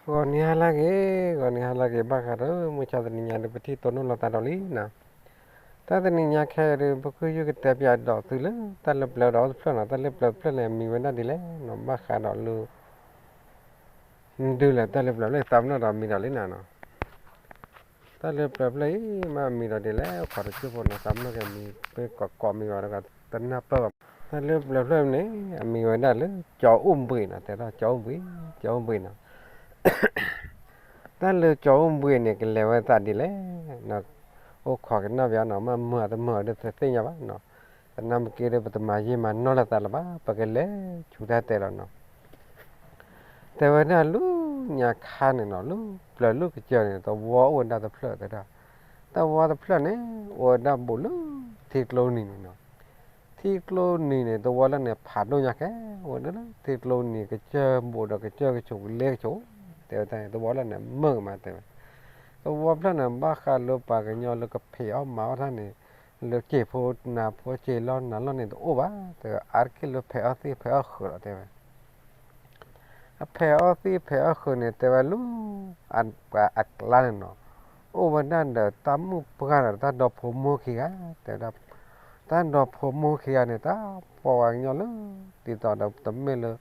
ဂီၤနံၤဟါလၢအဂ့ၤ, ဂီၤနံၤဟါလၢအဂ့ၤ ဘၣ်ဃးဒီးမုၢ်ဆါတနံၤညါဒီး ပထံၣ်တိၢ်နီၣ်လိာ်သးဒီးလံနီၤ. တၢ်တနံၤညါခဲအံၤဒီး ပဃုယုၢ်ကတဲပၠးဒီးသုလၢ တၢ်လၢပျၢၤဒီးအီၤတဖျၢၣ်နီၤ, တၢ်လၢပျၢၤတဖျၢၣ်န့ၣ် အမံၤဝဲဒၣ်ဒ်လဲၣ်နီၤ, ဘၣ်ဃးဒီးလၢ ဒုးလဲၣ် တၢ်လၢပျၢၤဖျၢၣ်သးပနီၣ်ဒီးမံၤဒီးလံနီၤနီၤ. တၢ်လၢပျၢၤဖျၢၣ်အံၤ မ့ၢ်အမံၤဒီးဒ်လဲၣ် အိၣ်ခိးတစူၢ်ဖိနီၤ, သးပနီၣ်က့ၤမံၤ မ့ၢ်ကိးကိးမံၤဘၣ်ဒီး တနၢ်ပၢၢ်ဘၣ်. တၢ်လၢပျၢၤဖျၢၣ်န့ၣ် အမံၤဝဲဒၣ်လၢ ကၠီၤအိၣ်ဘှံးနီၤ, တဲဒၣ်ကၠီၤအိၣ်ဘှံး, ကၠီၤအိၣ်ဘှံးနီၤ. တၢ်လၢကၠီၤအိၣ်ဘှံးန့ၣ် ကလဲၤဝဲသးဒ်လဲၣ်, အိၣ်ခိးကနၣ်ပၠးနီၤ, မ့ၢ်မုာ်အတမုာ်အီၤဒီးတသ့ၣ်ညါဘၣ်နီၤ. သနာ်က့ဒီး ပတမၤယံာ်မၤနီၢ်လိာ်သးလၢၤဘၣ်, ပကလဲၤဆူတၢ်တဲလီၤနီၤ. တဲဝဲဒၣ်လၢညါခါန့ၣ်နီၤ, လၢပျၢၤလၢကစၢၢ်န့ၣ် သဝီအိၣ်ဝဲဒၣ်တဖျၢၣ်တဲဒၣ်. သဝီတဖျၢၣ်န့ၣ် အိၣ်ဝဲဒၣ်ဘူးလၢထံကျိနံၤန့ၣ်နီၤ. ထံကျိနံၤန့ၣ် သဝီလၢန့ၣ် ဖးဒိၣ်ညါခဲ, အိၣ်ဝဲဒၣ်လၢထံကျိနံၤ ကစၢၢ်ဘူးဒီးကစၢၢ်ကဆိးကလဲကဆိး, တဲဝဲတၢ်န့ၣ် သဝီလၢန့ၣ် မုာ်ကမးတဲဝဲ. သဝီဖျၢၣ်န့ၣ် ဘၣ်ဃးလၢပှၤကညီလၢကဖံးအီၣ်မၤအီၣ်တၢ်န့ၣ် လၢစံာ်ဖိနၤဖိစံာ်လီၢ်နၤလီၢ်န့ၣ်တအိၣ်ဘၣ်, တဲဝဲအါတက့ၢ်လၢဖဲးအီၣ်သံၣ်ဖဲးအီၣ်ဃုာ်လီၤတဲဝဲ. အဖဲးအီၣ်သံၣ်ဖဲးအီၣ်ဃုာ်န့ၣ် တဲဝဲလၢ ပှၤအကျါန့ၣ်နီၤ, အိၣ်ဝဲဒၣ်ဒီးတၢ်မုၣ်ပှၢ်ဒီးတၢ်ဒီဖိမိၢ်ခံဂၤ, တဲဝဲဒၣ် တၢ်ဒီဖိမိၢ်ခံဂၤန့ၣ် တၢ်ပိာ်ပှၤကညီလၢ ဒ်သိးဒီးတမ့ၢ်လၢ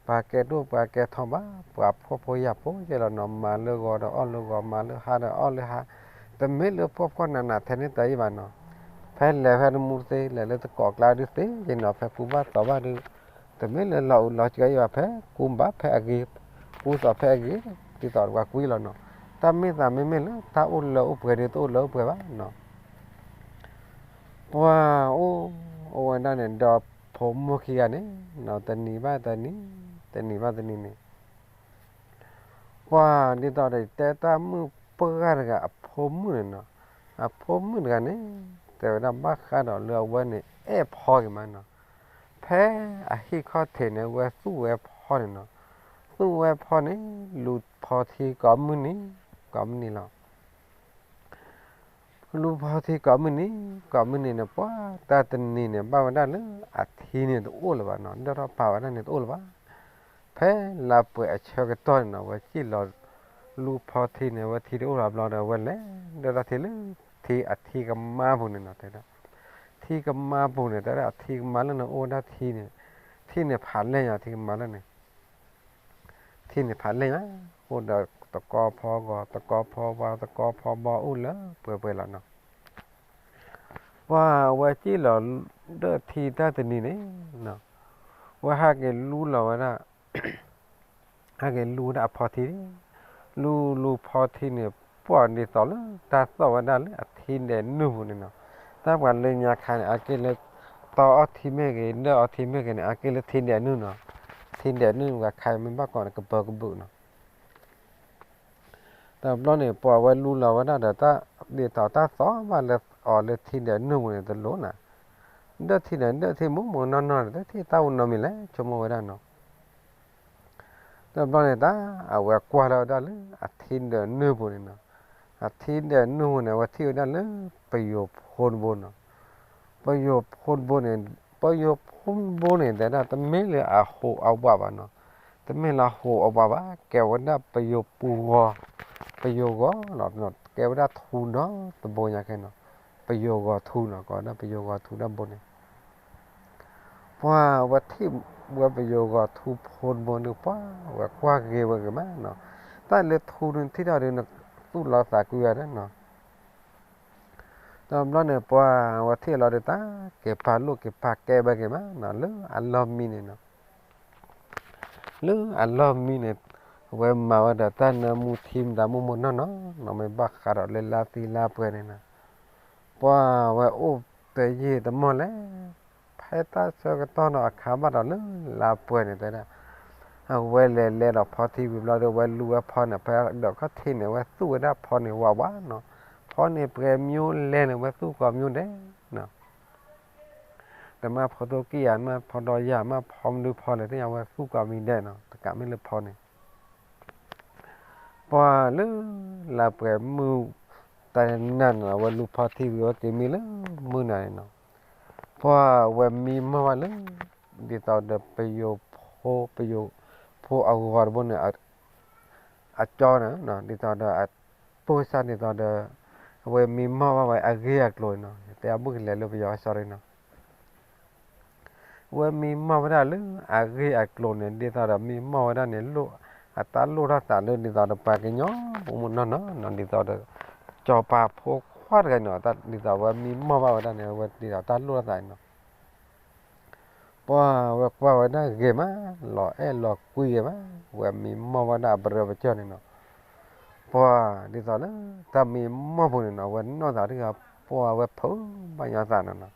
ပှၤကဲဒိၣ်ပှၤကဲထီဘၣ်, ပှၤဖှီၣ်ဖိယာ်ဖိယဲလီၤနီၤ, မၤလၢဂီၤဒီးအီၣ်လၢဂီၤ, မၤလၢဟါဒီးအီၣ်လၢဟါ, တမ့ၢ်လၢဖှီၣ်ဖှီၣ်နးနးထဲန့ၣ်တၢ်အံၤဘၣ်နီၤ. ဖဲလဲၤဖဲတမူတသ့ လဲၤလၢတကိးကျါဒုးသ့ယဲနီၤ, ဖဲကူဘၣ်သိးဘၣ်ဒုး တမ့ၢ်လၢလီၤအူလီၤစှၤအံၤဘၣ်, ဖဲကူဘၣ်ဖဲအဂ့ၤ, ကူသိးဖဲအဂ့ၤ, ဒ်သိးပှၤကွံလီၤနီၤ. တၢ်မ့ၢ်သးမ့မ့ၢ်လၢတၢ်အိၣ်လၢအိၣ်ပှဲၤဒီး တအိၣ်လၢအိၣ်ပှဲၤဘၣ်နီၤ. ပှၤအိၣ် အိၣ်ဝဲဒၣ်န့ၣ် ဒီဖိမိၢ်ခံဂၤန့ၣ်နီၤ, တနံၤဘၣ်တနံၤ, တနံၤဘၣ်တနံၤန့ၣ် ပှၤဒ်သိးဒီးတဲတၢ်မုၣ်ပှၢ်တဂၤအဖိမုၣ်န့ၣ်နီၤ, အဖိမုၣ်တဂၤန့ၣ် တဲဝဲဒၣ်ဘၣ်ဃးဒီးလၢအဝဲန့ၣ် အဲၣ်ဖီက့ၤမးနီၤ. ဖဲအဟံၣ်ခီၣ်ထံးန့ၣ် အဝဲသူၣ်ဝဲဖီန့ၣ်နီၤ, သူၣ်ဝဲဖီန့ၣ် လူၤဖီထံကိးမုၢ်နံၤ, ကိးမုၢ်နံၤလီၤ. လူၤဖီထံကိးမုၢ်နံၤ, ကိးမုၢ်နံၤန့ၣ် ပှၤတၢ်တနံၤန့ၣ် ဘၣ်ဝဲဒၣ်လၢအထံန့ၣ်တအိၣ်လၢၤဘၣ်နီၤ, ဒၢထီၣ်ပာ်ဝဲဒၣ်န့ၣ်တအိၣ်လၢၤဘၣ်. ဖဲလါပှဲၤအဆၢကတီၢ်န့ၣ်နီၤ, အဝဲစံၣ်လီၤလူၤဖီထံန့ၣ် အဝဲထံတအိၣ်လၢၤဘျီဒီး အဝဲလဲၤဒၢထီၣ်ထံလၢထံအထံကမါပူၤန့ၣ်နီၤ, တဲဒၣ် ထံကမါပူၤန့ၣ် တဲဒၣ်အထံကမါလၢန့ၣ်အိၣ်ဝဲဒၣ်ထံန့ၣ်, ထံန့ၣ်ဖးလဲၢ်ညါ ထံကမါလၢန့ၣ် ထံန့ၣ်ဖးလဲၢ်ညါ, အိၣ်ဒီးတကီဖီဂီၤ တကီဖီဝါ တကီဖီဘီ အိၣ်လၢပှဲၤပှဲၤလီၤနီၤ. ပှၤအဝဲစံၣ်လီၤဒၢထံတၢ်တနံၤန့ၣ်, အဝဲဟးက့ၤလူလီၤဝဲဒၣ်, ဟးက့ၤလူဝဲဒၣ်အဖီထံ, လူလူဖီထံန့ၣ် ပှၤဒ်သိးလၢတၢ်သီၣ်ဝဲဒၣ်လၢအထံဒဲးနုၢ်ပူၤန့ၣ်နီၤ. တၢ်ပှၤလၢညါခါန့ၣ် အါက့ၢ်လၢ တီအီၣ်ထံမ့ၢ်ဂ့ၤ ဒၢအီၣ်ထံမ့ၢ်ဂ့ၤန့ၣ် အါက့ၢ်လၢထံဒဲးနုၢ်နီၤ. ထံဒဲးနုၢ်ပှၤခါမ့ၢ်ဘၣ်ကိးန့ၣ် ကပၢၤကဘုးနီၤ. တဘျီန့ၣ် ပှၤဝဲလူလီၤဝဲဒၣ်ဒီး ဒ်သိးတၢ်သီၣ်ဘၣ်လၢအီၤလၢထံဒဲးနုၢ်ပူၤန့ၣ် တလိၣ်နၤ, ဒၢထံန့ၣ် ဒၢထံမူးမူးနီၢ်နီၢ်န့ၣ် တထံၣ်တၢ်အိၣ်နီတမံၤလဲၣ် ဆိကမိၣ်ဝဲဒၣ်နီၤ. တဘျီန့ၣ် တၢ်အဝဲကွၢ်လီၤဝဲဒၣ်လၢအထံဒဲးနုၢ်ပူၤန့ၣ်နီၤ. အထံဒဲးနုၢ်ပူၤန့ၣ် အဝဲထံၣ်ဝဲဒၣ်လၢပယိၤဖိတဘိနီၤ. ပယိၤဖိတဘိန့ၣ်, ပယိၤဖိတဘိန့ၣ် တဲဒၣ်တမ့ၢ်လၢအဟိးအဝးဘၣ်နီၤ. တမ့ၢ်လၢအဟိးအဝးဘၣ်, ကဲဝဲဒၣ်ပယိၤပူၤဂီၤ, ပယိၤဂီၤလီၤ, ကဲဝဲဒၣ်ထူဒီတဘိညါခဲနီၤ. ပယိၤဂီၤထူနီၤ, ကိးဝဲဒၣ်ပယိၤဂီၤထူတၢ်ဘိန့ၣ် ပှၤဝဲထံၣ်ဝဲပယိၤဂီၤထူဖိတဘိန့ၣ် ပှၤဝဲကွၢ်ဂ့ၤဝဲဂ့ၤမးနီၤ. တၢ်လၢထူန့ၣ်ထံၣ်ထီၣ်ဒီး နသူၣ်လီၤသးကွံဝဲဒၣ်နီၤ. တဘျီန့ၣ် ပှၤဝဲထံၣ်လီၤဒီး တၢ်က့ၤပာ်လိာ်က့ၤပာ်ကဲဝဲဂ့ၤမးနီၤ လၢအလီၢ်မံန့ၣ်နီၤ. လၢအလီၢ်မံန့ၣ် အဝဲမၤဝဲဒီးတၢ်နၢမူထံမတၤမူးမူးနီၢ်နီၢ်နီၤ, မ့ၢ်ဘၣ်ဃးဒီးလၢလါသံလါပှဲၤန့ၣ်နီၤ. ပှၤဝဲအိၣ်တယံာ်တမီၢ်လဲၣ်, ဖဲတၢ်ဆၢကတီၢ်နီၤအခါဘၣ်ဒီးလၢလါပှဲၤန့ၣ်တဲဒၣ်, အဝဲလဲၤလဲၤဒီးဖီထံဝံၤဘျီဒီး အဝဲလူဝဲဖီန့ၣ် ဖဲဒီးခီၣ်ထံးန့ၣ် အဝဲသူၣ်ဝဲဒၣ်ဖီန့ၣ်ဝးဝးနီၤ. ဖီန့ၣ်ပှဲၤမံၤလဲၣ်န့ၣ် အဝဲသူၣ်ကိးမံၤဒဲးနီၤ. တမ့ၢ်ဖီထိၣ်ကံၢ်ဧါ, မ့ၢ်ဖီဒီးယၤ, မ့ၢ်ဖီမနုၤဖီလဲၣ် သ့ၣ်ညါ အဝဲသူၣ်ကိးမံၤဒဲးနီၤ, တကးမ့ၢ်လၢဖီန့ၣ် ပှၤလၢလါပှဲၤမုၢ်တနၤန့ၣ် အဝဲလူၤဖီထံဝံၤ အဝဲက့ၤမံလၢမုၢ်နၤန့ၣ်နီၤ. ပှၤဝဲမံမီၢ်ဝဲလၢ ဒ်သိးဒီးပယိၤဖိ, ပယိၤဖိအဂီၤတဘိန့ၣ် အကၠီန့ၣ် ဒ်သိးဒီး ပိၢ်စၢ်ဒ်သိးဒီး အဝဲမံမီၢ်ဘၣ်ဝဲအဂ့ၢ်အကျိၤန့ၣ်နီၤ, တဲအဘူၣ်ကလဲၤလၢပယီၤ sorry နီၤ, အဝဲမံမီၢ်ဝဲဒၣ်လၢအဂ့ၢ်အကျိၤန့ၣ် ဒ်သိးဒီးမံမီၢ်ဝဲဒၣ်န့ၣ် အတၢ်လိၣ်ထီၣ်သးလၢဒ်သိးဒီးပှၤကညီ ပမုၢ်နီၢ်နီၤ ဒ်သိးဒီး စီၤပၤဖိခွါတဂၤန့ၣ် ဒ်သိးဝဲမံမီၢ်ဘၣ်ဝဲဒၣ်န့ၣ် အဝဲဒ်သိးတၢ်လိၣ်ထီၣ်သးန့ၣ်နီၤ ပှၢ်ဝဲကွၢ်ဝဲဒၣ်ဂ့ၤမး, လီၤအဲၣ်လီၤကွံဂ့ၤမး, ဝဲမံမီၢ်ဝဲဒၣ်အပရၢပကၢၢ်န့ၣ်နီၤ, ပှၢ်ဒ်သိးလၢတၢ်မံမီၢ်ပူၤန့ၣ်နီၤ အဝဲနီၢ်သးတဂၤ ပှၢ်ဝဲဖုးဘၣ်ညီသးန့ၣ်နီၤ,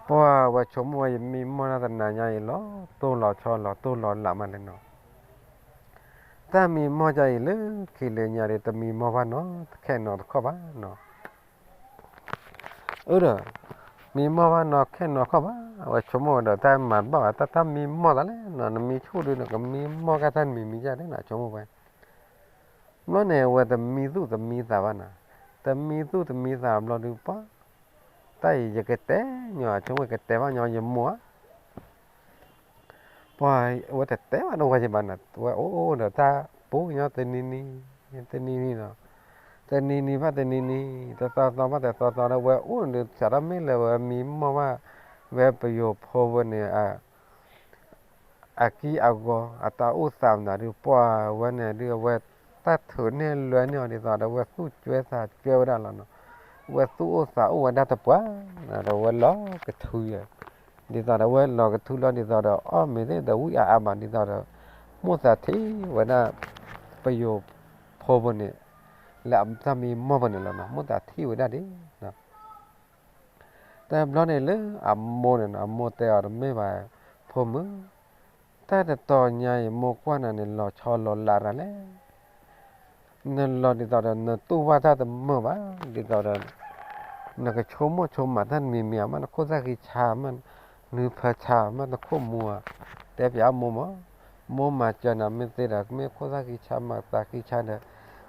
ပှၢ်ဝဲဆိကမိၣ်ဝဲယမံမီၢ်တၢ်တနၤညါအံၤ လီၤတိၢ်လီၤဆီလီၤတိၢ်လီၤလးမးလဲၣ်နီၤ, တၢ်မံမီၢ်ဒ်အံၤလၢခံလၢညါဒီး တမံမီၢ်ဘၣ်နီတခဲနီတခီၣ်ဘၣ်နီၤ အၢဒီး မံမီၢ်ဘၣ်နီၢ်ခဲနီၢ်ခီၣ်ဘၣ်, အဝဲဆိကမိၣ်ဝဲဒီး တၢ်မၤတဘၣ်ဘၣ်, တၢ်တၢ်မံမီၢ်သးလဲၣ်နီၤ, နမံဆူၣ်ဒုး နကမံမီၢ်ကတၢ်နမံၤမံၤယါန့ၣ်နီၤ, ဆိကမိၣ်ဝဲ. ဘျီန့ၣ် အဝဲတမံသူၣ်တမံသးဘၣ်နီၤ, တမံသူၣ်တမံသးဘျီဒုး ပှၤ တၢ်အံၤယကတဲညီ ဆိကမိၣ်ကတဲဘၣ်ညီယမိၢ်ဧါ ပှၤ အဝဲတတဲဘၣ်နီၢ်ဝဲက့ဘၣ်နီၤ, ဝဲအိၣ်ဒီးတၢ်ပူၤညီတနံၤနံၤ တနံၤနံၤနီၤ, တနံၤနံၤဘၣ်တနံၤနံၤ တသီသီဘၣ်တသီသီဒီး ဝဲအိၣ်န့ၣ်ဒုး စးထီၣ်မ့ၢ်လၢဝဲမံမီၢ်ဘၣ် ဝဲပယိၤဖိဝဲန့ၣ် အကံၢ်အဂီၤ အတၢ်အိၣ်သးမနုၤဒုး ပှၤဝဲန့ၣ်ဒုး အဝဲတၢ်ထုးန့ၢ်လွဲန့ၢ်အီၤဒ်သိးဒီး ဝဲသူၣ်ကွဲသးကွဲဝဲဒၣ်လီၤနီၤ, ဝဲသူၣ်အိၣ်သးအိၣ်ဝဲဒၣ်တပှၢ် ဒီးဝဲလီၤကထုယဲ ဒ်သိးဒီးဝဲလီၤကထုလီၤ ဒ်သိးဒီး အီၣ်မ့ၤသ့ၣ်ဒီးဝံၣ်အါအါဘၣ် ဒ်သိးဒီး မိၣ်သးထံၣ်ဝဲဒၣ် ပယိၤဖိဖိန့ၣ် လၢအတၢ်မံမီၢ်ဖိန့ၣ်လီၤနီၤ, မိၣ်သးထံၣ်ဝဲဒၣ်ဒ် တဘျီန့ၣ်လၢအမိၢ်န့ၣ်နီၤ, အမိၢ်တဲအီၤတမ့ၢ်ဘၣ်, ဖိမုၣ်, တၢ်တတီၤညါအံၤ မိၢ်ကွၢ်နၤန့ၣ် လီၤဆီလီၤလးတၢ်လဲၣ် နလီၤဒ်သိးဒီး နတူၢ်ဘၣ်တၢ်တမုာ်ဘၣ်, ဒ်သိးဒီး နကဆိကမိၣ်ဆိကမးတၢ်တမံၤမံၤဧါ, မ့ၢ်နခိၣ်သၣ်ဃံဆါ, မ့ၢ်နဖၢဆါ, မ့ၢ်နခိၣ်မူဧါ, တဲပၠးမိၢ်မး, မိၢ်မၤစၢၤနၤမ့ၢ်သ့ဒီး မ့ၢ်ခိၣ်သၣ်ဃံဆါမးသးဃံဆါဒီး,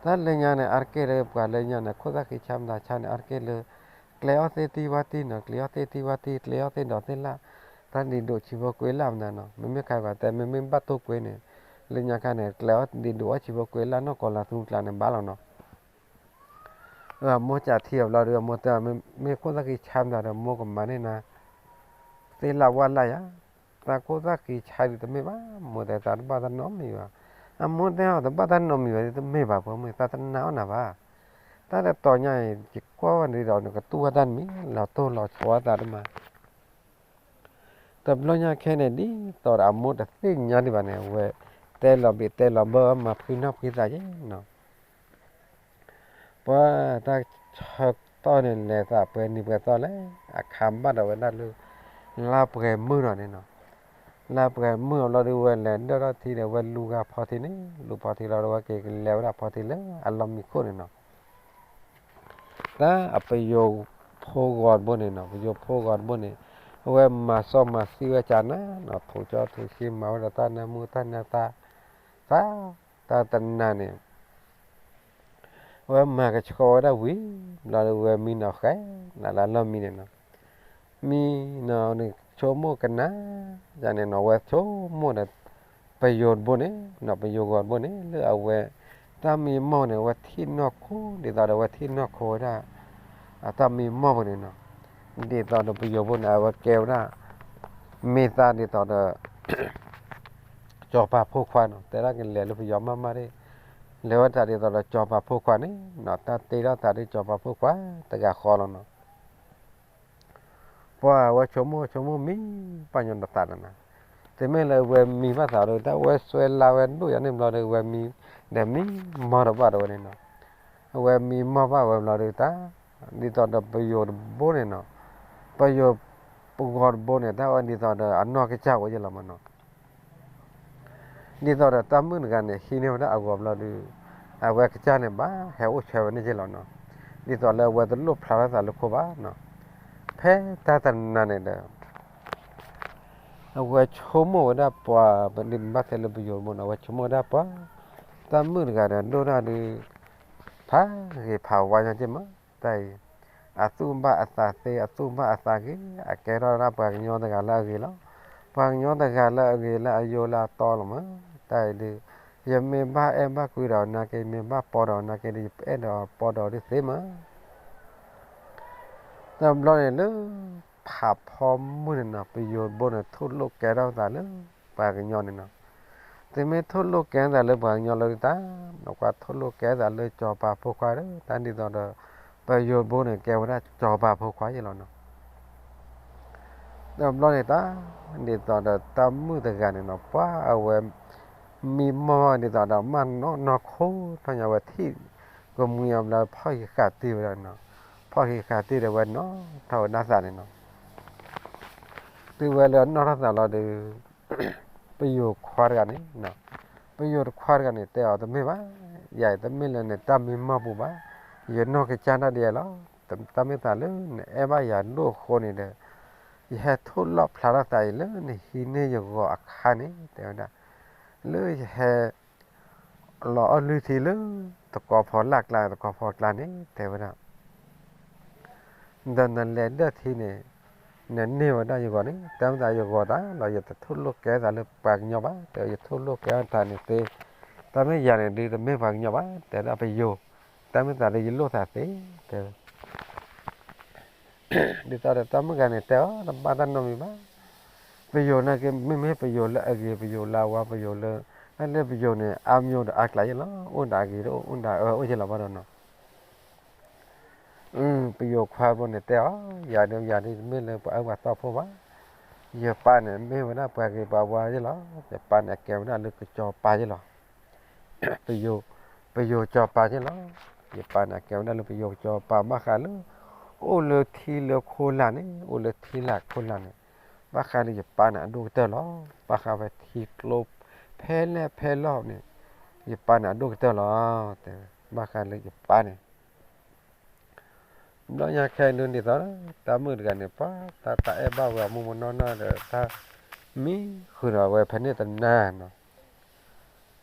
တၢ်လၢညါန့ၣ် အါတက့ၢ်လၢပှၤလၢညါန့ၣ် ခိၣ်သၣ်ဃံဆါမးသးဆါန့ၣ် အါတက့ၢ်လၢ ကျဲအီၣ်သ့ၣ်တံၢ်ဝၣ်တံၢ်နီၤ, ကျဲအီၣ်သ့ၣ်တံၢ်ဝၣ်တံၢ်, ကျဲအီၣ်သ့ၣ်ဒီးသ့ၣ်လၣ်, တၢ်ဒံးဒိးဆံဖိကွဲလၢ်မနုၤနီၤ, မ့မ့ၢ်ခါပှၤတဲ မ့မ့ၢ်ဘၣ်တိၢ်ကွဲန့ၣ်, လၢညါခါန့ၣ် ကျဲအီၣ်ဒံးဒိးအီၣ်ဆံဖိကွဲလၢ်နီၢ်ကီၢ်လၢသူကျါန့ၣ် ဘၣ်လီၤနီၤ. အမိၢ်ကးထံအီၤဘျီဒီး အမိၢ်တဲ မ့ၢ်ခိၣ်သၣ်ဃံဆါမးသးဒီး မိၢ်ကမၤန့ၢ်နၤ သ့ၣ်လၣ်ဝၣ်လၣ်ယါ, သးခိၣ်သၣ်ဃံဆါဒုးတမ့ၢ်ဘၣ်, မိၢ်တဲသးတဘၣ်တၢ်နီတမံၤဘၣ်. အမိၢ်တဲအီၤ တဘၣ်တၢ်နီတမံၤဘၣ်ဒုးတမ့ၢ်ဘၣ် ဖိမုၣ်, သးတနာ်အီၣ်နၤဘၣ်. တၢ်တတီၤညါအံၤ ယကွၢ်ဝဲဒ်သိး နကတူၢ်ဝဲတၢ်တမံၤ လီၤတိၢ်လီၤဆီဝဲသးဒ်မး တဘျီညါခဲန့ၣ် ဒ်သိးဒီးအမိၢ်တသ့ၣ်ညါဒံးဘၣ်န့ၣ် အဝဲတဲလီၤဘ့ၣ်တဲလီၤဘၢ မၤဖှံနီၣ်ဖှံသးယဲနီၤ. ပှၤတၢ်ဆၢကတီၢ်န့ၣ် လဲၤသးပှဲၤနံၤပှဲၤသီလဲၣ်, အခါဘၣ်ဒီးဝဲဒၣ်လၢ လါပှဲၤမုၢ်နီၤန့ၣ်နီၤ. လါပှဲၤမုၢ်အဘျီဒီး ဝဲလဲၤဒၢၣ်ထီၣ်ထံဒီး ဝဲလူၤဂာ်ဖီထံန့ၣ်, လူၤဖီထံလီၤဒီး ဝဲက့ၤကလဲၤဝဲဒၣ်ဖီထံလၢအလီၢ်မံခိၣ်န့ၣ်နီၤ. တၢ်အပယိၤဖိဂီၤတဘိန့ၣ်နီၤ, ပယိၤဖိဂီၤတဘိန့ၣ် အဝဲမၤစီမၤဆှံဝဲကနၤနီၤ, ထိးကၠီထိးဆှံ မၤဝဲဒီးတၢ်နၢမူတၢ်နၢသါ, တၢ် တၢ်တနၤန့ၣ် အဝဲမၤကဆှီဝဲဒၣ်ဝံၤ ဘျီဒီး ဝဲမံနီၤဃဲ နၤလၢလီၢ်မံန့ၣ်နီၤ. မံနီၤန့ၣ် ဆိကမိၣ်ကနၤ ယၤန့ၣ်နီၤ အဝဲဆိကမိၣ်ဒီး ပယိၤတဘိန့ၣ်နီၤ, ပယိၤဂီၤတဘိန့ၣ် လၢအဝဲ တၢ်မံမီၢ်န့ၣ် အဝဲထံၣ်နီၢ်ခိ ဒ်သိးဒီး အဝဲထံၣ်နီၢ်ခိဝဲဒၣ် အတၢ်မံမီၢ်ပူၤန့ၣ်နီၤ, ဒ်သိးဒီးပယိၤဘိန့ၣ် အဝဲကဲဝဲဒၣ် မ့ၢ်သးဒ်သိးဒီး စီၤပၤဖိခွါနီၤ, တဲဒၣ်ကလဲၤလၢပယီၤမးမးဒၣ်, လဲၤဝဲတၢ်ဒ်သိးဒီးစီၤပၤဖိခွါန့ၣ်နီၤ, တၢ်တ့ထီၣ်သးဒ်စီၤပၤဖိခွါတဂၤဃီလီၤနီၤ. ပှၤဝဲဆိကမိၣ်ဆိကမိၣ်မံ ပာ်ညီနသးနီၤ, တမ့ၢ်လၢဝဲမံဘၣ်သးဒီး တၢ်ဝဲစွဲလၢဝဲဒိၣ်ယၤန့ၣ်ဘျီဒီး ဝဲမံ ဒီးမံမီၢ်တဘၣ်ဒီးဝဲန့ၣ်နီၤ, အဝဲမံမီၢ်ဘၣ်ဝဲဘျီဒီး တၢ် ဒ်သိးဒီးပယိၤတဘိန့ၣ်နီၤ, ပယိၤပဂီၤတဘိန့ၣ် တၢ်ဝဲဒ်သိးဒီးအနီၢ်ကစၢ်ဝဲယဲလီၤမးနီၤ. ဒ်သိးဒီးတၢ်မုၣ်တဂၤန့ၣ် ဟံးန့ၢ်ဝဲဒၣ်အဂီၤဘျီဒီး အဝဲကစၢ်န့ၣ် ဘၣ်ဟဲအိၣ်ဆၢဝဲန့ၣ်ယဲလီၤနီၤ, ဒ်သိးလၢအဝဲတလိၣ်ဖျါထီၣ်သးလၢခိဘၣ်နီၤ. ဖဲတၢ်တနၤန့ၣ်ဒီး အဝဲဆိကမိၣ်ဝဲဒၣ်ပှၤ ပဒုးဘၣ်ထဲလၢပယိၤတဘိန့ၣ် အဝဲဆိကမိၣ်ဝဲဒၣ်ပှၤ တၢ်မုၣ်တဂၤဒီး ဒိၣ်ဒၣ်ဒုး ဖးဂ့ၤဖးဝါညါက့မး တၢ်အံၤ အသူၣ်ဘၣ်အသးသ့ အသူၣ်ဘၣ်အသးဂ့ၤ အကဲထီၣ်ဝဲဒၣ်ပှၤကညီတဂၤလၢအဂ့ၤလီၤ. ပှၤကညီတဂၤလၢအဂ့ၤလၢအယိလၢအတီလီၤမး တၢ်အံၤဒုး ယမ့ၢ်ဘၣ်အဲၣ်ဘၣ်ကွံဒီးနာ်က့ ယမ့ၢ်ဘၣ်ပီဒီးနာ်က့ဒီး ယအဲၣ်ဒီးပီဒီးဒုးသ့မး. တဘျီန့ၣ်လၢ ဖးဖီမုၢ်န့ၣ်နီၤ ပယိၤဘိန့ၣ် ထိၣ်လိာ်ကဲထီၣ်သးလၢပှၤကညီန့ၣ်နီၤ. သုမ့ၢ်ထိၣ်လိာ်ကဲသးလၢပှၤကညီလၢတၢ် နကွၢ်ထိၣ်လိာ်ကဲသးလၢစီၤပၤဖိခွါဒီး တၢ်ဒ်သိးဒီး ပယိၤဘိန့ၣ် ကဲဝဲဒၣ်စီၤပၤဖိခွါယဲလီၤနီၤ. တဘျီန့ၣ်တၢ် ဒ်သိးဒီးတၢ်မုၣ်တဂၤန့ၣ်နီၤ ပှၤအဝဲ မံမီၢ်ဒ်သိးဒီးမၢ်နီၢ်နီၢ်ခိထီၣ်ညါဝဲထံၣ် ကမှံအဘျီဖီၣ်ဟံးဃာ်တံၢ်ဝဲဒၣ်နီၤ. ဖီၣ်ဟံးဃာ်တံၢ်ဒီးဝဲနီၣ်ထီၣ်ဝဲဒၣ်သးန့ၣ်နီၤ. တုၤဝဲလၢနီၣ်ထီၣ်သးလီၤဒီး ပယိၤခွါတဂၤန့ၣ် ပယိၤတခွါတဂၤန့ၣ် တဲအီၤတမ့ၢ်ဘၣ်, ယၤတမ့ၢ်လၢနတၢ်မံမီၢ်ပူၤဘၣ်, ယနီၢ်ကစၢ်ဒၣ်ဒ်အံၤလီၤ. တၢ်မ့ၢ်သးလၢနအဲၣ်ဘၣ်ယၤဒိၣ်အဃိန့ၣ်ဒီး ယဟဲထိၣ်လီၣ်ဖျါထီၣ်သးအံၤလၢနဟံးန့ၢ်ယဂီၤအခါန့ၣ် တဲဝဲဒၣ်, လၢယဟဲ လီၤအီၣ်လုၢ်ထံလၢ တကီၢ်ဖီလာ်ကျါ တကီၢ်ဖီကျါန့ၣ် တဲဝဲဒၣ်, ဒီးနလဲၤဒၢၣ်ထံန့ၣ် နန့ၢ်ဝဲဒၣ်ယဂီၤန့ၣ် တၢ်မ့ၢ်သးယဂီၤတၢ်လီၤ ယတထိၣ်လိာ်ကဲသးလၢပှၤကညီဘၣ် တဲယထိၣ်လိာ်ကဲအီၣ်တၢ်န့ၣ်သ့, တၢ်မ့ၢ်ယၤန့ၣ်ဒုးတမ့ၢ်ပှၤကညီဘၣ် တဲဒၣ်ပယိၤ, တၢ်မ့ၢ်သးလၢယလိၣ်သးသ့ တဲဝဲ ဒ်သိးဒီးတၢ်မုၣ်ဂၤန့ၣ်တဲအီၤ တဘၣ်တၢ်နီတမံၤဘၣ်. ပယိၤနာ်က့ မ့မ့ၢ်ပယိၤလၢအဂ့ၤ ပယိၤလၢအဝါ ပယိၤလၢ တၢ်လၢပယိၤန့ၣ် အါမျိၤဒီးအါကျါယဲလီၤ အိၣ်ဒၣ်အဂ့ၤတအိၣ် အိၣ်ဒၣ်အၢအိၣ်ယဲလီၤဘၣ်ဒီးနီၤ. ပယိၤခွါဖိန့ၣ်တဲအီၤ ယၤဒုးယၤဒုးတမ့ၢ်လၢပှၤအၢပှၤသီဖိဘၣ်. ယပၢ်န့ၣ်မ့ၢ်ဝဲဒၣ်ပှၤဂ့ၤပှၤဝါယဲလီၤ. ယပၢ်န့ၣ်ကဲဝဲဒၣ်လၢကစီၤပၤယဲလီၤ. ပယိၤ, ပယိၤစီၤပၤယဲလီၤ. ယပၢ်န့ၣ်ကဲဝဲဒၣ်လၢပယိၤစီၤပၤ ဘၣ်ဃးလၢ အိၣ်လၢထံလၢခိလာ်န့ၣ် အိၣ်လၢထံလာ်ခိလာ်န့ၣ် ဘၣ်ဃးလၢယပၢ်န့ၣ်အဒိၣ်ကတၢၢ်လီၤ. ဘၣ်ဃးဝဲထံကျိ ဖဲလဲၣ်ဖဲလဲၣ်န့ၣ် ယပၢ်န့ၣ်အဒိၣ်ကတၢၢ်လီၤ. တဲဝဲ ဘၣ်ဃးလၢယပၢ်န့ၣ် ဘျီညါခဲအံၤဒုးဒ်သိး တၢ်မုၣ်တဂၤန့ၣ် ပှၤတၢ်တၢ်အဲၣ်ဘၣ်ဝဲအမိၢ်မိၢ်နီၢ်နီၢ်ဒီး တၢ်မံဃုာ်ဒီးဝဲဖဲန့ၣ်တနၤနီၤ.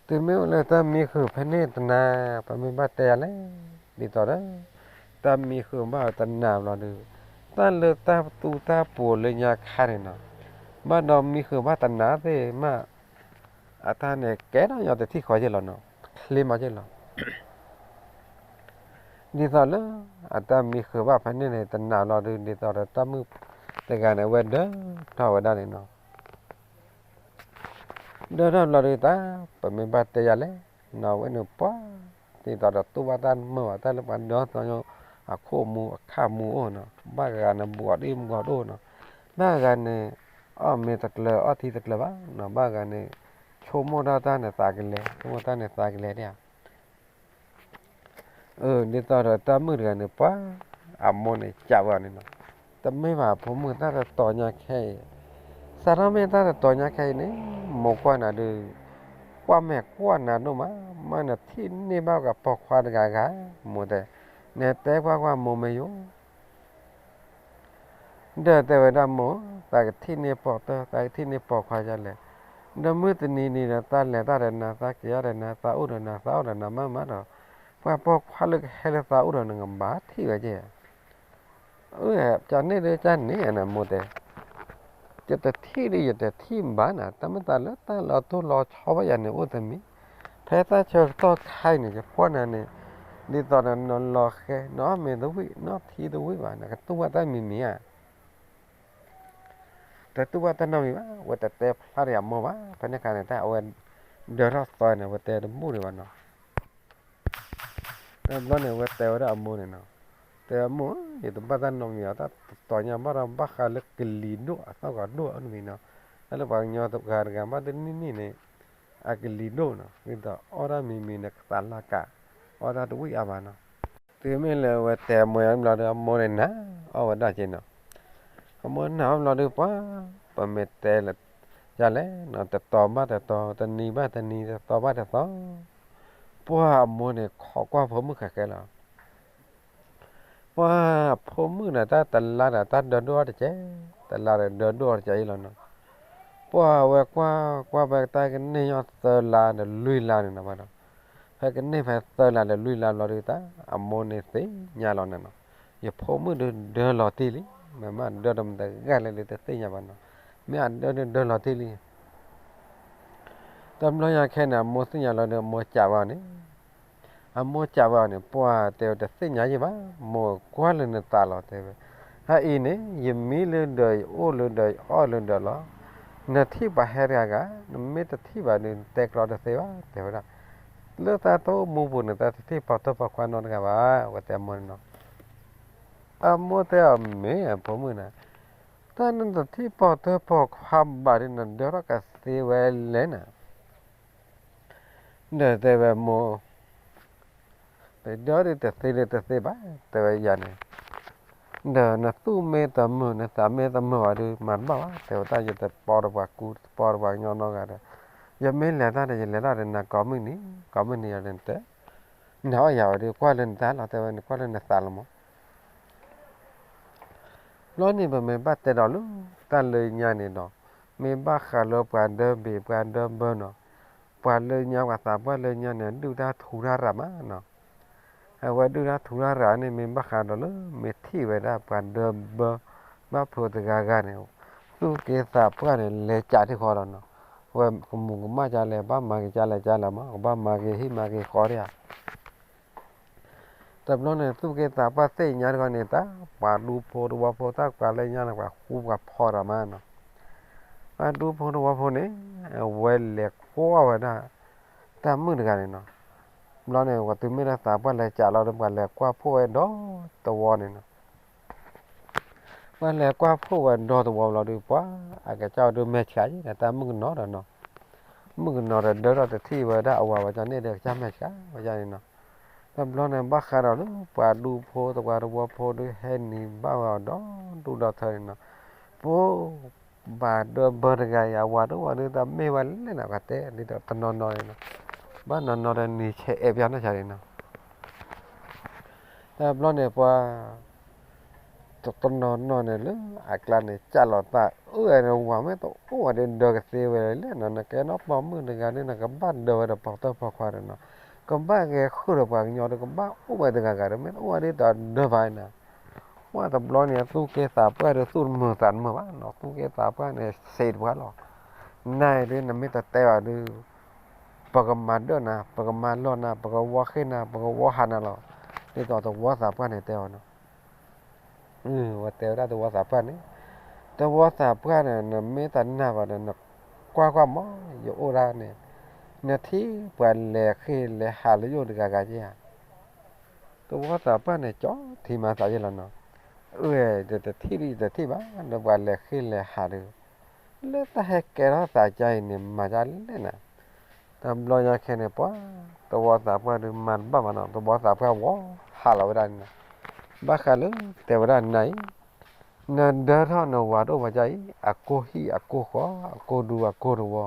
တုၤမ့ၢ်အိၣ်လၢတၢ်မံဃုာ်ဖဲန့ၣ်တနၤ ပမ့ၢ်ဘၣ်တဲယၤလဲၣ် ဒ်သိးဒီး တၢ်မံဃုာ်ဘၣ်တနၤဘျီဒုး တၢ်လၢတၢ်သူတၢ်ပူၤလၢညါခါန့ၣ်နီၤ ဘၣ်ဒီးမံဃုာ်ဘၣ်တနၤသ့ၣ်မး အတၢ်န့ၣ်ကဲထီၣ်ညီတထံၣ်ဃီယဲလီၤနီၤ ချ့မးယဲလီၤ. ဒ်သိးလၢ အတၢ်မံဃုာ်ဘၣ်ဖဲန့ၣ်န့ၣ် တနၤလီၤဒုး ဒ်သိးဒီးတၢ်မုၣ်တဂၤန့ၣ် အဝဲဒၢထီၣ်ဝဲဒၣ်န့ၣ်နီၤ. ဒၢထီၣ်ဘျီဒုးတၢ် ပမ့ၢ်ဘၣ်တဲယၤလဲၣ် နီၤ အဝဲန့ၣ်ပှၤ ဒ်သိးဒီးတူၢ်ဘၣ်တၢ်မုာ်ဘၣ် တၢ်လၢပှၤဒၢထီၣ်သီညါ အခိၣ်မူအခၣ်မူအိၣ်နီၤ ဘၣ်ဂၤန့ၣ် ဘူးအီၤဒ်မူအီၤဒိၣ်နီၤ ဘၣ်ဂၤန့ၣ် အီၣ်မ့ၤတကျၢၤ အီၣ်ထံတကျၢၤဘၣ်နီၤ ဘၣ်ဂၤန့ၣ် ဆိကမိၣ်တၢ်တၢ်န့ၣ်သးကလဲၤ ဆိကမိၣ်တၢ်န့ၣ်သးကလဲၤဒၣ် အၢ ဒ်သိးဒီးတၢ်မုၣ်တဂၤန့ၣ် ပှၤ အမိၢ်န့ၣ်ကးဝဲအီၤန့ၣ်နီၤ တမ့ၢ်ဘၣ် ဖိမုၣ်တၢ်တတီၤညါခဲအံၤ စးထီၣ်မ့ၢ်တၢ်တတီၤညါခဲအံၤန့ၣ် မိၢ်ကွၢ်နၤဒုး ကွၢ်မဲာ်ကွၢ်နၤဒိၣ်မး မ့ၢ်နထံၣ်န့ၢ်ဘၣ်ကပိာ်ခွါတဂၤဂၤ မိၢ်တဲ နတဲကွၢ်ကွၢ်မိၢ်မ့ၢ်ယိာ် ဒီးတဲဝဲဒၣ်မိၢ် သးကထံၣ်န့ၢ်ပိာ်တၢၢ် သးကထံၣ်န့ၢ်ပိာ်ခွါယလဲၣ် ဒီးမုၢ်တနံၤနံၤဒီး သးလဲၤတၢ်ဒီးနၤ သးက့ၤအီၣ်ဒီးနၤ သးအိၣ်ဒီးနၤ သးအိၣ်ဒီးနၤမးမးဒီး ပှၤပိာ်ခွါလၢကဟဲလၢသးအိၣ်ဒီးနကဘၣ်ထံၣ်ဝဲက့ၤ အၢ ကန့ၣ်ဒုးကန့ၣ် မိၢ်တဲ ယတထံၣ်ဒုး ယတထံၣ်ဘၣ်နၤ တၢ်မ့ၢ်သးလၢတၢ်လီၤတိၢ်လီၤဆီဘၣ်ယၤန့ၣ်အိၣ်တမံၤ ဖဲတၢ်ဆၢကတီၢ်ခါအံၤန့ၣ် ယကွၢ်နၤန့ၣ် ဒ်သိးဒီးနလီၤဃဲ နအီၣ်မ့ၤတဝံၣ် နအီၣ်ထံတဝံၣ်ဘၣ် နကတူၢ်ဘၣ်တၢ်မံၤမံၤဧါ တတူၢ်ဘၣ်တၢ်နီတမံၤဘၣ် အဝဲတတဲဖျါဒီးအမိၢ်ဘၣ် ဖဲန့ၣ်အခါန့ၣ် တၢ်အဝဲဒၢထီၣ်သီန့ၣ် အဝဲတဲတဘူၣ်ဒံးဘၣ်နီၤ တဘျီန့ၣ် အဝဲတဲဝဲဒၣ်အမိၢ်န့ၣ်နီၤ, တဲအမိၢ်ဧၢ, ယတဘၣ်တၢ်နီတမံၤဘၣ်, တၢ်တတီၤညါဘၣ်ဒီး ဘၣ်ဃးလၢကလံၤဒိၣ် အသီၣ်ဂီၤဒိၣ်အီၤတမံၤနီၤ, တၢ်လၢပှၤကညီတဂၤတဂၤဘၣ်တနံၣ်နံၣ်န့ၣ် အကလံၤဒိၣ်နီၤ, ဒ်သိးအီၣ်တၢ်မံၤမံၤန့ၣ် ကသးလၢကး, အီၣ်တၢ်တဝံၣ်အါဘၣ်နီၤ. တုၤမ့ၢ်လၢအဝဲတဲအမိၢ်အံၤဘျီဒီး အမိၢ်န့ၣ်နာ်အီၣ်ဝဲဒၣ်က့နီၤ, အမိၢ်နာ်အီၣ်ဘျီဒီး ပှၤ ပမ့ၢ်တဲလၢ ယၤလဲၣ်နီၤ, တတီၤဘၣ်တတီၤ, တနံၤဘၣ်တနံၤ, တသီဘၣ်တသီ, ပှၤအမိၢ်န့ၣ် ခိးကွၢ်ဖိမုၣ်ဃဲးဃဲးလီၤ. ပှၤဖိမုၣ်န့ၣ် တၢ်တလါဒီး တၢ်ဒၢဒိၣ်အီၤတကဲး, တလါဒီးဒၢဒိၣ်အီၤတကဲးအံၤလီၤနီၤ. ပှၤဝဲကွၢ်ကွၢ်ဖဲတၢ်ကန့ၢ်ညီသၢလါဒီးလွံၢ်လါန့ၣ်နီၤဘၣ်ဒီး, ဖဲကန့ၢ်ဖဲသၢလါဒီးလွံၢ်လါဘျီဒီး တၢ်အမိၢ်န့ၣ်သ့ၣ်ညါလီၤန့ၣ်နီၤ, ယဖိမုၣ်ဒုးဒၢလီၤတံၢ်လံ, မ့မ့ၢ်အဒၢဒီးမတၤဂၤလဲၣ်လၢတသ့ၣ်ညါဘၣ်နီၤ, မ့ၢ်အဒၢဒုးဒၢလီၤတံၢ်လံ. တ တဘျီညါခဲန့ၣ် အမိၢ်သ့ၣ်ညါလီၤဒီး အမိၢ်စံးဝဲအီၤန့ၣ်, အမိၢ်စံးဝဲအီၤန့ၣ်, ပှၤတဲဝဲတသ့ၣ်ညါယဲၢ်ဘၣ်, မိၢ်ကွၢ်လၢနသးလီၤတဲဝဲ, အအံၤန့ၣ် ယမံလၢဒၢး ယအိၣ်လၢဒၢး ယအီၣ်လၢဒၢးလီၤ. နထံၣ်ပှၤဟဲတဂၤဂၤ, နမ့ၢ်တထံၣ်ဘၣ်ဒီး နတဲကျီတသ့ဘၣ် တဲဝဲဒၣ်. လၢတၢ်တအိၣ်မူပူၤန့ၣ် တၢ်တထံၣ်ပိာ်တၢၢ်ပိာ်ခွါနီတဂၤဘၣ်, အဝဲတဲအမိၢ်န့ၣ်နီၤ. အမိၢ်တဲအီၤမ့ၢ်အဖိမုၣ်န့ၣ်, တၢ်နတထံၣ်ပိာ်တၢၢ်ပိာ်ခွါဘၣ်ဒီး နဒၢထီၣ်ကသ့ဝဲလဲၣ်န့ၣ်, ဒီးတဲဝဲမိၢ်, ပဒၢဒီးတသ့ဒီးတသ့ဘၣ် တဲဝဲယၤန့ၣ်, ဒီးနသူၣ်မ့ၢ်တမုာ် နသးမ့ၢ်တမုာ်ဘၣ်ဒီး မၤတဘၣ်ဘၣ် တဲဝဲတၢ် ယတပီတပှၤကူ တပီတပှၤကညီနီတဂၤဒီး, ယမ့ၢ်လဲၤတၢ်ဒီး ယလဲၤတၢ်ဒီးနၤကိးမုၢ်နံၤ ကိးမုၢ်နံၤယၤဒီးနတဲ နၤအီၣ်ယၤဝဲဒီး ကွၢ်လၢနသးလီၤ တဲဝဲ နကွၢ်လၢနသးလီၤမး. ဘျီန့ၣ် ပမ့ၢ်ဘၣ်တဲဒီးလၢ တၢ်လၢညါန့ၣ်ဒီး, မ့ၢ်ဘၣ်ဃးလၢပှၤဒၢဘ့ၣ်ပှၤဒၢဘၢနီၤ, ပှၤလၢညါပှၤသးပှၢ်လၢညါန့ၣ် ဒုၣ်တၢ်ထူတၢ်ရၤမးနီၤ. အဝဲဒုၣ်တၢ်ထူတၢ်ရၤန့ၣ် မ့ၢ်ဘၣ်ဃးဒီးလၢ မ့ၢ်ထံၣ်ဝဲဒၣ်ပှၤဒၢဘၢ ဘၣ်ဖုးတဂၤဂၤန့ၣ်, သူၣ်က့သးပှၢ်န့ၣ် လဲၤကးထံၣ်ဃီဒီးနီၤ, ဝဲကမူၤကမၣ်ကလဲၣ် ဘၣ်မၤက့ၤကလဲၣ်ကလဲၣ်မး ကဘၣ်မၤက့ၤဟံၣ်မၤက့ၤဃီဒၣ်ဧါ တဘျီန့ၣ် သူၣ်က့သးပှၢ်သ့ၣ်ညါတခီန့ၣ် တၢ်ပှၤဒူဖိတဝီဖိ တၢ်ပှၤလၢညါန့ၣ် ပှၤဃူပှၤဖိးတၢ်မးနီၤ. ပှၤဒူဖိတဝီဖိန့ၣ် အဝဲလဲၤကွၢ်ဝဲဒၣ် တၢ်မုၣ်တဂၤန့ၣ်နီၤ. ဘျီန့ၣ် ပှၤတုၤမ့ၢ်လၢသးပှၢ်လဲၤကးလီၤဒီး ပှၤလဲၤကွၢ်ဖှိၣ်ဝဲဒီတဝီန့ၣ်နီၤ. ပှၤလဲၤကွၢ်ဖှိၣ်ဝဲဒီတဝီလီၤဒီး ပှၤအကစၢ်ဒုးမဲာ်ဆှးအံၤ တၢ်မုၣ်ကနီၤဒီးနီၤ, မုၣ်ကနီၤဒီးဒၢထီၣ်တထံၣ်ဝဲဒၣ်အဝၤဝဲန့ၣ်ဒီး ကစၢ်မဲာ်ဆှးဝဲန့ၣ်နီၤ. တဘျီန့ၣ် ဘၣ်ဃးဒီးလၢ ပှၤဒူဖိတဝီတဝီဖိဒီး ဟဲနံၤဘၣ်ဝဲအီၤဒီဒူၣ်ဒီထၢန့ၣ်နီၤ. ပှၤ ပှၤဒၢဘၢတဂၤအံၤ အဝၤတအိၣ်ဝဲဒီး တၢ်မ့ၢ်ဝဲလဲၣ်န့ၣ် ပှၤတဲဒ်သိးတနီၤနီၤန့ၣ်နီၤ, ဘၣ်နီၤနီၤဒီးနံၤဆဲးအဲၣ်ပျီနီၢ်ဆါန့ၣ်နီၤ. တဘျီန့ၣ် ပှၤ တနီၤနီၤန့ၣ် လၢအကျါန့ၣ် ကးလိာ်သးအၢဝဲန့ၣ် ဝၤမ့ၢ်တအိၣ်ဝဲဒီး ဒၢကသ့ဝဲလဲၣ်နီၤ, နကဲနီၢ်ပိာ်မုၣ်တဂၤဒီး နကဘၣ်ဒၢဝဲဒီးပိာ်တၢၢ်ပိာ်ခွါဒီးနီၤ, ကဘၣ်ဂဲၤဃုာ်ဒီးပှၤကညီဒီး ကဘၣ်အိၣ်ဝဲတဂၤဂၤဒီး မ့ၢ်တအိၣ်ဝဲဒီး တဒၢဘၣ်နီၤ. ပှၤတဘျီန့ၣ် သူၣ်က့သးပှၢ်ဒီး သူၣ်တမုာ်သးတမုာ်ဘၣ်နီၤ, သူၣ်က့သးပှၢ်န့ၣ် စံးတပှၢ်လီၤ. နၤအံၤဒ်နမ့ၢ်တတဲဘၣ်ဒီး ပကမၤဒၢနၤ, ပကမၤလီၢ်နၤ, ပကဝီဃ့ၢ်နၤ, ပကဝီဟးနၤလီၤ. ဒ်သိးသဝီသးပှၢ်န့ၣ်တဲအီၤနီၤ. ဝဲတဲဝဲဒၣ်သဝီသးပှၢ်န့ၣ်, သဝီသးပှၢ်န့ၣ် နမ့ၢ်တနာ်ဘၣ်ဒီး နကွၢ်ကွၢ်မး ယအိၣ်ဒၣ်န့ၣ်, နထံၣ်ပှၤလဲၤဃ့ၢ်လဲၤဟးလၢယအိၣ်တဂၤဂၤဧါ. သဝီသးပှၢ်န့ၣ် ကၠီထံမၤသးယဲၢ်လီၤနီၤ. အၢ တထံၣ်ဒ်ယတထံၣ်ဘၣ် ဒီးပှၤလဲၤဃ့ၢ်လဲၤဟးဒီး လၢတၢ်ဟဲကဲထီၣ်သးကါအံၤန့ၣ် မၤဒ်လဲၣ်နၤ. တဘျီညါခဲန့ၣ် ပှၤ သဝီသးပှၢ်ဒီးမၤတဘၣ်ဘၣ်နီၤ, သဝီသးပှၢ်ဝီဟးလီၤဝဲဒၣ်န့ၣ်နီၤ. ဘၣ်ဃးလၢတဲဝဲဒၣ်နၤအံၤ နဒၢထီၣ်နဝၤတအိၣ်ဘၣ်ကါအံၤ အကိၢ်ဟံၣ်အကိၢ်ဃီ အကိၢ်ဒူအကိၢ်တဝီ,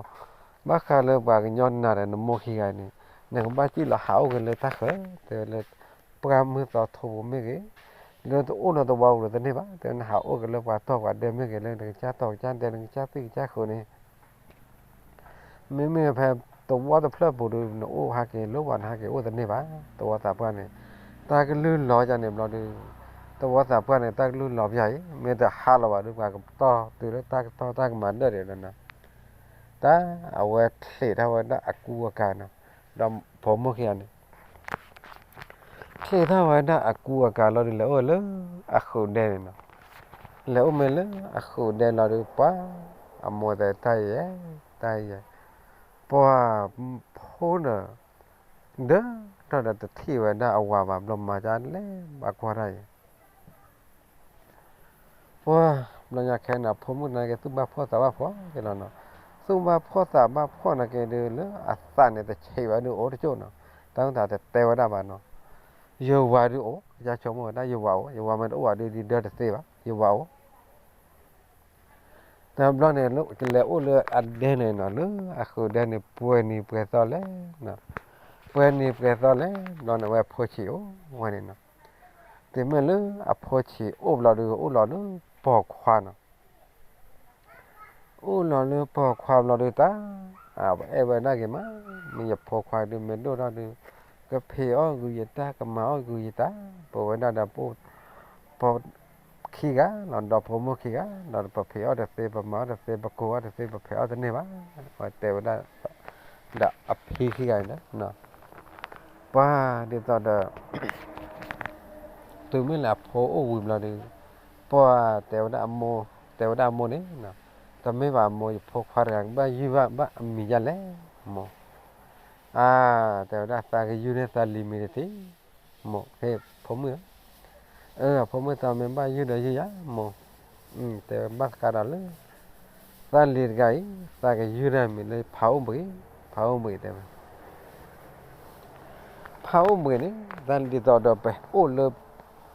ဘၣ်ဃးလၢပှၤကညီနၤဒီးနမိၢ်ခံဂၤန့ၣ် နကဘၣ်စံၣ်လီၤဟးအိၣ်က့ၤလၢတၢ်ဃၢၤ တဲဝဲလၢ ပှၢ်မုၢ်သီထိပူၤမ့ၢ်ဂ့ၤ, လၢတအိၣ်လၢသဝီပူၤလၢတန့ၢ်ဘၣ်, တဲဝဲနဟးအိၣ်က့ၤလၢပှၤတီၢ်ပှၤဒဲမ့ၢ်ဂ့ၤ, လၢနကစၢ်တီၢ်ကစၢ်ဒဲ နကစၢ်သွံၣ်ကစၢ်ဃုာ်န့ၣ် မ့မ့ၢ်ဖဲသဝီတဖျၢၣ်ပူၤဒီး နအိၣ်ဟးက့ၤလၢပှၤနဟးက့ၤအိၣ်တန့ၢ်ဘၣ်, သဝီသးပှၢ်န့ၣ် တၢ်ကလုၢ်လီၤကါန့ၣ်ဘျီဒီး သဝီသးပှၢ်န့ၣ် တၢ်ကလုၢ်လီၤပယါအံၤ မ့ၢ်တဟးလီၤဘၣ်ဒီး ပှၤကတီၢ်တုၤလၢတၢ်ကတီၢ်တၢ်ကမၤဒၢၣ်ဒံးလီၤနီၤ. တၢ်အဝဲချံးထီၣ်ဝဲဒၣ်အကူအကၤနီၤ, ဒီးဖိမုၣ်ခံဂၤန့ၣ် ချံးထီၣ်ဝဲဒၣ်အကူအကၤလီၤဒီး လဲၤအိၣ်လၢအဃုာ်ဒဲန့ၣ်နီၤ. လဲၤအိၣ်မ့ၢ်လၢအဃုာ်ဒဲလီၤဒီး ပှၤအမိၢ်တဲတၢ်ယဲၢ် တၢ်ယဲၢ်, ပှၤဖိန့ၣ် ဒၢထီၣ်ဒီးတထံၣ်ဝဲဒၣ်အဝၤဘၣ် ဘျီမၤဒ်လဲၣ်ဘၣ်ကွၢ်တၢ်အံၤ ပှၤဘျီညါခဲန့ၣ် အဖိမုၣ်နာ်က့ သူၣ်ဘၣ်ဖှီၣ်သးဘၣ်ဖှီၣ်က့ၤလီၤနီၤ. သူၣ်ဘၣ်ဖှီၣ်သးဘၣ်ဖှီၣ်နာ်က့ဒီး လၢအသးန့ၣ်တဆံးဘၣ်ဒီးအိၣ်တကၠိၢ်နီၤ. တၢ်မ့ၢ်သးတတဲဝဲဒၣ်ဘၣ်နီၤ. ယဝၤဒုးအိၣ် ကစၢ်ဆိကမိၣ်ဝဲဒၣ် ယဝၤအိၣ်, ယဝၤမ့ၢ်တအိၣ်ဘၣ်ဒီး ဒၢတသ့ဘၣ် ယဝၤအိၣ် တဘျီန့ၣ် ကလဲၤအိၣ်လၢအဒဲန့ၣ်နီၤ, လၢအဃုာ်ဒဲန့ၣ် ပှဲၤနံၤပှဲၤသီလဲၣ်, ပှဲၤနံၤပှဲၤသီလဲၣ် ဘျီန့ၣ် အဝဲအဖိဆံးအိၣ်ဝဲန့ၣ်နီၤ. တုၤမ့ၢ်လၢအဖိဆံးအိၣ်ဘျီဒီး အိၣ်လီၤလၢပိာ်ခွါနီၤ. အိၣ်လီၤလၢပိာ်ခွါဘျီဒီးတၢ် အဲၣ်ဝဲဒၣ်ဂ့ၤမး, မ့ၢ်ယဖိခွါဒုး မ့ၢ်ဒိၣ်ထီၣ်ဒီး ကဖံးအီၣ်ဂုာ်ယတၢ် ကမၤအီၣ်ဂုာ်ယတၢ်, ပဝဲဒၣ်ဒီး ပ ခံဂၤလီၤ, ဒီးဖိမုၣ်ခံဂၤ, ဒီးပဖံးအီၣ်တသ့, ပမၤအီၣ်တသ့, ပကိးအီၣ်တသ့, ပဖံးအီၣ်တန့ၢ်ဘၣ်. အဝဲတဲဝဲဒၣ်, ပ ဒီးအဖံခံဂၤန့ၣ်ဒီး ပှၤဒ်သိးဒီး တုၤမ့ၢ်လၢအဖိအိၣ်ဝံၤဘျီဒီး ပှၤတဲဝဲဒၣ်အမိၢ်, တဲဝဲဒၣ်အမိၢ်န့ၣ်, တမ့ၢ်ဘၣ်အမိၢ် ယဖိခွါတဂၤကဘၣ်ယုၢ်ဘၣ် ဘၣ်အမံၤဒ်လဲၣ်, မိၢ်, အါ, တဲဝဲဒၣ်သးကယုၢ်န့ၢ်သးလံၤမံၤတထံၣ်, မိၢ်, ဟ့ၣ်ဖိမုၣ်ဧၢ, အၢ ဖိမုၣ် သးမ့ၢ်ဘၣ်ယုၢ်ဒီးယုၢ်ယၤ မိၢ်, တဲဘၣ်သးဒီးလၢ သးလံၤတဂၤအံၤ သးကယုၢ်တၢ်မံၤလၢဖးအိၣ်ဘှံး, ဖးအိၣ်ဘှံးတဲဝဲ ဖးအိၣ်ဘှံးန့ၣ် သးဒ်သိးဒီးပအိၣ်လၢ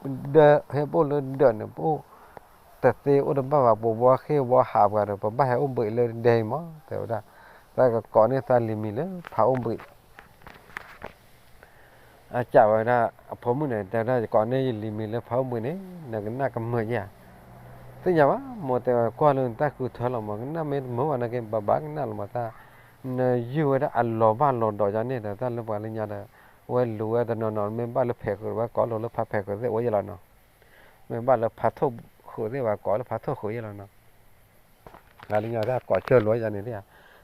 ဒၢ ဟဲပအိၣ်လၢဒၢးန့ၣ် ပအိၣ်တသ့အိၣ်တဘၣ်ဘၣ် ပဝီဃ့ၢ်ဝီဟးပှၤဒီး ပဘၣ်ဟဲအိၣ်ဘှံးလၢဒဲအံၤမး တဲဝဲဒၣ်, သးကကိးန့ၢ်သးလံၤမံၤလၢဖးအိၣ်ဘှံး အစံးဝဲဒၣ် အဖိမုၣ်န့ၣ် တဲဝဲဒၣ် ယကိးန့ၢ်ယလံၤမံၤလၢဖးအိၣ်ဘှံးန့ၣ် နကနၣ်ကမုာ်ဧါ, သ့ၣ်ညါဘၣ် မိၢ်တဲဝဲ ကွၢ်လၢနတၢ်ဃုထၢလီၤမး ကနၣ်မ့ၢ်တမုာ်ဘၣ်နာ်က့ ဘၣ်ဘၣ်ကနၣ်လီၤမး သး နယုၢ်ဝဲဒၣ်အလီၤဘၣ်လီၤဒီးယၤန့ၣ်ဒီး တၢ်လၢပှၤလၢညါဒီး ဝဲလူၤဝဲတနီၤနီၤ မ့ၢ်ဘၣ်လၢဖဲးဃုာ် ဝဲကိးလိာ်လၢဖးဖဲးဃုာ်သ့ၣ်အိၣ်ယဲလီၤနီၤ, မ့ၢ်ဘၣ်လၢဖးထိၣ်ဃုာ်သ့ၣ် ဝဲကိးလၢဖးထိၣ်ဃုာ်ယဲလီၤနီၤ လၢညါတၢ်ကိးဆၢလိာ်ယၤန့ၣ်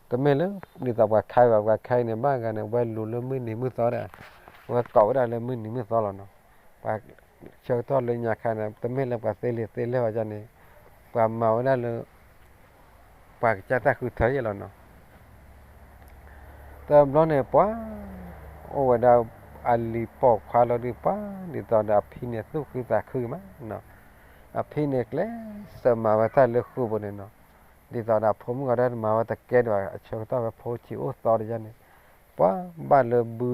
တမ့ၢ်လၢ ဒ်သိးပှၤခါဘၣ် ပှၤခါအံၤန့ၣ် ဘၣ်ဂၤန့ၣ် ဝဲလူၤလၢမုၢ်နံၤမုၢ်သီဒီး ဝဲကိးဝဲဒၣ်လၢမုၢ်နံၤမုၢ်သီလီၤနီၤ, ပှၤဆၢကတီၢ်လၢညါခါန့ၣ် တမ့ၢ်လၢပှၤသ့လံာ်သ့လဲၢ်ဘၣ်ယၤန့ၣ် ပှၤမၤဝဲဒၣ်လၢ ပှၤကစၢ်တၢ်ဃုထၢယဲလီၤနီၤ တဘျီန့ၣ် ပှၤ အိၣ်ဝဲဒၣ် အလံၤပိာ်ခွါလီၤဒုး ပှၤဒ်သိးဒီးအဖံန့ၣ် သူၣ်ခုသးခုမးနီၤ, အဖံန့ၣ်ကျဲးစၢးမၤဝဲတၢ်လၢဃုာ်ပူၤန့ၣ်နီၤ, ဒ်သိးဒီးအဖိမုၣ်ဂီၤဒၣ်မၤဝဲတကဲဒံးဘၣ် အဆၢကတီၢ်ဝဲဖိဆံးအိၣ်သီတယါန့ၣ်, ပှၤဘၣ်လၢဘု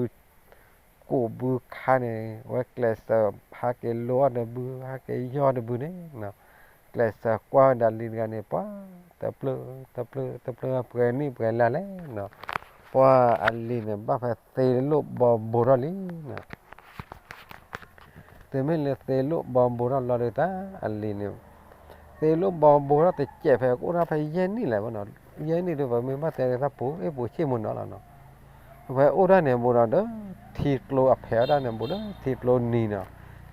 ကိးဘုခါန့ၣ် ဝဲကျဲးစၢးဟးက့ၤလိအီၣ်ဒီးဘု ဟးက့ၤယီၢ်ဒီးဘုန့ၣ်နီၤ, ကျဲးစၢးကွၢ်ဝဲဒၣ်လံၤတဂၤန့ၣ် ပှၤ တပျၢၢ် တပျၢၢ် တပျၢၢ် ပှဲၤနံၣ်ပှဲၤလါလဲၣ်နီၤ, ပှၤအလံၤန့ၣ် ဘၣ်ဖဲသ့လိၣ်ဘီဘိထီၣ်လံနီၤ တုၤမ့ၢ်လၢသ့လိၣ်ဘီဘိထီၣ်လီၤဒီးတၢ်အလံၤန့ၣ်, သ့လိၣ်ဘီဘိထီၣ်တစဲးဖဲကအိၣ်ဒၣ်ဖဲယဲၢ်နံၣ်လဲၣ်ဘၣ်နီၤ, ယဲၢ်နံၣ်ဒီးပမ့ၢ်ဘၣ်တဲဒၣ်တၢ်ပူၤ အ့ၣ်ပူၤဆ့ၣ်မုၢ်နီၤလီၤနီၤ, ဖဲအိၣ်ဒၣ်န့ၣ်ဘူးဒီး ထံကျိအဖဲးဝဲဒၣ်န့ၣ်ဘူးဒီး ထံကျိနံၤနီၤ,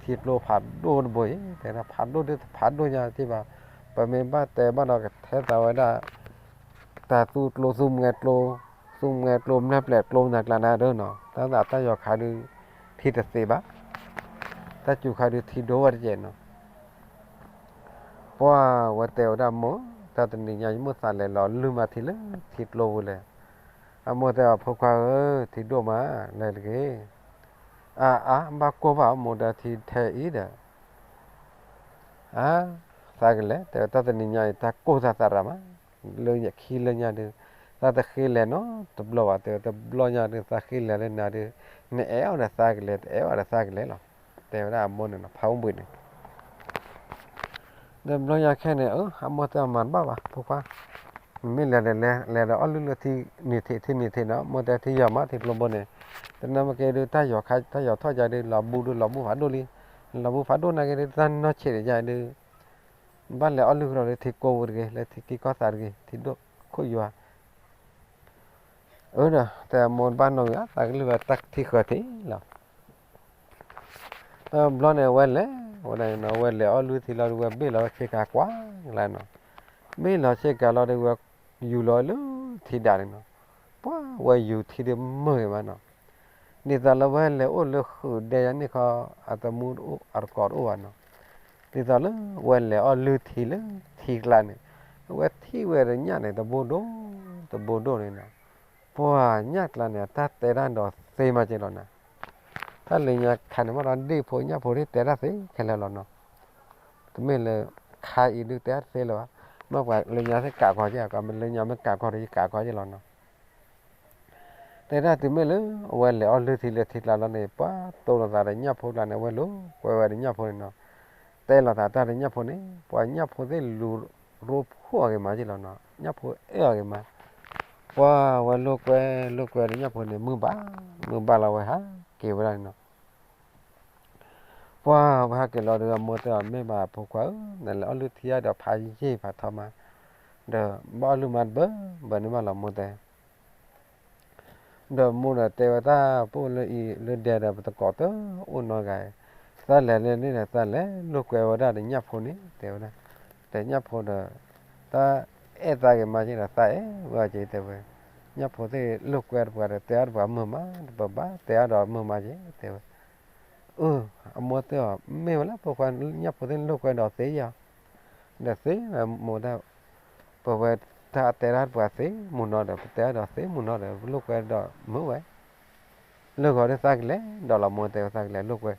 ထံကျိဖးဒိၣ်တဘိအံၤ တဲဒၣ်ဖးဒိၣ်ဒ်ဖးဒိၣ်ညါတ့ၢ်ဘၣ်, ပမ့ၢ်ဘၣ်တဲဘၣ်ဒီးကထဲသိးဝဲဒၣ် တၢ်သူကျိသူမွဲကျိ, သူမွဲကျိ မနုၤပျဲၢ်ကျိ နၤကျါနၤဒၢနီၤ, တၢ်သးတၢ်ယီၤခါဒုး ထံတသ့ဘၣ်, တၢ်စူၤခါဒုးထံဒိၣ်ဝဲတကဲးနီၤ, ပှၤဝဲတဲဝဲဒၣ်မိၢ်, တၢ်တနံၤညါယမိၢ်သးလဲၤလီၤလုၢ်မးထံလၢထံကျိပူၤလဲၣ်, အမိၢ်တဲအီၤဖိခွါဧၢ, ထံဒိၣ်မး လဲၤတဂ့ၤ, အါအါ ဘၣ်ကိၢ်ဘၣ်အမိၢ်ဒီးထံထဲအံၤဒီး အါ, သးကလဲၤ တဲဝဲတၢ်တနံၤညါအံၤ တၢ်ကိၢ်တၢ်သးရၤမး, လၢခံလၢညါဒုး တၢ်တဃ့လဲၤနီတဘျီဘၣ်တဲဝဲ, တဘျီညါဒုး သးဃ့လဲၤလၢနၤဒုး နအဲၣ်အီၤဒီးသးကလဲၤ တအဲၣ်အီၤဒီးသးကလဲၤလီၤ, တဲဝဲဒၣ်အမိၢ်န့ၣ်နီၤ ဖးအိၣ်ဘှံးန့ၣ် ဒီးဘျီညါခဲန့ၣ် အမိၢ်တဲအီၤမၤတဘၣ်ဘၣ် ဖိခွါ, မ့ၢ်လဲၤဒီးလဲၤ လဲၤဒီးအီၣ်လုၢ်လၢထံနံၤထံး ထံနံၤထံးနီၤ, မိၢ်တဲထံယီၤမး ထံကျိဘိန့ၣ်, တနၢ်မ့ၢ်က့ဒုး တၢ်ယီၤခါ တၢ်ယီၤထီၣ်ယါဒုး လီၤဘူးဒုး လီၤဘူးဖးဒိၣ်လံ, လီၤဘူးဖးဒိၣ်နာ်က့ဒုး တၢ်နီၢ်ဆံးတယါဒုး ဘၣ်လဲၤအီၣ်လုၢ်ကဒီးလၢထံကိးပူၤတဂ့ၤ လၢထံက့ၤကီၢ်သးတဂ့ၤ ထံဒိၣ်ခိၣ်ယွၤ အၢဒီး တဲအမိၢ်တဘၣ်နီၣ်ဂံၢ် သးကလုၢ်ဝဲတၢ်ထံဃၢၤထံးလီၤ, တဘျီန့ၣ် အဝဲလဲၤ ဝဲဒၣ်နီၤ အဝဲလဲၤအီၣ်လုၢ်ထံလီၤဒုး ဝဲဘ့ၣ်လီၤဝဲဆ့ကၤကွၢ်ကလါနီၤ, ဘ့ၣ်လီၤဆ့ကၤလီၤဒုး ဝဲယူၤလီၤလၢထံဒၣ်န့ၣ်နီၤ, ပှၤဝဲယူၤထံဒုးမုာ်ဂ့ၤမးနီၤ, ဒ်သိးလၢဝဲလဲၤအိၣ်လၢဃုာ်ဒဲယါန့ၣ်ခီ အတမူတအိၣ် အတကိးတအိၣ်ဘၣ်နီၤ, ဒ်သိးလၢဝဲလဲၤအီၣ်လုၢ်ထံလၢထံကျါန့ၣ်, အဝဲထံၣ်ဝဲဒီးညၣ်န့ၣ် တဘိဒိၣ် တဘိဒိၣ်န့ၣ်နီၤ, ပှၤညၣ်ကျါန့ၣ် အတၢ်တဲတၢ်ဒီးသ့မးက့လီၤနီၤ, တၢ်လၢညါခါန့ၣ် မ့ၢ်ဒီးဒ့ၣ်ဖိညၣ်ဖိဒ်တဲတၢ်သ့ခဲလၢာ်လီၤနီၤ, တမ့ၢ်လၢ ခါအံၤဒုးတဲတၢ်တသ့လၢၤဘၣ်, မ့ၢ်ပှၤလၢညါသ့ၣ်ကးကီက့ၤ ကီမ့ၢ်လၢညါမ့ၢ်ကးကီဒီးယကးကီက့လီၤနီၤ တဲဒၣ်တုၤမ့ၢ်လၢ အဝဲလဲၤအီၣ်လုၢ်ထံလၢထံကျါလီၤန့ၣ် ပှၤတိၢ်လိာ်သးဒီးညၣ်ဖိကျါန့ၣ် အဝဲလိာ်ကွဲဝဲဒီးညၣ်ဖိန့ၣ်နီၤ, တဲလိာ်သးတၢ်ဒီးညၣ်ဖိန့ၣ် ပှၤညၣ်ဖိသ့ၣ်လူၤရိဖှိၣ်အီၤဂ့ၤမးက့လီၤနီၤ, ညၣ်ဖိအဲၣ်အီၤဂ့ၤမး, ပှၤဝဲလိာ်ကွဲလိာ်ကွဲဒီးညၣ်ဖိန့ၣ် မုၢ်ဘၣ် မုၢ်ဘၣ်လီၤဝဲဟးက့ၤဝဲဒၣ်န့ၣ်နီၤ ပှၤဝဲဟဲက့ၤလီၤဒီး အမိၢ်တဲအီၤ မ့ၢ်ဘၣ်ဖိခွါဧၢ, နလဲၤအီၣ်လုၢ်ထံယါဒီးဖးယံာ်ဖးထီမး, ဒီးဘၣ်အီၣ်လုၢ်မးတဘၢဘၢန့ၣ်ဘၣ်လီၤ မိၢ်တဲ, ဒီးမိၢ်ဒီးတဲဝဲတၢ် ပအိၣ်လၢအံၤလၢဒဲဒီး ပတကိးတအိၣ်နီတဂၤအံၤ, သးလဲၤလၢန့ၣ်ဒီး သးလဲၤလိာ်ကွဲဝဲဒၣ်ဒီးညၣ်ဖိန့ၣ် တဲဝဲဒၣ်, ဒီးညၣ်ဖိဒီး တၢ်အဲၣ်သးဂ့ၤမးက့ဒီး သးအဲၣ်ဝဲအီၤက့တဲဝဲ, ညၣ်ဖိသ့ၣ်လိာ်ကွဲတပှၤဒီး တဲအီၤတပှၤမုာ်မး, တပဘၣ်တဲအီၤဒီးမုာ်မးက့ၤ တဲဝဲ. အမိၢ်သ့ၣ်အီၤ မ့ၢ်ဝဲလၢဖိခွါ ညၣ်ဖိသ့ၣ်လိာ်ကွဲဒီးသ့ယီၤ, ဒီးသ့ဝဲမိၢ်တၢ်, ပဝဲတၢ်တဲတၢ်တပှၤသ့မုၢ်နီၤဒီး ပတဲအီၤဒီးသ့မုၢ်နီၤဒီး ပလိာ်ကွဲဒီးမုာ်ဝဲ, လၢဂီၤဒ်သးကလဲၤဒီးလီၤ မိၢ်တဲဝဲသးကလဲၤလိာ်ကွဲ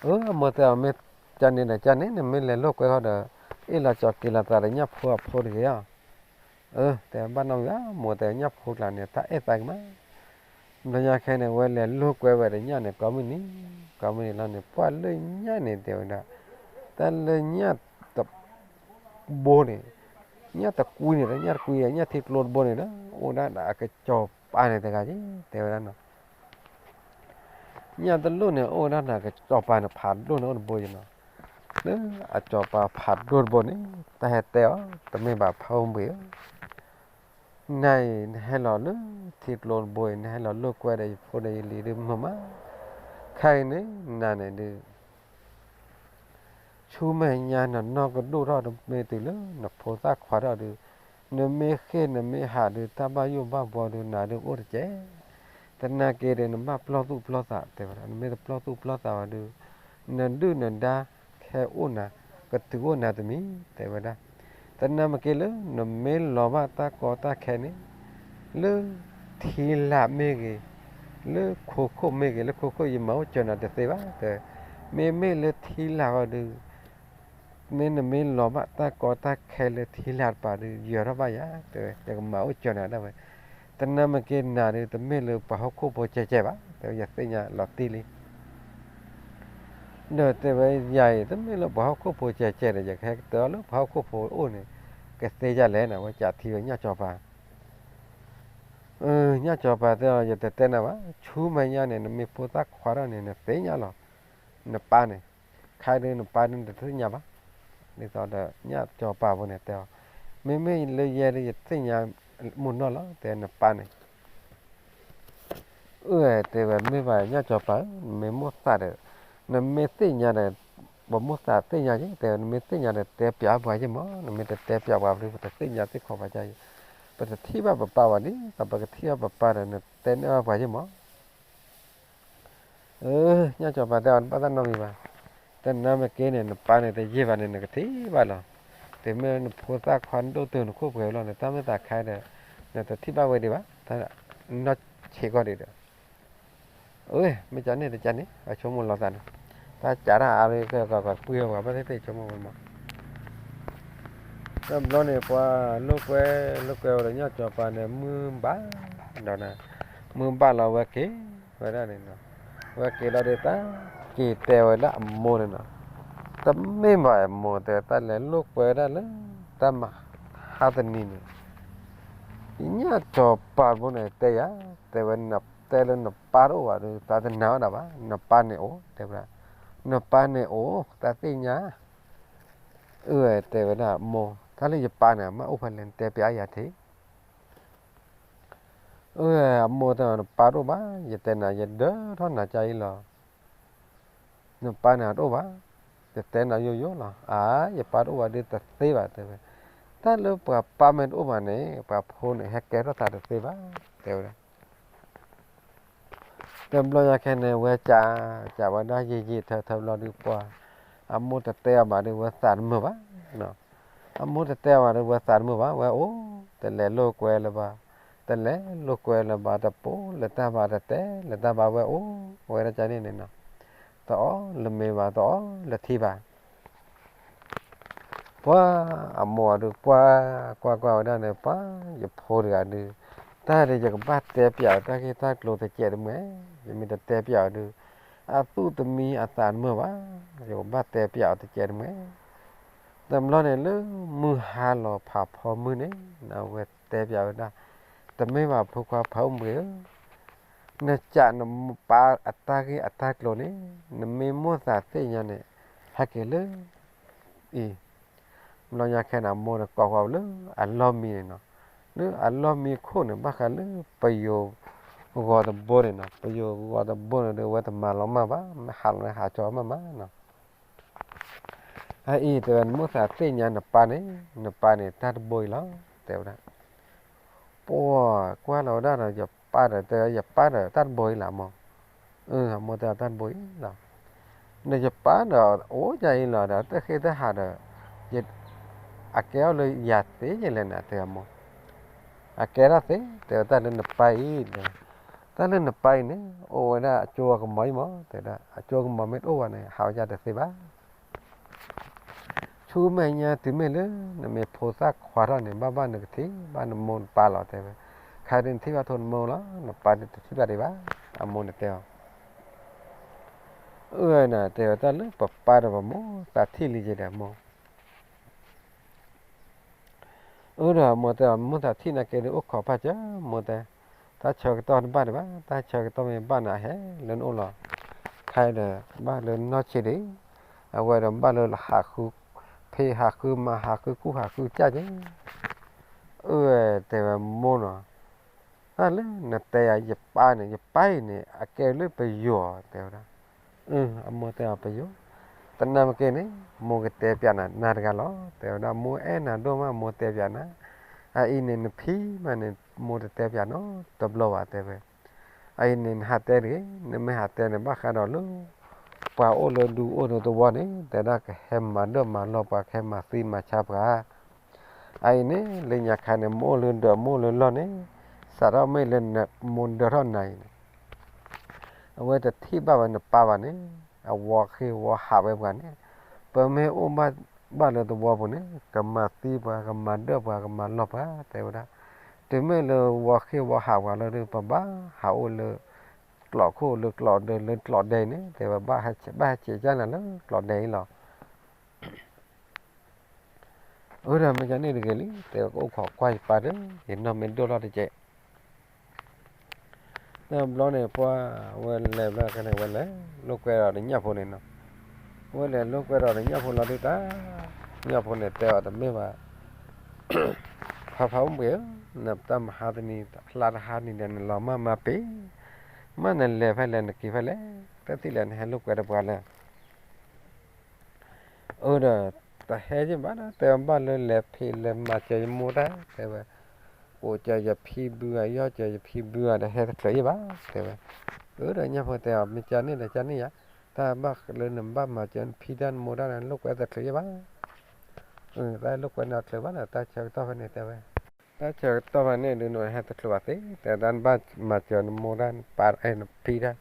အၢ အမိၢ်တဲအီၤ မ့ၢ်ကန့ၣ်ဒီးကန့ၣ် နမ့ၢ်လဲၤလိာ်ကွဲဃီဒီး အ့ၣ်လီၤကၠီၤက့ၤလီၤသးဒီးညၣ်ဖိအဖိတဂ့ၤဧါ. အၢ တဲဘၣ်နီၣ်ဝံၤဧါ မိၢ်တဲညၣ်ဖိကျါန့ၣ် တၢ်အဲၣ်သးကမး. ဘျီညါခဲန့ၣ် ဝဲလဲၤလိာ်ကွဲဝဲဒီးညၣ်န့ၣ် ကိးမုၢ်နံၤ, ကိးမုၢ်နံၤလီၤန့ၣ် ပှၢ်လၢညၣ်န့ၣ်တဲဝဲဒၣ်, တၢ်လၢညၣ်တဘိန့ၣ်, ညၣ်တကွံန့ၣ်ဒီး ညၣ်တကွံ ညၣ်ထံကျိတဘိန့ၣ်ဒီး အိၣ်ဒၣ်ဒီးအကစီၤပၤန့ၣ်တဂၤက့ၤ တဲဝဲဒၣ်နီၤ. ညၣ်တလိၣ်န့ၣ် အိၣ်ဝဲဒၣ်ဒီးကစီၤပၤန့ၣ် ဖးဒိၣ်န့ၣ်အိၣ်တဘိယနီၤ. လၢအစီၤပၤဖးဒိၣ်တဘိန့ၣ် တၢ်ဟဲတဲအီၤ တမ့ၢ်ဘၣ်ဖးအိၣ်ဘှံးဧၢ, နၤအံၤ နဟဲလီၤလၢထံကျိတဘိအံၤ နဟဲလီၤလိာ်ကွဲဒီးယဖိဒီးယလံၤဒုးမုာ်မး, ခဲအံၤန့ၣ် နၤန့ၣ်ဒုး ဆူမဲာ်ညါနနီၢ်ကဒိၣ်ထီၣ်တမ့ၢ်တုၤလၢနဖိသၣ်ခွါထီၣ်ဒုး, နမ့ၢ်ဃ့ၢ်နမ့ၢ်ဟးဒုး တၢ်ဘၣ်ယိၣ်ဘၣ်ဘှီဒုး နၤဒုးအိၣ်တကဲ, သနာ်က့ဒီး နဘၣ်ပျီၢ်သူၣ်ပျီၢ်သး တဲဝဲဒၣ်, နမ့ၢ်တပျီၢ်သူၣ်ပျီၢ်သးဘၣ်ဒုး, နဒုၣ်နဒါခဲအိၣ်နၤ, ကတုၤအိၣ်နၤတမံၤ တဲဝဲဒၣ်. သနာ်က့လၢ နမ့ၢ်လီၤဘၣ်တၢ်ကီတၢ်ခဲန့ၣ် လၢထံလာ်မ့ၢ်ဂ့ၤ, လၢခိခိၣ်မ့ၢ်ဂ့ၤ, လၢခိခိၣ်ယမၤအိၣ်ကၠီနၤတသ့ဘၣ်, မ့မ့ၢ်လၢထံလာ်ဃီဒုး, မ့ၢ်နမ့ၢ်လီၤဘၣ်တၢ်ကီတၢ်ခဲလၢထံလာ်တပၤဒုး ယၢၤထီၣ်ဘၣ်ယၤ, တဲဝဲ, ယကမၤအိၣ်ကၠီနၤဒၣ်ဝဲ. သနာ်က့နၤဒုး တမ့ၢ်လၢပှၤဟီၣ်ခိၣ်ဖိကဲကဲဘၣ်, တဲဝဲယသ့ၣ်ညါလီၤတံၢ်လံ ဒီးတဲဝဲယၤအံၤ တမ့ၢ်လၢပှၤဟီၣ်ခိၣ်ဖိကဲကဲဒီး ယကဟဲကတၢၢ်လၢပှၤဟီၣ်ခိၣ်ဖိအိၣ်န့ၣ် ကသ့ဒ်လဲၣ်န့ၣ် ဝဲကးထံဝဲညၣ်ကၠီၤပၤ, ညၣ်ကၠီၤပၤတဲအီၤ ယတတဲနၤဘၣ်, ဆူမဲာ်ညါန့ၣ် နမ့ၢ်ဖိသၣ်ခွါထီၣ်န့ၣ် နသ့ၣ်ညါလီၤ, နပၢ်န့ၣ်, ခါဒုးနပၢ်ဒုးနတသ့ၣ်ညါဘၣ်, ဒ်သိးဒီးညၣ်ကၠီၤပၤဖိန့ၣ်တဲအီၤ, မ့မ့ၢ်လၢယဲဒုး ယသ့ၣ်ညါမုၢ်နီၢ်လီၤ တဲနပၢ်န့ၣ် အၢ တဲဝဲ မ့ၢ်ဘၣ်ညၣ်ကၠီၤပၤဧၢ, နမ့ၢ်မိၣ်သးဒီး, နမ့ၢ်သ့ၣ်ညါဒီး, ပမိၣ်သးသ့ၣ်ညါက့ၤ, တဲဝဲ နမ့ၢ်သ့ၣ်ညါဒီး တဲပျးပှၤယ့ၢ်မး, နမ့ၢ်တတဲပျးပှၤဒီး ပတသ့ၣ်ညါသ့ၣ်ခီပှၤကါယ့ၢ်, ပတထံၣ်ဘၣ်ပပၢ်ဘၣ်, ဒ်သိးပကထံၣ်ဘၣ်ပပၢ်ဒီး နတဲန့ၢ်ဘၣ်ပှၤယ့ၢ်မး. အၢ ညၣ်ကၠီၤပၤတဲအီၤ တဘၣ်တၢ်နီတမံၤဘၣ်, သနာ်က့န့ၣ် နပၢ်န့ၣ် တယံာ်ဘၣ်န့ၣ် နကထံၣ်ဘၣ်လီၤ, တမ့ၢ်နဖိသၣ်ခွါဒိၣ်တုာ်နခိၣ်ပှဲၤလီၤန့ၣ် တၢ်မ့ၢ်သးခါဒီး နတထံၣ်ဘၣ်ဝဲဒံးဘၣ်, တၢ်နီၢ်ဆံးကီၢ်ဒံးဒီး အၢ မ့ၢ်ကန့ၣ်တကန့ၣ် အဆိကမိၣ်လီၤသးန့ၣ်, တၢ်ကးတၢ်အါလၢကကွံာ်အီၤပှၤဘၣ်သ့ၣ်သ့ၣ်ဆိကမိၣ်ဝဲမး. တဘျီန့ၣ် ပှၤလိာ်ကွဲ, လိာ်ကွဲဝဲဒီးညၣ်ကၠီၤပၤန့ၣ် မုၢ်ဘၣ်ဒီးန့ၣ်, မုၢ်ဘၣ်လီၤဝဲက့ၤဝဲဒၣ်န့ၣ်နီၤ, ဝဲက့ၤလီၤဒီးတၢ်က့ၤတဲဝဲဒၣ်အမိၢ်န့ၣ်နီၤ, တမ့ၢ်ဘၣ်အမိၢ် တဲဝဲ တၢ်လဲၤလိာ်ကွဲဒၣ်လၢ တၢ်မဟါတနံၤန့ၣ် ညၣ်ကၠီၤပၤဖိန့ၣ်တဲယၤ, တဲဝဲ နတဲလၢနပၢ်တအိၣ်ဘၣ်ဒီး သးတနာ်ဝဲဒၣ်ဘၣ်, နပၢ်န့ၣ်အိၣ် တဲဝဲဒၣ်, နပၢ်န့ၣ်အိၣ် သးသ့ၣ်ညါ, အၢ တဲဝဲဒၣ် မိၢ် တၢ်လၢယပၢ်န့ၣ် မ့ၢ်အိၣ်ဖဲလဲၣ် နတဲပျးယၤထံး, အၢ အမိၢ်တဲ နပၢ်တအိၣ်ဘၣ်, ယတဲနၤ ယဒၢထီၣ်နၤကါအံၤလီၤ နပၢ်န့ၣ်တအိၣ်ဘၣ်, ယတဲနၤယိယိလီၤ, အါ ယပၢ်တအိၣ်ဘၣ်ဒုးတသ့ဘၣ် တဲဝဲ, တၢ်လၢပှၤပၢ်မ့ၢ်တအိၣ်ဘၣ်န့ၣ် ပှၤဖိန့ၣ် ဟဲကဲထီၣ်သးတသ့ဘၣ် တဲဝဲဒၣ်. တဘျီညါခဲန့ၣ် ဝဲကး, ကးဝဲဒၣ်ယံာ်ယံာ်ထၢထၢဘျီဒုးပှၤ, အမိၢ်တတဲအီၤဘၣ်ဒီး ဝဲသးတမုာ်ဘၣ် အမိၢ်တတဲအီၤဘၣ်ဒီး ဝဲသးတမုာ်ဘၣ်, ဝဲအိၣ် တလဲၤလိာ်ကွဲလၢၤဘၣ်, တလဲၤလိာ်ကွဲလၢၤဘၣ်, တပိာ်လၢၤတၢ်ဘၣ်, တတဲလၢၤတၢ်ဘၣ်, ဝဲအိၣ်ဝဲဒၣ်ကန့ၣ်န့ၣ်နီၤ, တအီၣ်လၢၤမ့ၤဘၣ်, တအီလၢၤထံဘၣ် ပှၤအမိၢ်အီၤဒုး ပှၤကွၢ်ကွၢ်ဝဲဒၣ်န့ၣ် ပှၤယဖိတဂၤဒုး, တၢ်ဒုးယကဘၣ်တဲပျးအီၤတၢ်ဂ့ၢ်တၢ်ကျိၤတကဲးတမှဲၤ, ယမ့ၢ်တတဲပျးအီၤဒုး, အသူၣ်တမံအသးတမုာ်ဘၣ်, ယကဘၣ်တဲပျးအီၤတကဲးတမှဲၤ. တဘျီန့ၣ်လၢမုၢ်ဟါလီၤဖးဖီမုၢ်န့ၣ် အဝဲတဲပျးဝဲဒၣ်, တမ့ၢ်ဘၣ်ဖိခွါဖးအိၣ်ဘှံးဧၢ နစံးနပၢ်အတၢ်ဂ့ၢ်အတၢ်ကျိၤန့ၣ် နမ့ၢ်မိၣ်သးသ့ၣ်ညါန့ၣ် ဟဲက့ၤလၢအံၤ, ဘျီညါခဲန့ၣ် အမိၢ်န့ၣ်ကိးဃီၤလၢအလီၢ်မံန့ၣ်နီၤ, လၢအလီၢ်မံခိၣ်န့ၣ် ဘၣ်ဃးလၢပယိၤဂီၤတဘိန့ၣ်နီၤ, ပယိၤဂီၤတဘိန့ၣ်ဒီး အဝဲတမၤလီၤမၢ်ဘၣ်, မ့ၢ်ဟးလီၤန့ၣ်ဟးကၠီမၢ်မးနီၤ အအံၤတဲဝဲ နမိၣ်သးသ့ၣ်ညါနပၢ်န့ၣ်, နပၢ်န့ၣ် တၢ်တဘိအံၤလီၤ တဲဝဲဒၣ်. ပှၤကွၢ်လီၤဝဲဒၣ်ဒီး ယပၢ်ဒီးတဲ ယပၢ်ဒီးတၢ်တဘိအံၤလီၤမၢ်. အမိၢ်တဲတၢ်တဘိအံၤလီၤ. ဒီးယပၢ်ဒီးအိၣ်ဒ်အံၤလီၤဒီး တၢ်ဃ့တၢ်ဟးဒီး အကဲအီၤလၢယၤသ့ယလဲၣ်န့ၣ် တဲအမိၢ်. အကဲထီၣ်သ့ တဲဝဲတၢ်လၢနပၢ်အံၤဒီး တၢ်လၢနပၢ်အံၤန့ၣ် အိၣ်ဝဲဒၣ်အကၠိအကမီၤအံၤမၢ် တဲဝဲဒၣ် အကၠိအကမီၤမ့ၢ်တအိၣ်ဘၣ်န့ၣ် ဟးဝဲဒၣ်တသ့ဘၣ်. ဆူမဲာ်ညါတုၤမ့ၢ်လၢ နမ့ၢ်ဖိသၣ်ခွါထီၣ်န့ၣ် ဘၣ်ဘၣ်နကထံၣ် ဘၣ်နမိၢ်နပၢ်လီၤ တဲဝဲ. ခါဒုးနထံၣ်ဘၣ်ထိနမိၢ်လီၤ နပၢ်ဒုးတထံၣ်ဘၣ်ဒံးဘၣ် အမိၢ်န့ၣ်တဲအီၤ. အၢ တဲဝဲတၢ်လၢပပၢ်ဒီးပမိၢ်သးထံၣ်လံက့ၤဒီး မိၢ် အၢ ဒီးမိၢ်တဲအီၤ မိၢ်သးထံၣ်နာ်က့ဒုးအိၣ်ခိးပၢ်ကၢ မိၢ်တဲ, တၢ်ဆၢကတီၢ်တဘၣ်ဒံးဘၣ် တၢ်ဆၢကတီၢ်မ့ၢ်ဘၣ်န့ၣ်အဟဲလၢနအိၣ်လီၤ. ခဲအံၤဒီး ဘၣ်လၢနီၢ်ဆံးဒံး အဝဲဒီးဘၣ်လၢဟးဃု ဖံးဟးဃုမၤဟးဃုကူၣ်ဟးဃုကၢ်က့ၤ. အၢ တဲဝဲမိၢ်နီၤ, တၢ်လၢနတဲယၤ ယပၢ်န့ၣ် ယပၢ်အံၤန့ၣ် အကဲလၢပယီၤ တဲဝဲဒၣ်. အမိၢ်တဲအီၤပယီၤ, တနၢ်မ့ၢ်က့န့ၣ် မိၢ်ကတဲပၠးနၤနၤတဂၤလီၤ တဲဝဲဒၣ်. မိၢ်အဲၣ်နၤဒိၣ်မး မိၢ်တဲပၠးနၤ, အအံၤန့ၣ်နဖံးမးန့ၣ် မိၢ်တတဲပၠးနီတဘျီဘၣ် တဲဝဲ. အအံၤန့ၣ်နဟးတဲတဂ့ၤ, နမ့ၢ်ဟးတဲန့ၣ် ဘၣ်ဃးဒီးလၢ ပှၤအိၣ်လၢဒူအိၣ်လၢသဝီန့ၣ် တဲဒၣ်ကဟဲမၤဒၢၣ်မၤလီၢ်ပှၤ ကဟဲမၤသံမၤဆါပှၤ အအံၤန့ၣ် လၢညါခါန့ၣ် မ့ၢ်အိၣ်လၢဒၢးမ့ၢ်အိၣ်လၢလီၢ်န့ၣ် စးထီၣ်မ့ၢ်လၢမိၢ်ဒၢးထီၣ်နၤအံၤန့ၣ် အဝဲတထံၣ်ဘၣ်ဝဲနပၢ်ဘၣ်န့ၣ် အဝီဃ့ၢ်ဝီဟးဝဲပှၤန့ၣ် ပမ့ၢ်အိၣ်ဘၣ်လၢသဝီပူၤန့ၣ် ကမၤသံပှၤ ကမၤဒၢၣ်ပှၤ ကမၤလီၢ်ပှၤ တဲဝဲဒၣ်. တုၤမ့ၢ်လၢဝီဃ့ၢ်ဝီဟးပှၤလီၤဒီး ပဘၣ်ဟးအိၣ်လၢ ကျိးခိၣ်လၢကျိးဒၢးလၢကျိးဒဲးအံၤန့ၣ် တဲဝဲ ဘၣ်ဟဲဆဲးကၢ်နၤလၢကျိးဒဲးအံၤလီၤ. အၢ ဒီးမ့ၢ်ကန့ၣ်တဂ့ၤလံ တဲဝဲ ကအိၣ်ခိးကွၢ်ယပၢ်ဒီး ယနီၢ်မ့ၢ်ဒိၣ်ထီၣ်တကဲး တဘျီန့ၣ် ပှၤဝဲလဲၤဘျီန့ၣ် ဝဲလဲၤလိာ်ကွဲဒီးညၣ်ဖိန့ၣ်နီၤ. ဝဲလဲၤလိာ်ကွဲဒီးညၣ်ဖိလီၤဒုးတၢ်, ညၣ်ဖိန့ၣ်တဲအီၤတမ့ၢ်ဘၣ်, ဖါဖါအိၣ်ဘှံးဧၢ, နတၢ်မဟါတနံၤ ဖျါတဟါနံၤဒီး နလီၤမၢ်မၤပ့ၤ, မ့ၢ်နလဲၤဖဲလဲၣ်နက့ၤဖဲလဲၣ်, တၢ်သံလဲၣ်နဟဲလိာ်ကွဲဒီးပှၤလဲၣ် အၢ ဒီး တဟဲယဘၣ်ဒီး တဲဘၣ်လၢလဲၤဖံးလဲၤမၤစၢၤယမိၢ်တၢ် တဲဝဲ, အိၣ်စၢၤယဖံဘုဧါ ယီၢ်စၢၤယဖံဘုဧါ ဒီးဟဲတချုးယဘၣ် တဲဝဲ. အၢ ဒီးညၣ်ဖိတဲအီၤ မ့ၢ်ကန့ၣ်ဒီးကန့ၣ်ယါ, တၢ်ဘၣ်လၢနဘၣ်မၤစၢၤနဖံတၢ်နမိၢ်တၢ်ဒီး လိာ်ကွဲတချုးယဘၣ်. တၢ်လိာ်ကွဲန့ၣ်တချုးဘၣ်ဒီး တၢ်ဆၢကတီၢ်ဖဲန့ၣ်တဲဝဲ, တၢ်ဆၢကတီၢ်ဖဲန့ၣ်ဒုး နဟဲတချုးဘၣ်သ့ တဲတၢ်နဘၣ်မၤစၢၤနမိၢ်တၢ် နပၢ်အဲၣ်နဖံတၢ်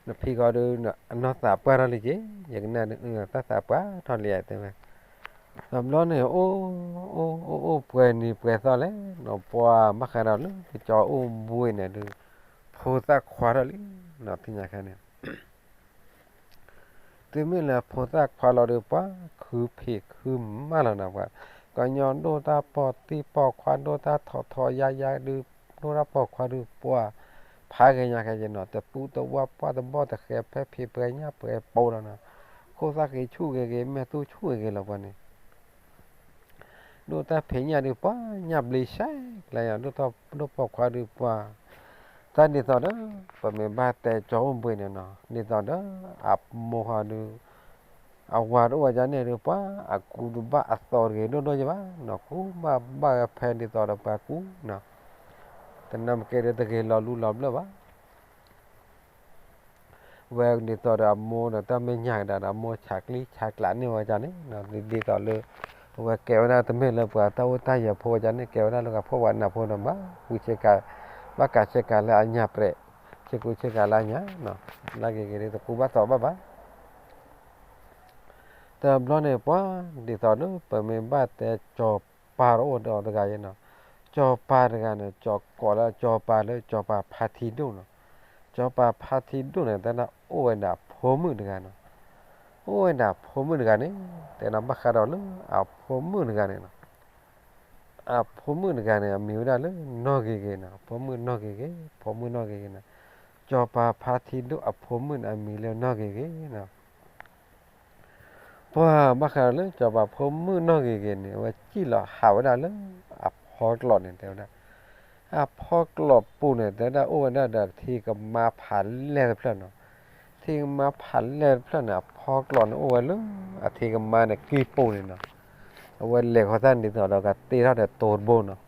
နဖံဃီဒုး အနီၢ်သးပှၢ်ထီၣ်လံက့ၤ, ယကနၣ်ဒုး တၢ်သးပှၢ်ထီၣ်လံဧါ တဲဝဲ. တဘျီန့ၣ် အိၣ် အိၣ် အိၣ် အိၣ်ပှဲၤနံၤပှဲၤသီလဲၣ်, နီၢ်ပှၤဘၣ်ဃးဒီးလၢကစီၤအိၣ်ဘှံးန့ၣ်ဒုး ဖိသၣ်ခွါထီၣ်လံ, နီၢ်သ့ၣ်ညါခဲန့ၣ် တုၤမ့ၢ်လၢဖိသၣ်ခွါလီၤဒီး ပှၤခုဖံးခုမၤလီၤနီၤ ပှၤ ကညီဒိၣ်တၢ်ပိာ်သံပိာ်ခွါ ဒိၣ်တၢ်ထီၣ်ထီၣ်ယါယါဒုး ဒိၣ်တၢ်ပိာ်ခွါဒုး ပှၤ ဖးဂ့ၤညါခဲက့ၤနီၤ တသူတဝါ ပှၢ်တဘီၣ်တဃဲၤ ဖဲဖံးပှဲၤညၣ်ပှဲၤပိာ်လီၤနီၤ, ခိၣ်သၣ်ဃံဆူၣ်ဂ့ၤဂ့ၤ မဲာ်သူၣ်ဆူၣ်ဂ့ၤဂ့ၤလီၤပှၤန့ၣ် ဒိၣ်တၢ်ဖံးညၣ်ဒုး ပှၤညၣ်ဘျ့ဆဲးကျဲယၤ ဒိၣ်ပိာ်ခွါဒုးပှၤ, တၢ်ဒ်သိးဒီး ပမ့ၢ်ဘၣ်တဲကၠီအိၣ်ဘှံးန့ၣ်နီၤ ဒ်သိးဒီး အမိၢ်ဃီဒုး အဝၤတအိၣ်ဝဲဒၣ်န့ၣ်ဒုး ပှၤအကူတဘၣ်အသီတဂ့ၤဒိၣ်ဒိၣ်ယဘၣ်နီၤ ကူဘၣ်ဘၣ်ဝဲဖဲဒ်သိးဒီးပှၤကူနီၤ, တနၢ်မ့ၢ်က့ဒုးတဂ့ၤလီၤလူလီၤဘျၢၣ်ဘၣ် ဝဲဒ်သိးဒီးအမိၢ်ဒီးတၢ်မဲာ်ညါကဒါဒီးအမိၢ်ဆးကျံဆးကျးန့ၢ်ဝဲဒၣ်န့ၣ် ဒ်သိးလၢ အဝဲကဲဝဲဒၣ်တမ့ၢ်လၢပှၤတၢ်အိၣ်တၢ်ယၢၤဖိဝဲဒၣ်န့ၣ် ကဲဝဲဒၣ်လၢကဖိဝဲနၢ်ဖိဒီး ဘၣ်ကူဆ့ကၤ ဘၣ်ကးဆ့ကၤလၢအညၣ်ပြဲး ဆ့ကူဆ့ကၤလၢအညၣ်နီၤ, နာ်က့ၤက့ၤဒ်တကူဘၣ်သီဘၣ်ဘၣ် တဘျီန့ၣ် ပှၤဒ်သိးလၢပမ့ၢ်ဘၣ်တဲစီၤပၤတအိၣ်ဒီးတဂၤယဲနီၤ, စီၤပၤတဂၤန့ၣ် စီၤကိးလၢစီၤပၤလၢစီၤပၤဖါထံဒိၣ်နီၤ, စီၤပၤဖါထံဒိၣ်န့ၣ် တဲဒၣ်အိၣ်ဝဲဒၣ်ဖိမုၣ်တဂၤနီၤ, အိၣ်ဝဲဒၣ်ဖိမုၣ်တဂၤန့ၣ် တဲဒၣ်ဘၣ်ဃးဒီးလၢအဖိမုၣ်တဂၤန့ၣ်နီၤ အဖိမုၣ်တဂၤန့ၣ် အမံၤဝဲဒၣ်လၢနီၢ်ဂ့ၤဂ့ၤနီၤ, ဖိမုၣ်နီၢ်ဂ့ၤဂ့ၤ, ဖိမုၣ်နီၢ်ဂ့ၤဂ့ၤနီၤ, စီၤပၤဖါထံဒိၣ်အဖိမုၣ်န့ၣ် အမံၤလၢနီၢ်ဂ့ၤဂ့ၤနီၤ ပှၤဘၣ်ဃးဒီးလၢစီၤပၤဖိမုၣ်နီၢ်ဂ့ၤဂ့ၤန့ၣ် အဝဲစံၣ်လီၤဟးဝဲဒၣ်လၢအဖီကျိးန့ၣ် တဲဝဲဒၣ်, အဖီကျိးပူၤန့ၣ် တဲဝဲဒၣ်အိၣ်ဝဲဒၣ်ဒီးထံကမါဖးလဲၢ်တဖျၢၣ်နီၤ, ထံကမါဖးလဲၢ်တဖျၢၣ်န့ၣ် အဖီကျိးန့ၣ်အိၣ်ဝဲလၢအထံကမါန့ၣ်ကံၢ်ပူၤန့ၣ်နီၤ, အဝဲလဲၤဃီၤတၢ်ဒ်သိးဒီးကတ့ထီၣ်ဒီးတိၤတဘိနီၤ,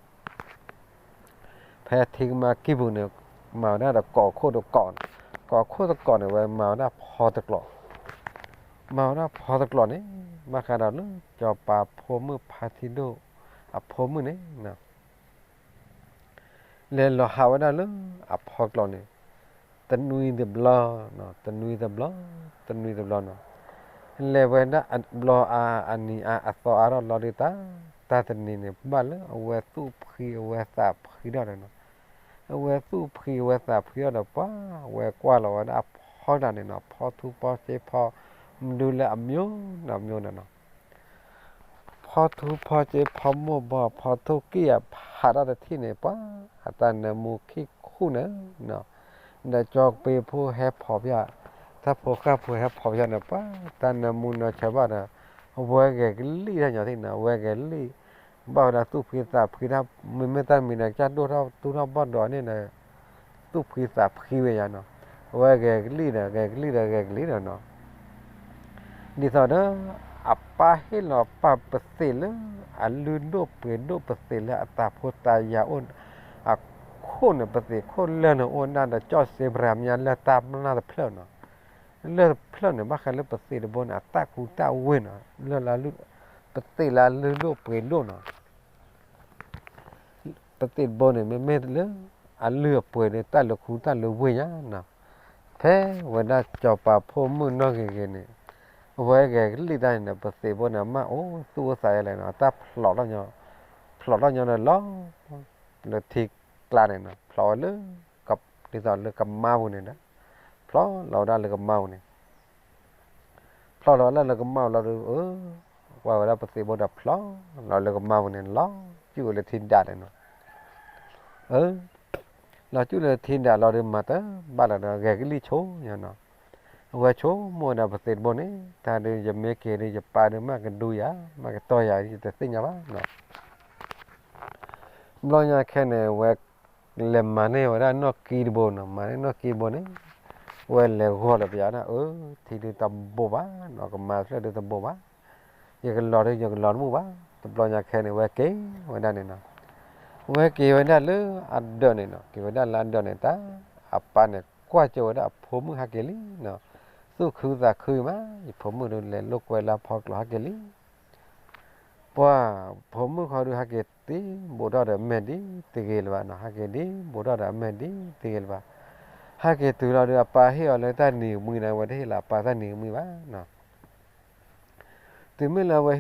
ဖဲထံကမါကံၢ်ပူၤန့ၣ် မၤဝဲဒၣ်ဒီးကိးခိၣ်တကိး, ကိးခိၣ်တကိးန့ၣ် ဝဲမၤဝဲဒၣ်ဖီတကျိး, မၤဝဲဒၣ်ဖီတကျိးန့ၣ် ဘၣ်ဃးဒီးလၢ စီၤပၤဖိမုၣ်ဖါထံဒိၣ် အဖိမုၣ်န့ၣ် လဲၤလီၤဟးဝဲဒၣ်လၢအဖီကျိးန့ၣ် တနွံတဘျီ, တနွံတဘျီ, တနွံတဘျီနီၤ, လဲၤဝဲဒၣ်အဘျီအါ အနံၤအါ အသီအါထီၣ်လီၤဒုးတၢ်, တၢ်တနံၤန့ၣ် ဘၣ်လၢအဝဲသူၣ်ဖှံအဝဲသးဖှံထီၣ်ဒီးနီၤ, အဝဲသူၣ်ဖှံအဝဲသးဖှံထီၣ်ဒီး ပှၤဝဲကွၢ်လီၤဝဲဒၣ်အဖီကျိးန့ၣ်နီၤ, ဖီထူဖီစ့ဖီ မနုၤလၢအမျိုးနီၤ မျိုးနီၤနီၤ ဖီထူဖီစ့ဖီမိၢ်ဘီ ဖီထူကံၢ်အဖးထီၣ်တထံၣ်န့ၣ် ပှၤအတၢ်နၢမူခံခူၣ်န့ၣ်နီၤ, ဒီးကၠီကပ့ဖိဟဲဖီၣ်ဖၠၣ်, တၢ်ဖိဃၢ်ဖိဟဲဖီၣ်ဖၠၣ်န့ၣ် ပှၤတၢ်နၢမူနီၤဆၢဘၣ်ဒီး အဝဲဂဲၤကလံၣ်တၢ်ညီထံၣ်နီၤ, အဝဲဂဲၤကလံၣ်, ဘၣ်ဝဲဒၣ်သူၣ်ဖှံသးဖှံတၢ်, မ့မ့ၢ်တၢ်မံၤန့ၣ် ကစၢ်ဒိၣ်ထီၣ်တူၢ်ထီၣ်ဘီၣ်ဒိးန့ၣ်ဒီး သူၣ်ဖှံသးဖှံဝဲယါနီၤ, အဝဲဂဲၤကလံၣ်ဒီး ဂဲၤကလံၣ်ဒီး ဂဲၤကလံၣ်ဒီးနီၤ ဒ်သိးဒီး အပၢ်ဟ့ၣ်လီၤပာ်ပသ့ၣ်လၢ အလုၢ်ဒိၣ်ပှ့ၤဒိၣ်ပသ့ၣ်လၢအတၢ်ဖိတၢ်ယာ်အိၣ် အခိၣ်န့ၣ် ပသ့ၣ်ခိၣ်လၢၢ်န့ၣ်အိၣ်ဒၣ်ဒီး ကၠီၣ်စ့ပရၤမညါလၢတၢ်မျၢ်တဖျၢၣ်နီၤ, လၢၢ်တဖျၢၣ်န့ၣ် ဘၣ်ဃးလၢပသ့ၣ်တဘိန့ၣ် အတၢ်ကူတၢ်ဝ့ၢ်နီၤ, လၢၢ်လၢ ပသ့ၣ်လၢအလုၢ်ဒိၣ်ပှ့ၤဒိၣ်နီၤ ပသ့ၣ်တဘိန့ၣ် မ့မ့ၢ်လၢ အလုၢ်အပှ့ၤဒီး တၢ်လုၢ်ခူတၢ်လုၢ်ဝ့ၢ်ညါနီၤ, ဖဲဝဲဒၣ်စီၤပၤဖိမုၣ်နီၢ်ဂ့ၤဂ့ၤန့ၣ် အဝဲဂဲၤကလံၣ်တၢ်န့ၣ်ဒီး ပသ့ၣ်ဘိန့ၣ် အမါအိၣ်သူၣ်အိၣ်သးယါလဲၣ်နီၤ, အတၢ်ဖျိးထီၣ်ညီ, ဖျိးထီၣ်ညီဒီးလီၤ လၢထံကျါန့ၣ်နီၤ, ဖျိးဝဲလၢ ဒ်သိးလၢကမါပူၤန့ၣ်ဒီး ဖျိးလီၤဝဲဒၣ်လၢကမါပူၤန့ၣ် ဖျိးလီၤဝဲဒၣ်လၢကမါပူၤလီၤဒီး အၢ ကွၢ်ဝဲဒၣ်ပသ့ၣ်ဘိဒီးဖျိးလီၤလၢကမါပူၤန့ၣ် လီၤစုၣ်ဝဲလၢထံဒၣ်န့ၣ်နီၤ, အၢ လီၤစုၣ်လၢထံဒၣ်လီၤဒီး မၤတဘၣ်လၢၤဒီး ဂဲၤကလံၣ်ဆိညါနီၤ, အဝဲဆိကမိၣ်ဝဲဒၣ်ပသ့ၣ်တဘိန့ၣ် တၢ်ဒုးယမ့ၢ်က့ၤဒီး ယပၢ်ဒုးမ့ၢ်ကဒူယၤ မ့ၢ်ကတီၢ်ယၤ ယတသ့ၣ်ညါဘၣ်နီၤ ဘျီညါခဲန့ၣ် ဝဲလဲၤမၤန့ၢ်ဝဲဒၣ်နီၣ်ကံတဘိနီၤ, မၤန့ၢ်နီၣ်ကံတဘိန့ၣ် ဝဲလဲၤဂီၤဒီးပယီၤဒၣ် အၢ ထံဒုးတဘိဘၣ်နီၤ, ကမါဖျၢၣ်ဒုးတဘိဘၣ်, ယကလီၤဒုးယကလီၤတမုာ်ဘၣ်, တဘျီညါခဲန့ၣ် ဝဲက့ၤဝဲဒၣ်န့ၣ်နီၤ, ဝဲက့ၤဝဲဒၣ်လၢအဒၢးန့ၣ်နီၤ, က့ၤဝဲဒၣ်လၢအဒၢးန့ၣ် တၢ်အပၢ်န့ၣ် ကွၢ်ကၠိဝဲဒၣ်အဖိမုၣ်ဟဲက့ၤလံနီၤ, သူၣ်ခုသးခုမး ယဖိမုၣ်ဒုးလဲၤလိာ်ကွဲလၢအဖီကျိးဟဲက့ၤလံ ပှၤဖိမုၣ်ခီဒုးဟဲက့ၤဒ်ဘူးထီၣ်ဒီးအမဲာ်ဒ်တဂ့ၤလၢၤဘၣ်နီၤ, ဟဲက့ၤဒ်ဘူးထီၣ်ဒီးအမဲာ်ဒ်တဂ့ၤလၢၤဘၣ်, ဟဲက့ၤတုၤလီၤဒုး အပၢ်ဟ့ၣ်အီၤလၢတၢ်နံၤကမှံန့ၣ် အဝဲတဟ့ၣ်လၢအပၢ်တၢ်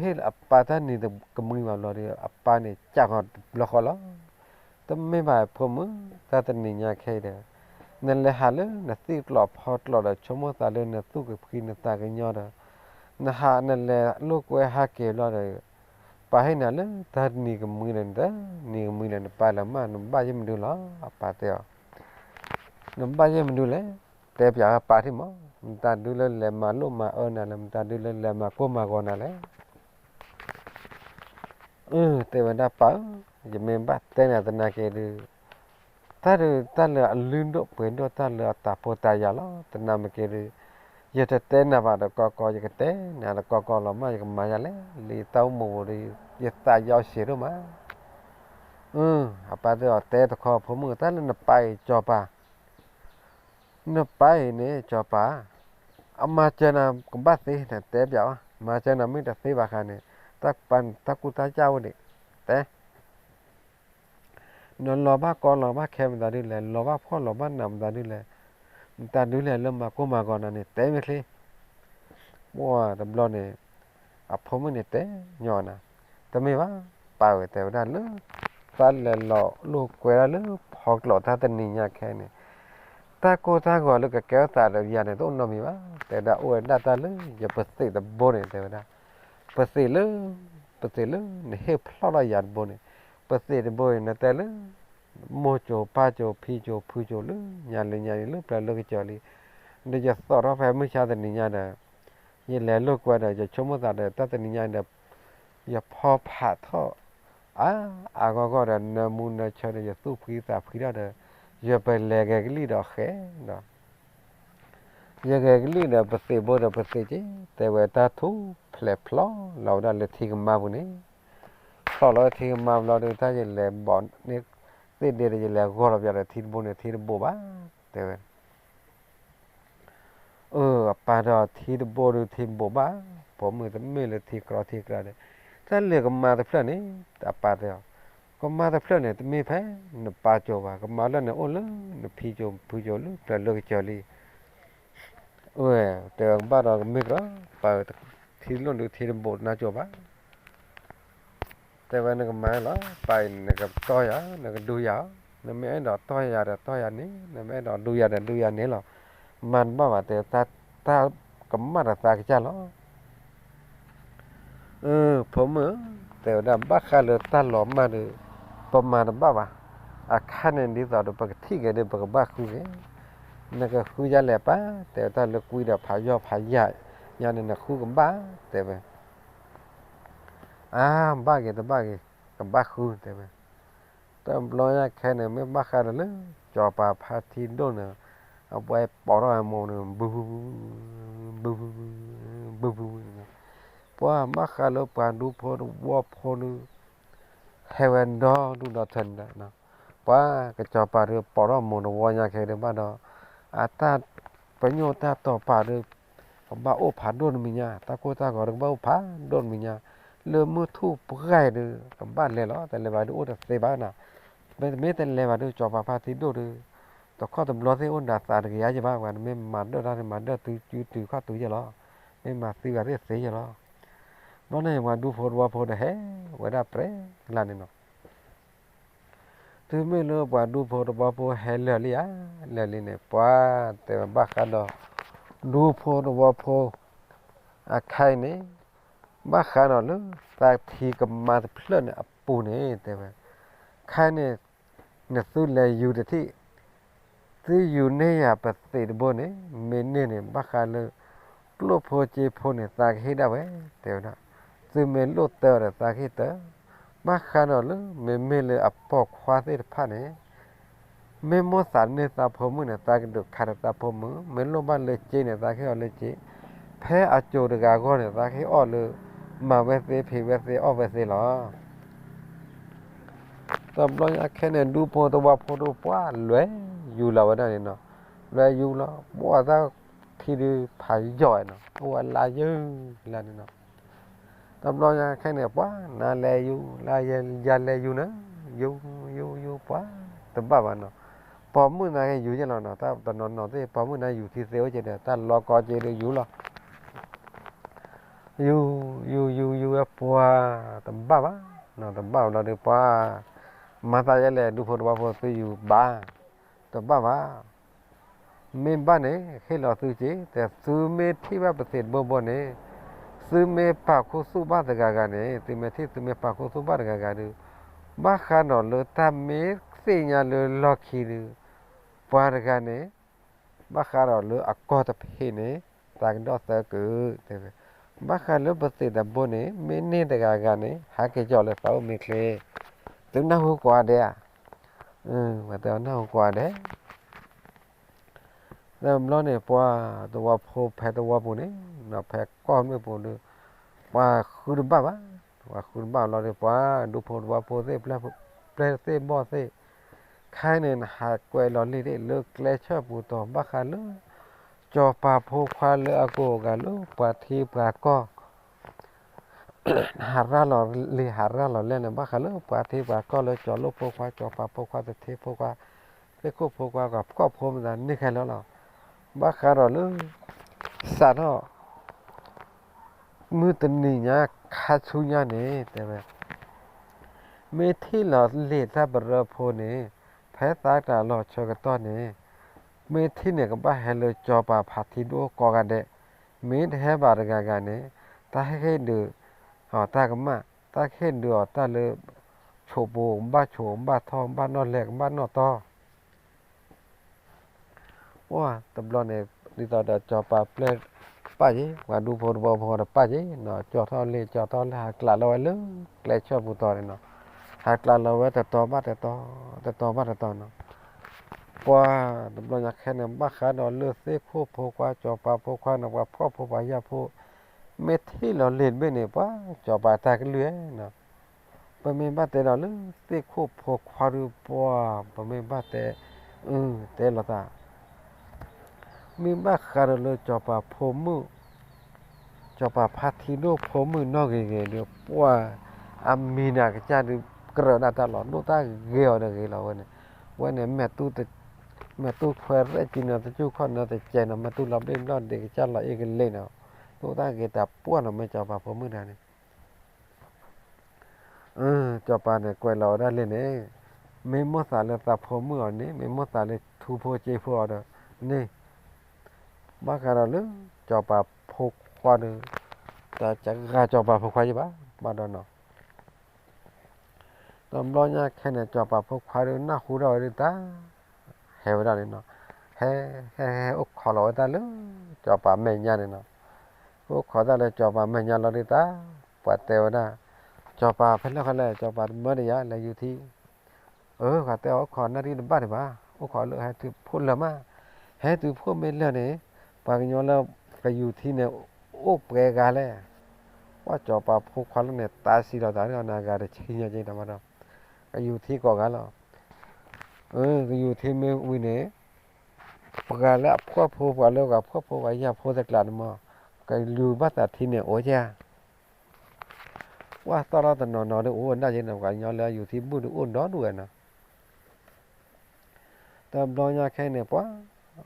နံၤကမှံဘၣ်နီၤ, တုၤမ့ၢ်လၢအဝဲဟ့ၣ်လၢအပၢ်တၢ်နံၤကမှံဘၣ်ဘျီဒီး အပၢ်န့ၣ် ကးဃီၤတဘျီဃီလီၤ, တမ့ၢ်ဘၣ်ဖိမုၣ် တၢ်တနံၤညါခဲအံၤဒီး နလဲၤဟးလၢနသ့ၣ်ကျိးဖီကျိးဒီး ဆိကမိၣ်သးလၢနသူၣ်ကဖှံနသးကညီဒီး နဟးနလဲၤလိာ်ကွဲဟဲက့ၤဘျီဒီး ပၢ်ဟ့ၣ်နၤလၢတၢ်နံၤကမှံဒီး နတနံၤကမှံဒီး နပၢ်လၢမး နဘၣ်ယဲၢ်မနုၤလီၤ, အပၢ်တဲအီၤ, နဘၣ်ယဲၢ်မနုၤလဲၣ်, တဲပၠးပၢ်ထံၣ်မး, မတၤဒုးလၢလဲၤမၤလိၣ်မၤအၢနၤလဲၣ်, မတၤဒုးလၢလဲၤမၤကိၢ်မၤဂီၤနၤလဲၣ် အၢ တဲဝဲဒၣ်ပၢ်ဧၢ, ယမ့ၢ်ဘၣ်တဲနၤသနာ်က့ဒုး တၢ်ဒုးတၢ်လၢအလုၢ်ဒိၣ်ပှ့ၤဒိၣ် တၢ်လၢအတၢ်ဖိတၢ်ယာ်လီၤ. သနာ်က့ဒုး ယတတဲနၤဘၣ်တကီကီ, ယကတဲနၤတကီကီလီၤမး, ယကမၤယၤလဲၣ်, လၢယတၢ်အိၣ်မူပူၤဒီး ယသးယီဆံးဒိၣ်မး. အပၢ်တဲအီၤ တဲတခီ ဖိမုၣ် တၢ်လၢနပၢ်အံၤ စီၤပၤ နပၢ်အံၤန့ၣ် စီၤပၤ အမၤစၢၤနၤကဘၣ်သ့ နတဲပၠးအီၤ, မၤစၢၤနၤမ့ၢ်တသ့ဘၣ်ဃးန့ၣ် တၢ်ကူတၢ်ကၢ်အိၣ်ဒံး တဲ နလီၤဘၣ်ကီလီၤဘၣ်ခဲမတၤဒုလဲၣ်, လီၤဘၣ်ဖှီၣ်လီၤဘၣ်နးမတၤဒုလဲၣ်, မတၤဒုလဲၣ်လၢမၤကိၢ်မၤဂီၤနၤန့ၣ် တဲမ့ၢ်ချ့. ပှၢ်တဘျီန့ၣ် အဖိမုၣ်န့ၣ်တဲညီနၤ, တမ့ၢ်ဘၣ်, ပၢ်ဝဲတဲဝဲဒၣ်လၢ တၢ်လဲၤလီၤလိာ်ကွဲဒၣ်လၢဖီကျိးတၢ်တနံၤညါခဲအံၤန့ၣ် တၢ်ကိၢ်တၢ်ဂီၤလၢကကဲထီၣ်သးဒီးယၤန့ၣ် တအိၣ်နီတမံၤဘၣ်, တဲဝဲဒၣ်အိၣ်ဝဲဒၣ်တၢ်လၢယပသ့ၣ်တဘိန့ၣ် တဲဝဲဒၣ်, ပသ့ၣ်လၢ ပသ့ၣ်လၢနဟ့ၣ်ဖျီၣ်ထီၣ်ယၤတဘိန့ၣ်, ပသ့ၣ်တဘိန့ၣ် နတဲလၢ မိၢ်စိၤပၢ်စိၤဖံစိၤဖုစိၤလၢညါလၢညါလံ လၢပျၢၤလၢကစၢၤလံ, ဒီးယသီၣ်ထီၣ်ဖဲမုၢ်ဆါတနံၤညါဒီး ယလဲၤလိာ်ကွဲဒီး ယဆိကမိၣ်သးဒီး တၢ်တနံၤညါဒီး ယဖီဖးထီၣ် အါအါဂီၢ်ဂီၢ်ဒီး နၢမူနၢဆၢဒီး ယသူၣ်ဖှံသးဖှံထီၣ်ဒီး ယပလဲၤဂဲၤကလံၣ်ဒီးဃဲဒီး ယဂဲၤကလံၣ်ဒီးပသ့ၣ်ဘိဒီးပသ့ၣ်က့ၤ တဲဝဲတၢ်ထူၣ်ဖျဲးဖျိးလီၤဝဲဒၣ်လၢထံကမါပူၤန့ၣ်, ဖျိးလီၤလၢထံကမါပူၤလီၤဒီး တၢ်ယလဲၤဘီးန့ၢ် သ့ၣ်ဒ့ဒီး ယလဲၤဂီၢ်လီၤပယီၤဒီးထံတဘိန့ၣ် ထံတဘိဘၣ် တဲဝဲ. အၢ အပၢ်ဒီး ထံတဘိဒီးထံတဘိဘၣ်, ပိာ်မုၣ်တမ့ၢ်လၢထံကြီထံကြီဒီး တၢ်လၢကမါတဖျၢၣ်န့ၣ် အပၢ်တဲအီၤ, ကမါတဖျၢၣ်န့ၣ် တမ့ၢ်ဖဲနပၢ်ကၠိဘၣ်, ကမါလၢန့ၣ်အိၣ်လၢနဖံကၠိဖုကၠိလၢကျၢၤလၢကစၢၤလံ. အၢ တဲဝဲ ကဘၣ်ဒီးကမ့ၢ်ကြၢး ပၢ် ထံတလိၣ်ဒုးထံတဘိနါကၠိဘၣ် တဲဝဲ နကမၤလီၤ ပၢ်အံၤ နကတီၢ်ယၤ နကဒူယၤ, နမ့ၢ်အဲၣ်ဒိးတီၢ်ယၤဒီးတီၢ်ယၤန့ၣ်, နမ့ၢ်အဲၣ်ဒိးဒူယၤဒီးဒူယၤန့ၣ်လီၤ. မၤတဘၣ်ဘၣ် တဲ တၢ်ကမၣ်ဒီးသးကစၢ်လီၤ. အၢ ဖိမုၣ်ဧၢ, တဲဝဲဒၣ် ဘၣ်ဃးလၢတၢ်လီၤမၢ်ဒီး ပမၤတဘၣ်ဘၣ်. အခါန့ၣ်ဒ်သိးဒီး ပကထံၣ်က့ၤဒီး ပကဘၣ်ဃုက့ၤ, နကဃုဒ်လဲၣ်ပၢ်, တဲဝဲ တၢ်လၢကွံဒီးဖးယီၢ်ဖးယၢ်ညါန့ၣ် နဃုကဘၣ် တဲဝဲ. အါ ဘၣ်ဂ့ၤတဘၣ်ဂ့ၤ ကဘၣ်ဃု တဲဝဲ. တဘျီညါခဲန့ၣ် မ့ၢ်ဘၣ်ဃးဒီးလၢ ကၠီၤပၤဖါတံၢ်ဒိၣ်န့ၣ် အဝဲပိာ်ထီၣ်အမိၢ်န့ၣ် ဘု ဘု ဘု ဘု ဘု ဘု ပှၤဘၣ်ဃးလၢပှၤဒူဖိတဝီဖိဒုး ဟဲဝဲဒီဒူၣ်ဒီထၢန့ၣ်ဒီး ပှၤကၠီၤပၤဒီးပိာ်ထီၣ်မိၢ်တဝီညါခဲဒုးဘၣ်ဒီး အတၢ်ပညိၣ်တၢ်တီာ်ပာ်ဒီး ကဘၣ်အိၣ်ဖးဒိၣ်တမံၤညါ, တၢ်ကိၢ်တၢ်ဂီၤဒီးကဘၣ်အိၣ်ဖးဒိၣ်တမံၤညါ, လၢမုၢ်ထူၣ်ပှဲၤဒီး ကဘၣ်လဲၤလီၤ, တလဲၤဘၣ်ဒုးအိၣ်တသ့ဘၣ်နၤ. မ့တမ့ၢ်တလဲၤဘၣ်ဒုး ကၠီၤပၤဖါတံၢ်ဒိၣ်ဒီး တခီတဘျီသ့ၣ်အိၣ်ဒၣ်သးတကယၤယဲၢ်ဘၣ်, ပှၤတမ့ၢ်မၤဒၢၣ်တၢ်န့ၣ် မၤဒၢၣ်သုတုၤခီၣ်တုၤယဲၢ်လီၤ, မ့ၢ်မၤသံဝဲသ့ၣ်သ့ယဲၢ်လီၤ. ဘျီန့ၣ် ပှၤဒူဖိတဝီဖိဒီးဟဲဝဲဒၣ်ပြဲလၢ်န့ၣ်နီၤ. တုၤမ့ၢ်လၢပှၤဒူဖိတဝီဖိဟဲလၢာ်လံဧါ, လၢာ်လံန့ၣ် ပှၤတဲဝဲဘၣ်ဃးဒီး ဒူဖိတဝီဖိ အခါအံၤန့ၣ် ဘၣ်ဃးဒီးလၢသးထံကမါတဖျၢၣ်န့ၣ်အပူၤန့ၣ် တဲဝဲ, ခါအံၤန့ၣ် နသုလဲၤယူၤတထံၣ်, သုယူၤန့ၢ်ယၤပသံးတဘိန့ၣ် မ့ၢ်န့ၢ်န့ၣ် ဘၣ်ဃးလၢ ကျိၣ်ဖိစ့ဖိန့ၣ် သးကဟ့ၣ်ဒၣ်ဝဲ တဲဝဲဒၣ်, သုမ့ၢ်လိၣ်တၢ်ဒီးသးကဟ့ၣ်တၢ်, ဘၣ်ဃးဒီးလၢ မ့မ့ၢ်လၢအပိာ်ခွါသ့ၣ်တဖၣ်န့ၣ် မ့ၢ်မိၣ်သးန့ၢ်သးဖိမုၣ်န့ၣ် သးကဒုးခးဒီးသးဖိမုၣ်, မ့ၢ်လိၣ်ဘၣ်လၢစ့န့ၣ် သးကဟ့ၣ်အီၤလၢစ့, ဖဲအစိၤတဂၤအဂီၢ်န့ၣ် သးကဟ့ၣ်အီၣ်လၢ မၤဝဲသ့ဖံးဝဲသ့အီၣ်ဝဲသ့လီၤ. တဘျီညါခဲန့ၣ် ဒူဖိတဝီဖိဒုးပှၤလဲၤယူၤလီၤဝဲဒၣ်န့ၣ်နီၤ, လဲၤယူၤလီၤ ဘှီသးထံဒုးဖးယိာ်ဝဲနီၤ, အိၣ်ဝဲလါယဲၢ်လါန့ၣ်နီၤ. တဘျီညါခဲန့ၣ် ပှၤနၤလဲၤယူၤ လါယဲၢ်ယၤလဲၤယူၤန့ၣ် ယူၤ ယူၤ ယူၤ ပှၤတဘၣ်ဘၣ်နီၤ, ပိာ်မုၣ်နၤက့ယူၤယဲၢ်လီၤနီၤ, တၢ်တနီၤနီၤသ့ၣ် ပိာ်မုၣ်နၤယူၤထံသ့အိၣ်က့ဒီး တၢ်လီၤကီက့ဒီးယူၤလီၤ. ယူၤ ယူၤ ယူၤ ယူၤဝဲပှၤတဘၣ်ဘၣ်, တဘၣ်ဘၣ်လီၤဒီးပှၤ မၤသးယဲလဲၣ် ဒူဖိတဝီဖိသုယူၤဘၣ်, တဘၣ်ဘၣ်, မ့ၢ်ဘၣ်န့ၣ် ဟ့ၣ်လီၤသုစ့, တဲသုမ့ၢ်ထံၣ်ဘၣ်ပသံးတဘိဘိန့ၣ် သုမ့ၢ်ပာ်ခူသူၣ်ဘၣ်တဂၤဂၤန့ၣ်, သုမ့ၢ်ထံၣ်သုမ့ၢ်ပာ်ခူသူၣ်ဘၣ်တဂၤဂၤဒီး ဘၣ်ဃးဒီးလၢတၢ်မ့ၢ်သ့ၣ်ညါလၢလီၢ်ခံဒီး ပှၤတဂၤန့ၣ် ဘၣ်ဃးဒီးလၢအကီၢ်တဖံးန့ၣ် သးကဒီၣ်သၢကုာ်, တဲဝဲ, ဘၣ်ဃးလၢပသံးတဘိန့ၣ် မ့ၢ်န့ၢ်တဂၤဂၤန့ၣ် ဟးက့ၤကီၤလၢသးအိၣ်မ့ၢ်ချ့, သုနၢ်ဟူကိးဂၤဒဲးဧါ, ဝဲတဲနၢ်ဟူကိးဂၤဒဲး တဘျီန့ၣ် ပှၤတဝီဖိဖဲတဝီပူၤန့ၣ် ဖဲကီၢ်မ့ၣ်ပူၤဒီး ပှၤဃုတဘၣ်ဘၣ်, ပှၤဃုတဘၣ်လီၤဒီး ပှၤဒူဖိတဝီဖိသ့ၣ် ပျဲၢ်သ့ၣ်ဘီၣ်သ့ၣ်, ခဲအံၤန့ၣ် နဟးကွဲးလီၤလံာ်သ့ၣ်လၢကျဲဆၢပူၤတီၤ ဘၣ်ဃးလၢ ကၠီၤပၤဖိခွါလၢအကိးဂၤလၢပှၤထံပှၤကီၢ် ဟးရၣ်လီၤလံာ်ဟးရၣ်လီၤလဲၢ်န့ၣ် ဘၣ်ဃးလၢပှၤထံပှၤကီၢ်လၢကၠီၤလိၣ်ဖိခွါ ကၠီၤပၤဖိခွါ သထ့ဖိခွါ သ့ၣ်ခိၣ်ဖိခွါ ပှၤဖှီၣ်ဖိမတၤန့ၢ်ခဲလၢာ်လီၤ. ဘၣ်ဃးဒီးလၢ စးထီၣ် မုၢ်တနံၤညါခါဆူညါန့ၣ် တဲဝဲ မ့ၢ်ထံၣ်လီၤလံာ်တၢ်ပရၢဖိန့ၣ် ဖဲသးတၢ်လီၤဆၢကတီၢ်န့ၣ် မ့ၢ်ထံၣ်န့ၣ် ကဘၣ်ဟဲလၢကၠီၤပၤဖါတံၢ်ဒိၣ်ကိးဂၤဒဲး, မ့ၢ်တဟဲဘၣ်တဂၤဂၤန့ၣ် တၢ်ဟ့ၣ်ဒုးအီၤတၢ်ကမၣ်, တၢ်ဟ့ၣ်ဒုးအီၤတၢ်လၢ ဆိးပူၤ ကဘၣ်ဆိး ကဘၣ်ထီၣ် ကဘၣ်နီၣ်လဲၢ် ကဘၣ်နီၣ်တီ အိၣ်တဘျီန့ၣ် ဒ်သိးဒီးကၠီၤပၤပျဲၢ်ပာ်က့ၤ ပှၤဒူဖိတဝီဖိဒီးပာ်က့ၤနီၤ, ကၠီၤထီၣ်လံာ် ကၠီၤထီၣ်လံာ် ဟးကျးလီၤဝဲလၢကျဲဆၢပူၤတီၤန့ၣ်နီၤ, ဟးကျးလီၤဝဲတတီၤဘၣ်တတီၤ တတီၤဘၣ်တတီၤနီၤ, ပှၤတဘျီညါခဲန့ၣ် ဘၣ်ဃးဒီးလၢသ့ၣ်ခိၣ်ဖိခွါ ကၠီၤပၤဖိခွါန့ၣ် ပှၤဖှီၣ်ဖိပှၤယာ်ဖိ မ့ၢ်ထံၣ်လီၤလံာ်တဘ့ၣ်န့ၣ် ပှၤကၠီၤပၤတၢ်ကလုၢ်နီၤ ပမ့ၢ်ဘၣ်တဲဒီးလၢသ့ၣ်ခိၣ်ဖိခွါဒုးပှၢ် ပမ့ၢ်ဘၣ်တဲ, အၢ တဲလိာ်သး, မ့ၢ်ဘၣ်ဃးဒီးလၢစီၤပၤဖိမုၣ်, စီၤပၤဖါထံဒိၣ်ဖိမုၣ်နီၢ်ဂ့ၤဂ့ၤဒုး ပှၢ်အမံၤနၤကစၢ်ဒုး ကြၢးဒၣ်တၢ်လီၤ ဒိၣ်တၢ်ဂ့ၤအီၤတဂ့ၤလီၤဝဲန့ၣ်, ဝဲန့ၣ် မဲာ်တူၢ်ခွဲးရဲၣ်ကံနီၤ တကူၣ်ခီၣ်နီၤ တစဲးနီၤ မဲာ်တူၢ်လီၤဘ့ၣ်ဘျီၣ်ဒ့ကစၢ်လီၤအ့ၣ်ကလ့ၣ်နီၤ, ဒိၣ်တၢ်ဂ့ၤတၢ်ပှၢ်နီၤ မ့ၢ်စီၤပၤဖိမုၣ်တဂၤန့ၣ် စီၤပၤန့ၣ်ကွဲးလီၤဝဲဒၣ်လံန့ၣ်, မ့ၢ်မိၣ်သးလၢသးဖိမုၣ်အီၤန့ၣ် မ့ၢ်မိၣ်သးလၢထူဖိကၠ့ဖိအီၤဒီး, န့ၣ်, ဘၣ်ဃးဒီးလၢ စီၤပၤဖိခွါဒီး, တဂၤစီၤပၤဖိခွါယံၤဘၣ်, ဘၣ်ဒီးနီၤ တဘျီညါခဲန့ၣ် စီၤပၤဖိခွါဒုးနၢ်ဟူထီၣ်ဝဲဒုးတၢ်, ဟဲဝဲဒၣ်န့ၣ်နီၤ, ဟဲ, ဟဲဟဲအိၣ်ခိးလီၤဝဲတၢ်လၢ စီၤပၤမဲာ်ညါန့ၣ်နီၤ, အိၣ်ခိးတၢ်လၢစီၤပၤမဲာ်ညါလီၤဒုးတၢ်, ပှၤတဲဝဲဒၣ်, စီၤပၤဖဲလဲၣ်ဃီလဲၣ် စီၤပၤတမၢတယၤလဲၤယူၤထံ အၢ ပှၤတဲအီၤအိၣ်ခိးနၣ်ရံၣ်တဘၣ်ဒံးဘၣ်, အိၣ်ခိးလၢဟဲတုၤဖှိၣ်လၢာ်မး, ဟဲတုၤဖှိၣ်မ့ၢ်လၢာ်န့ၣ်, ပှၤကညီလၢကယူၤထံန့ၣ်, အိၣ်ပှဲၤဂၤလဲၣ်, ပှၢ်စီၤပၤဖိခွါလၢန့ၣ် တၢ်စံးလီၤသးန့ၣ် နဂၤတဆံညါက့ဒီးမးဒီး, ကယူၤထံကိးဂၤလီၤ, ကယူၤထံမ့ၢ်ဝံၤန့ၣ်, ပှၤလၢအဖှီၣ်ဖိ ပှၤလၢပှၤဖှီၣ်ဖိပှၤယာ်ဖိတကျးန့ၣ်မး, ကလူၤဘၣ်သးထံန့ၣ်အိၣ်ကဲ ပှၢ်သီၣ်ထီၣ်တနီၤနီၤဒုးအိၣ်ဝဲဒၣ်က့နီၤ ပှၤကညီလၢယူၤထံဘူၣ်ဒုးအိၣ်ဒီဒူၣ်ဝဲနီၤ, တဘျီညါခဲန့ၣ် ပှၢ်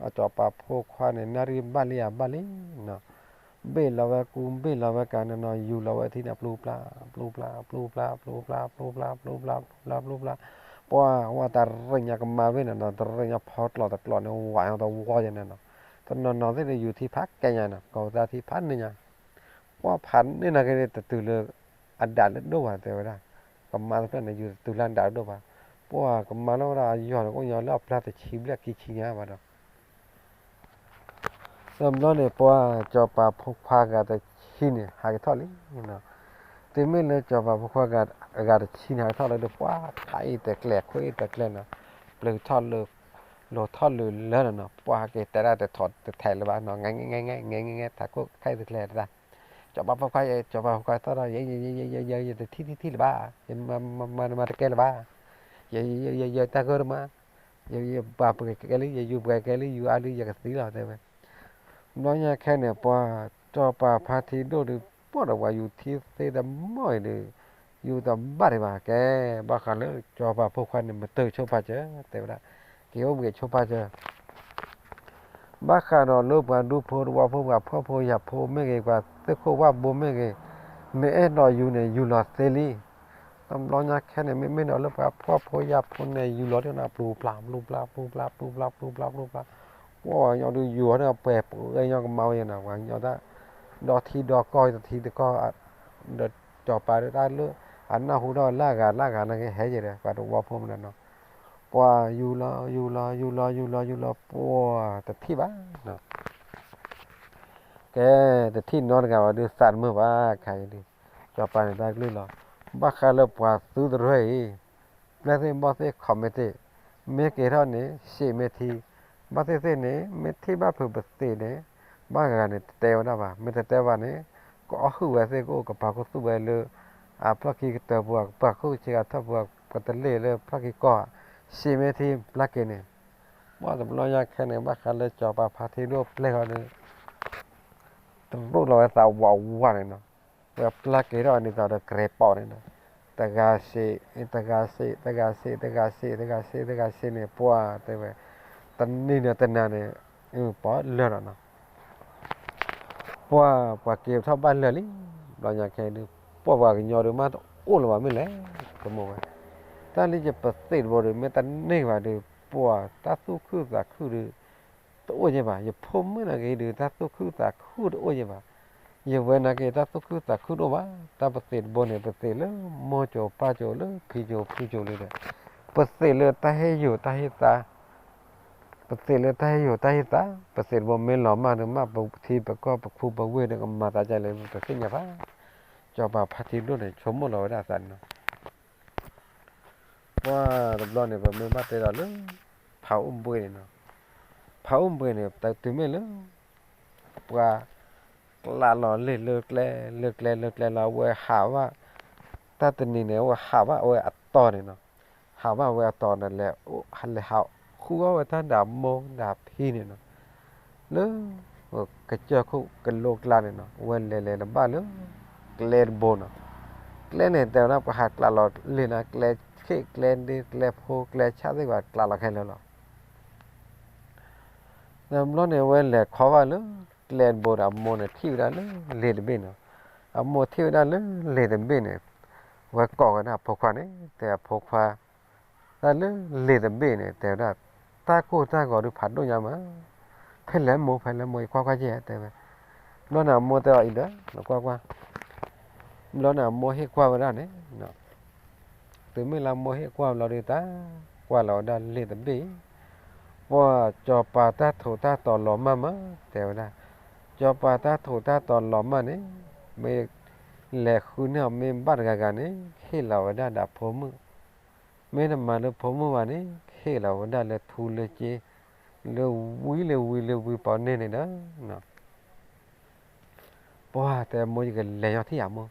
စီၤပၤဖိခွါန့ၣ် နၣ်ရံၣ်ဘၣ်လံဧါဘၣ်လံနီၤ, ဘ့ၣ်လီၤဝဲကူ ဘ့ၣ်လီၤဝဲကၤနီၤနီၤ ယူၤလီၤဝဲထံန့ၣ် ပျူပျါ, ပျူပျါ, ပျူပျါ, ပျူပျါ, ပျူပျါ, ပျူပျါ, ပျူပျါ, ပျူပျါ, ပှၢ်ဝဲတရံးညါကမါဝ့ၢ်နီၤနီၤ တရံးညါဖီကျိးတကျိးန့ၣ် ဝးညါတဝီယဲန့ၣ်နီၤ, တနီၤနီၤသ့ၣ်န့ၣ် ယူၤထံဖးကဲညါနီၤ ကိးသးထံဖးန့ၢ်ညါ ပှၢ်ဖးန့ၢ်နာ်က့န့ၣ် တတုၤလၢအဒးလၢဒိၣ်ဘၣ်တဲဝဲဒၣ်, ကမါတဖျၢၣ်န့ၣ် ယူၤတတုၤလၢအဒးလၢဒိၣ်ဘၣ်, ပှၢ်ကမါလၢဝဲဒၣ်အယီၤန့ၣ် အိၣ်ညီလၢအပျၢ်တဆံဘျဲၣ်ခံဆံညါဘၣ်ဒီး, တဘျီန့ၣ် ပှၢ်စီၤပၤဖိခွါဂၤတဆံန့ၣ် ဟးက့ၤထီၣ်လံ, တုၤမ့ၢ်လၢစီၤပၤဖိခွါဂၤတဆံန့ၣ် ဟးက့ၤထီၣ်လၢဒီး ပှၢ်ခးအံၤတကျဲ ခွ့အံၤတကျဲနီၤ, ပျုၤထီၣ်လၢ လိၤထီၣ်လၢလၢနီၤနီၤ ပှၢ်ဟးက့ၤတဲဒၣ်တထီၣ်တထဲးလၢၤဘၣ်နီၤ ငဲငဲငဲ ငဲငဲငဲ ထးခိၣ်ခါအံၤတကျဲတၢ်, စီၤပၤဖိခွါ စီၤပၤဖိခွါသီၣ်ထီၣ် ယဲ ယဲ ယဲ ယဲ ယဲ ယဲ ယတထံၣ်ထံၣ်ထံၣ်လၢၤဘၣ်, ယမၤ မၤ မၤတကဲလၢၤဘၣ်, ယ ယ ယ ယ ယတၢ်ဂီၢ်တမၤ, ယ ယဘၣ်ပှဲၤကဲလံ ယယူၤပှဲၤကဲလံ ယူၤအါလံ ယကသံလီၤတဲဝဲ, ဘျီညါခဲန့ၣ် ပှၢ်စီၤပၤဖါထံဒိၣ်ဒုး ပှၢ်ဒီးပှၤယူၤထံသ့တမီၢ်အံၤဒုး ယူၤတဘၣ်ဒံးဘၣ်ကဲ, ဘၣ်ဃးလၢစီၤပၤဖိခွါန့ၣ် မတၤဆိဖါစၢၤ တဲဝဲဒၣ်, က့ၤအိၣ်ဘှံးဆိဖါစၢၤ ဘၣ်ဃးဒီးလၢပှၤဒူဖိသဝီဖိ ပှၤဖှီၣ်ဖိယာ်ဖိမ့ၢ်ဂ့ၤ ပှၤသ့ၣ်ခိၣ်ဝၣ်ဘိမ့ၢ်ဂ့ၤ, မ့ၢ်အဲၣ်ဒိးယူၤန့ၣ် ယူၤလီၤသ့လံ. တဘျီညါခဲန့ၣ် မ့မ့ၢ်ဒီးလၢပှၤဖှီၣ်ဖိယာ်ဖိန့ၣ် ယူၤလီၤဒ်န့ၣ် ပျူၤပျၢ် ပျူၤပျၢ် ပျူၤပျၢ် ပျူၤပျၢ် ပျူၤပျၢ်, ပှၤကညီဒုးယူၤအီၤန့ၣ် ပှဲၤပှဲၤညီကမါဝဲယဲနီၤ ပှၤကညီတၢ်, ဒီထံဒီကီၢ်တထံတကီၢ်, ဒီးစီၤပၤဒုးတၢ်လၢ အနၢ်ဟူဒီးလၢအဂၤလၢအဂၤန့ၣ်က့ ဟဲယဲဒီး ပှၤသဝီဖိမနုၤနီၤ ပှၤယူၤလီၤ ယူၤလီၤ ယူၤလီၤ ယူၤလီၤ ယူၤလီၤ ပှၤတထံၣ်ဘၣ်နီၤ, ကဲ တထံၣ်နီတဂၤဘၣ်ဒုး သးတမုာ်ဘၣ်ခါအံၤဒုး, စီၤပၤန့ၣ်တၢ်ကလုၢ်လီၤ. ဘၣ်ဃးလၢပှၤသုတရၢအံၤ, ပျဲၢ်သ့ၣ်ဘီၣ်သ့ၣ် ခီးမ့ၢ်သ့ၣ်, မ့ၢ်က့ၤထီၣ်န့ၣ် စံးမ့ၢ်ထံ, ဘၣ်သ့ၣ်သ့ၣ်န့ၣ် မ့ၢ်ထံၣ်ဘၣ်ဖုးပသ့းန့ၣ်, ဘၣ်ဂၤဂၤန့ၣ် တတဲဝဲဒၣ်ဘၣ်, မ့ၢ်တတဲဘၣ်န့ၣ် ကအီၣ်ဟုၣ်ဝဲသ့ၣ်ကအိၣ် ကပာ်ခူသူၣ်ဝဲလၢ အဖျီၣ်ခံကတၢၢ်ပူၤ ကပာ်ခူသူၣ်ဆ့ကၤထီၣ်ပူၤ ကတလ့ၢ်လၢဖျီၣ်ခံကီၢ်, စံးမ့ၢ်ထံ ဘျါက့ၤန့ၣ် ပှၢ်တဘျီညါခဲန့ၣ် ဘၣ်ဃးလၢစီၤပၤဖါထံဒိၣ်ပျဲၢ်ဃီဒီး တရူးလီၤဝဲသးဝးဝးန့ၣ်နီၤ, ဝဲပျၢ်က့ၤထီၣ်ဒ်သိးဒီး ကြဲးပိာ်န့ၣ်နီၤ, တဂၤစံး တဂၤစံး တဂၤစံး တဂၤစံး တဂၤစံး တဂၤစံးန့ၣ် ပှၢ်တဲဝဲ တနံၤန့ၣ်တနၤန့ၣ် ပှၤလၢာ်လီၤနီၤ, ပှၢ် ပှၤက့ၤထီၣ်ဘၣ်လၢာ်လံ, ဘျီညါခဲဒုး ပှၢ်ပှၤကညီဒုး မ့ၢ်တအိၣ်လၢၤဘၣ်မ့ၢ်လဲၣ်, တမ့ၢ်ဝဲ တၢ်လၢယပသ့းတဘိဒီး မ့ၢ်တန့ၢ်ဘၣ်ဒီး ပှၢ်တၢ်သူၣ်ခုသးခုဒီး တအိၣ်ယဲဘၣ်, ယဖိမုၣ်နာ်က့ဒုး တၢ်သူၣ်ခုသးခုတအိၣ်ယဲဘၣ်, ယဝဲနာ်က့ တၢ်သူၣ်ခုသးခုတအိၣ်ဘၣ်, တၢ်ပသ့းတဘိန့ၣ် ပသ့းလၢမိၢ်စိၤပၢ်စိၤလၢဖံစိၤဖုစိၤလံဒီး ပသ့းလၢတၢ်ဟ့ၣ်ယိာ်တၢ်ဟ့ၣ်သး ပသ့းလၢတၢ်ဟ့ၣ်ယိာ်တၢ်ဟ့ၣ်သး, ပသ့းတဘိမ့ၢ်လီၤမၢ်ဒီး မ့ၢ်ပထံပကီၢ်ပခူပဝ့ၢ်ဒီး ကမၤသးဒ်လဲၣ် ပတသ့ၣ်ညါဘၣ်, စီၤပၤဖါထံဒိၣ်န့ၣ် ဆိကမိၣ်လီၤဝဲဒၣ်အသးန့ၣ်နီၤ ပှၢ်တဘျီန့ၣ် ပမ့ၢ်ဘၣ်တဲဒီးလၢ ဖးအိၣ်ဘှံးန့ၣ်နီၤ, ဖးအိၣ်ဘှံးန့ၣ် တုၤမ့ၢ်လၢ ပှၤ ကျးလီၤလ့ၣ်လၢကျဲ လၢကျဲ လၢကျဲလီၤ အဝဲဟးဘၣ် တၢ်တနံၤန့ၣ် အဝဲဟးဘၣ်ဝဲအတီၤန့ၣ်နီၤ, ဟးဘၣ်ဝဲအတီၤန့ၣ် လဲၤဟးဃုအီၣ်ဝဲတၢ်ဒီးအမိၢ်ဒီးအဖံန့ၣ်နီၤ, လၢ ကစၢၢ်ခိၣ်ကလိကျါန့ၣ်နီၤ, အဝဲလဲၤလဲၤတဘၣ်လၢ ကျဲတဘိနီၤ, ကျဲန့ၣ် တဲဝဲဒၣ် ပှၤဟးကျးလီၤလံနီၤ, ကျဲခ့ၣ်ကျဲဒ့ကျဲဖိကျဲဆၣ်သ့ၣ် ပှၤကျးလီၤခဲလၢာ်လီၤ. တဘျီန့ၣ် အဝဲလဲၤခီဘၣ်လၢ ကျဲတဘိဒီး အမိၢ်န့ၣ်ထံၣ်ဝဲဒၣ်လၢလ့ၤတဘ့ၣ်နီၤ, အမိၢ်ထံၣ်ဝဲဒၣ်လၢလ့ၤတဘ့ၣ်န့ၣ်, အဝဲကိးဝဲဒၣ်အဖိခွါန့ၣ် တဲအဖိခွါ တၢ်လၢလ့ၤတဘ့ၣ်န့ၣ် တဲဝဲဒၣ် တၢ်ကိၢ်တၢ်ဂီၤဒုးဖးဒိၣ်ညါမး, ဖဲလဲၣ်မိၢ် ဖဲလဲၣ်မိၢ် ယကွၢ်ကွၢ်က့ၤ တဲဝဲ, ဘျီန့ၣ် အမိၢ်တဲအီၤအံၤဒီး နကွၢ်ကွၢ်, ဘျီန့ၣ် အမိၢ်ဟ့ၣ်ကွၢ်ဝဲဒၣ်န့ၣ် တုၤမ့ၢ်လၢအမိၢ်ဟ့ၣ်ကွၢ်ဘျီဒုး တၢ်ကွၢ်လီၤဝဲဒၣ်လ့ၤတဘ့ၣ်, ပှၤစီၤပၤတၢ်ထိးတၢ်တီၤလီၤမၢ်မး တဲဝဲဒၣ်, စီၤပၤတၢ်ထိးတၢ်တီၤလီၤမၢ်န့ၣ် မ့ၢ်လဲၤဃုန့ၢ်အီၤ မ့ၢ်ဘၣ်တဂၤဂၤန့ၣ် ဟ့ၣ်လီၤဝဲဒၣ်ဒီးဖိမုၣ်, မ့ၢ်တမၤလၢဖိမုၣ်ဘၣ်န့ၣ် ဟ့ၣ်လီၤဝဲဒၣ်လၢထူလၢစ့ လၢဝံလၢဝံလၢဝံပီၤန့ၢ်န့ၣ်ဒီး ပှၤတဲအမိၢ် ယကလဲၤညီထံၣ်ယၤမိၢ်,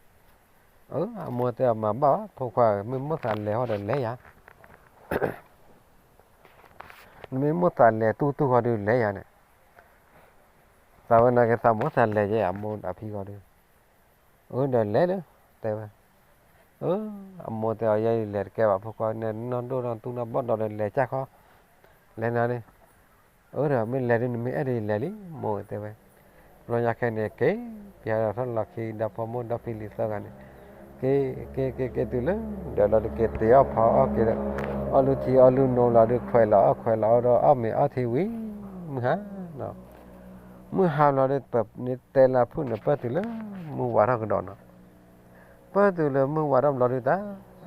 အမိၢ်တဲအီၤ မၤဘၣ်ဘၣ် ဖိခွါဧၢ, မ့ၢ်မိၢ်သးလဲၤဟီဒီးလဲၤယၤ, နမ့ၢ်မိၢ်သးလဲၤတူၢ်တူၢ်ဃီဒုးလဲၤယၤန့ၣ်, သးဝဲနာ်က့ၤသးမိၢ်သးလဲၤယဲ အမိၢ်ဒီးအဖံဃီဒုး, အၢ ဒီးလဲၤလၢ တဲဝဲ, အၢ အမိၢ်တဲအီၤ ယဲယလဲၤတကဲဘၣ် ဖိခွါန့ၣ် နီၢ်ဒိၣ်နီၢ်တူၢ်နီၢ်ဘီၣ်ဒီးလဲၤကၢ်ခီ, လဲၤနၤန့ၣ်, အၢ ဒီးမ့ၢ်လဲၤဒုး နမ့ၢ်အဲၣ်ဒိးယလဲၤလံ မိၢ် တဲဝဲ, ဘျီညါခဲန့ၣ် က့ၤ ပျဲဒီးထီၣ်လီၢ်ခံဒီးဖိမိၢ်ဒီဖံလံၤသၢဂၤန့ၣ်, က့ၤ က့ၤ က့ၤ က့ၤတုၤလၢ ဒီးလီၤဒုးက့ၤတ့ၤအီၣ်ဖီအီၣ်က့ၤဒီး အီၣ်လုၢ်ထံအီၣ်လုၢ်နိလီၤဒုး ခွဲးလီၤအီၣ်ခွဲးလီၤအီၣ်ဒီး အီၣ်မ့ၤအီထံဝံၤ မုၢ်ဟါနီၤ, မုၢ်ဟါလီၤဒုး ပတဲလၢဖုၣ်န့ၣ် ပၢၢ်တုၤလၢမုၢ်ဝါထီၣ်ကဒီးနီၤ, ပၢၢ်တုၤလၢမုၢ်ဝါထီၣ်ဘျီဒုးတၢ်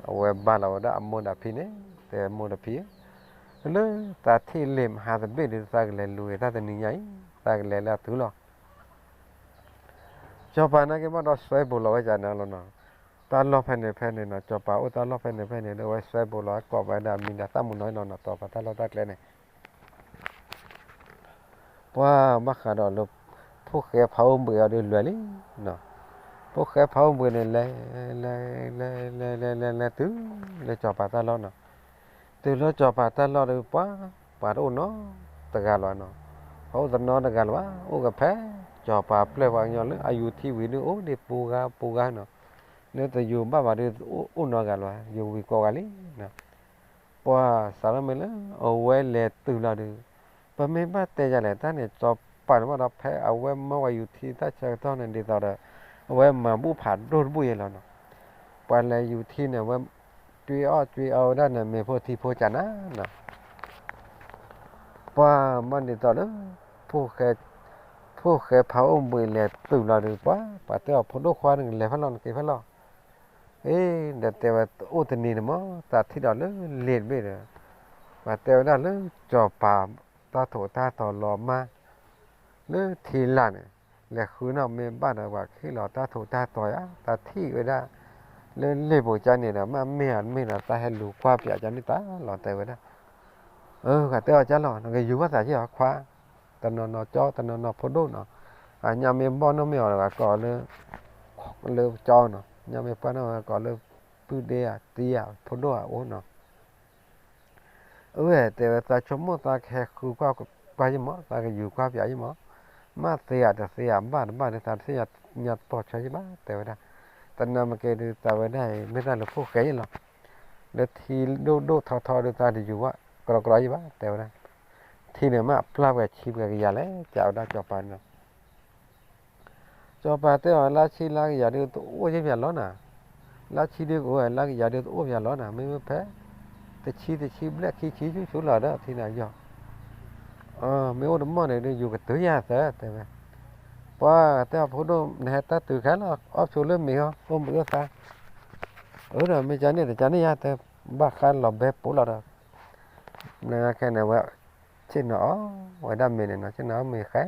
အဝဲဘါလီၤဝဲဒၣ်အမိၢ်ဒီးဖံန့ၣ် တဲမိၢ်ဒီးဖံ လၢသးထံၣ်လ့ၤမဟါတဘ့ၣ်ဒုး သးကလဲၤလူၤဂ့ၤတၢ်တနံၤညါအံၤ သးကလဲၤလၢအတုၤလီၤ. စီၤပၤနာ်က့ၤဘၣ်ဒီးစွဲဘူးလီၤဝဲဒၣ်န့ၣ်လီၤနီၤ, တၢ်လီၢ်ဖဲန့ၣ်ဖဲန့ၣ်နီၤ, စီၤပၤအိၣ်တၢ်လီၢ်ဖဲန့ၣ်ဖဲန့ၣ် လၢအဝဲစွဲဘူးလီၤ ကိးဝဲဒၣ်မံၤဒီးသၣ်မုာ်နီၤနီၤနီၤ စီၤပၤတၢ်လီၢ်တၢ်ကျဲန့ၣ် ပှၤဘၣ်ဃးဒီးလၢ ဖိၣ်ဃဲဖးအိၣ်ဘှံးအီၤဒုးလွဲၢ်လံနီၤ, ဖိၣ်ဃဲဖးအိၣ်ဘှံးန့ၣ် လဲၤ လဲၤ လဲၤ လဲၤ လဲၤ လဲၤ လဲၤ တုၤလၢစီၤပၤတၢ်လီၢ်နီၤ, တုၤလၢစီၤပၤတၢ်လီၢ်ဒုး ပှၤ ပှၤတအိၣ်နီတဂၤလၢၤဘၣ်နီၤ, ပှၤအိၣ်တနီတဂၤလၢၤဘၣ် အိၣ်ကဖဲ စီၤပၤပျဲၢ်ပှၤကညီလၢအယူၤထံဝံၤဒုး အိၣ်ဒံးပူၤဂၤပူၤဂၤနီၤ, လၢတယူၤဘၣ်ဘၣ်ဒုး အိၣ်နီတဂၤလၢၤဘၣ် ယူၤဝံၤကိးဂၤလံနီၤ ပှၤစးထီၣ်မ့ၢ်လၢ အဝဲလဲၤတုၤလီၤဒုး, ပမ့ၢ်ဘၣ်တဲယၤလဲၣ် တၢ်န့ၣ် စီၤပၤန့ၣ်ဘၣ်ဒီး ဖဲအဝဲမၢဝဲယူၤထံတၢ်ဆၢကတီၢ်န့ၣ် ဒ်သိးဒီး အဝဲမၤဘူၣ်ဖးဒိၣ်တဘူၣ်ယဲလီၤနီၤ, ပှၤလဲၤယူၤထံန့ၣ် အဝဲ ကၠွ့အီၣ်ကၠွ့အီဝဲဒၣ်န့ၣ် မ့ၤဖိထံဖိကၢ်နၤနီၤ ပှၤမၤဒ်သိးလၢ ဖိၣ်ဃဲဖးအိၣ်ဘှံးလဲၤတုၤလီၤဒုး ပှၤ ပှၤတဲအီၤ ဖိဒိၣ်ခွါ နကလဲၤဖဲလဲၣ် နက့ၤဖဲလဲၣ်, အ့ ဒီးတဲဝဲ အိၣ်တနံၤန့ၣ်မး သးထံၣ်ဒီးလၢလ့ၤတဘ့ၣ်ဒီး ပှၤတဲဝဲဒၣ်လၢ စီၤပၤတၢ်ထိးတၢ်တီၤလီၤမၢ် လၢထံလာ်န့ၣ် လဲၤဃုန့ၢ်မ့ၢ်ဘၣ်ဒီး ပှၤကဟ့ၣ်လီၤတၢ်ထိးတၢ်တီၤယၤ တၢ်ထံၣ်ဝဲဒၣ် လၢလ့ၤပူၤကၢ်န့ၣ်ဒီး မ့ၢ်မ့ၢ်ဧါမ့ၢ်ဒီး သးဟဲလူၤကွၢ်ပၠးကၢ်န့ၣ်တၢ်လီၤ တဲဝဲဒၣ်, အၢ ပှၤတဲအီၤကၢ်လီၤ နကယူၤဘၣ်သးက့ၤအီၤခွါ, တနီၤနီၤကၠီ တနီၤနီၤဖိဒိၣ်နီၤ, အညၣ်မ့ၢ်ဘီၣ်နီၢ်မ့ၢ်အီၤဒီး ကိးလၢ လၢကၠီနီၤ, ညၣ်မ့ၢ်ပှၢ်နီၢ် ကိးလၢ ပုၢ်ဒ့ဧါ တံဧါ ဖိဒိၣ်ဧါအိၣ်နီၤ အဝဲ တဲဝဲ သးဆိကမိၣ်သးကဟဲဃုကွၢ်ကွၢ်ယံမး သးကယူၤကွၢ်ပၠးယံမး, မ့ၢ်သ့ဧါတသ့ဧါ ဘၣ်တဘၣ်ဒီး သးတသ့ၣ်ညါ ညါတပီၢ်ဆၢယံဘၣ် တဲဝဲဒၣ်, တနၤမ့ၢ်က့ၤဒုး သးဝဲဒၣ်အံၤ မ့ၢ်တၢ်လၢဖိၣ်ဃဲယံလီၤ, လၢထံဒိၣ်ဒိၣ်ထီထီဒုး သးတယူၤဘၣ် ကြီကြီယံဘၣ် တဲဝဲဒၣ်, ထံန့ၣ်မ့ၢ်ပျၢ်ပှဲၤဆံပှဲၤကယၤလဲၣ် ကးဝဲဒၣ်စီၤပၤန့ၣ်လီၤ စီၤပၤတဲအီၤ လါဆံလါကယၤဒုး တအိၣ်ယဲၢ်ပယၤလီၤနၤ, လါဆံဒုးကအိၣ် လါကယၤဒုး တအိၣ်ပယၤလီၤနၤ, မ့မ့ၢ်ဖဲ တဆံတဆံဘျဲၣ်ခံဆံ ဆူၣ်ဆူၣ်လီၤဒီး ထံနၤယီၤ, မ့ၢ်အိၣ်တမီၢ်န့ၣ်ဒုး ယူၤကတုၤယၤသၢ တဲဝဲ, ပှၤတဲအီၤ ဖိဒိၣ် နဟဲတၢ်တုၤခဲလီၤ အီၣ်ဆိလၢမ့ၤဟီ အိၣ်ဘှံးအိၣ်သါ, အၢ ဒီးမ့ၢ်ကန့ၣ်တကန့ၣ်ယၤ တဲ ဘၣ်ဃးလီၤဘဲပိာ်လီၤဒီး မ့ၢ်ခဲန့ၣ်ဝဲ ဆ့ၣ်နီၤအီၣ်ဝဲဒၣ်မ့ၤန့ၣ်နီၤ, ဆ့ၣ်နီၤအီၣ်မ့ၤဃဲ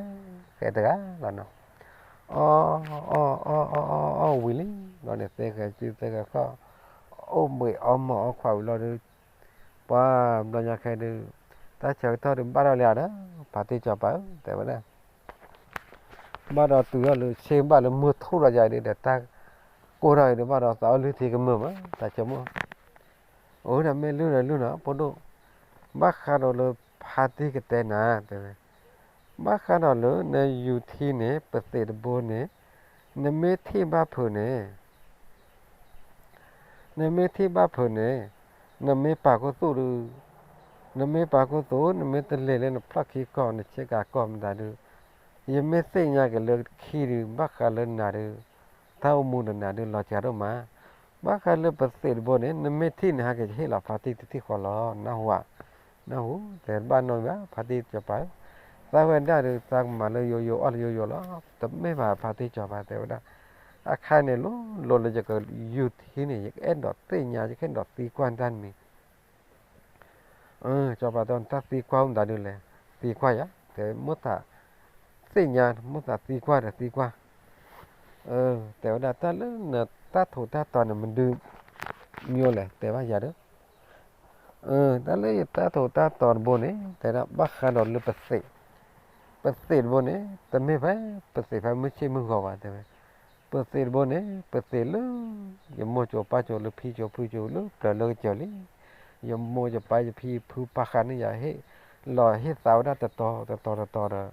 ဃဲတဂၤလီၤနီၤ, အီၣ် အီၣ် အီၣ် အီၣ် အီၣ် အီၣ်ဝံၤလံ, ဘျီန့ၣ် သ့ဃဲစုသ့ဃဲခီၣ်, အိၣ်ဘှံးအီမီၤအီခွးဝံၤလီၤဒုး, ပှၤဘျီညါခဲဒုး, တၢ်ဆၢကတီၢ်ဒုးဘၣ်ထီၣ်လံဧါဒီး, ပာ်တ့ၢ်စီၤပၤဧၢ တဲဝဲဒၣ် ဘၣ်ဒီးတုၤထီၣ်လၢဆ့ဘၣ်လၢမုၢ်ထူၣ်ဒီးယၤဒုးဒီး တၢ် ကိၢ်ထီၣ်အံၤဒုးဘၣ်ဒီးသးအိၣ်လုၢ်ထံကမၢၢ်မး တၢ်ဆိကမိၣ်, အိၣ်ဒီးမ့ၢ်လုၢ်ဒီးလုၢ်နီၤ ဖိဒိၣ်, ဘၣ်ဃးဒီးလၢဖါတံၢ်ကတဲနၤ တဲဝဲ, ဘၣ်ဃးဒီးလၢနယူၤထံန့ၣ် ပသ့းတဘိန့ၣ်, နမ့ၢ်ထံၣ်ဘၣ်ဖုးန့ၣ် နမ့ၢ်ထံၣ်ဘၣ်ဖုးန့ၣ်, နမ့ၢ်ပာ်ခူသူၣ်ဒုး, နမ့ၢ်ပာ်ခူသူၣ် နမ့ၢ်တလဲၤလၢနဖျီၣ်ခံကီၢ် နဆ့ကၤကီၢ်မတၤဒုး, ယမ့ၢ်သ့ၣ်ညါက့ၤလၢခံဒုး ဘၣ်ဃးလၢနၤဒုး, တၢ်အိၣ်မူဒီးနၤဒုး လီၤစှၤဒိၣ်မး, ဘၣ်ဃးလၢပသ့းတဘိန့ၣ် နမ့ၢ်ထံၣ်န့ၣ် ဟဲက့ၤဟ့ၣ်လီၤဖါတံၢ်တထံၣ်ဃီလီၤ နၢ်ဟူဧါ, နၢ်ဟူ တဲဘၣ်နီတမံၤဘၣ် ဖါတံၢ်စီၤပၤ, သးဝဲဒၣ်ဒုး သးကမၤလၢယိယိအီၣ်လၢယိယိလီၤ, တမ့ၢ်ဘၣ် ဖါတံၢ်စီၤပၤတဲဝဲဒၣ်, အခါန့ၣ် လိၤလိၤလၢယကယူၤထံန့ၣ် ယကအဲၣ်ဒိးသ့ၣ်ညါ ယကအဲၣ်ဒိးသံကွၢ်တၢ်တမံၤ စီၤပၤတဲ နတၢ်သံကွၢ်အိၣ်မတၤဒုးလဲၣ်, သံကွၢ်ယၤ, တဲမိၣ်သးသ့ၣ်ညါ မိၣ်သးသံကွၢ်ဒီးသံကွၢ်, တဲဝဲဒၣ်တၢ်လၢနတၢ်ထူးတၢ်တီၤန့ၣ် မနုၤမံၤလဲၣ် တဲဘၣ်ယၤဒီး, တၢ်လၢယတၢ်ထူးတၢ်တီၤတဘိန့ၣ် တဲဒၣ်ဘၣ်ဃးဒီးလၢပသ့း, ပသ့းတဘိန့ၣ် တမ့ၢ်ဖဲ ပသ့းဖဲမုၢ်ဆ့ၣ်မုၢ်ဂီၤဘၣ် တဲဝဲ, ပသ့းတဘိန့ၣ် ပသ့းလၢ ယမိၢ်ကၠိပၢ်ကၠိလၢဖံကၠိဖုကၠိလၢပျၢၤလၢကစၢၤလံ, ယမိၢ်ယပၢ်ယဖံယဖုပာ်ဃာ်န့ၢ်ယၤဟ့ၣ်, လီၤဟ့ၣ်သးဝဲဒၣ်တတီၤတတီၤတတီၤဒီး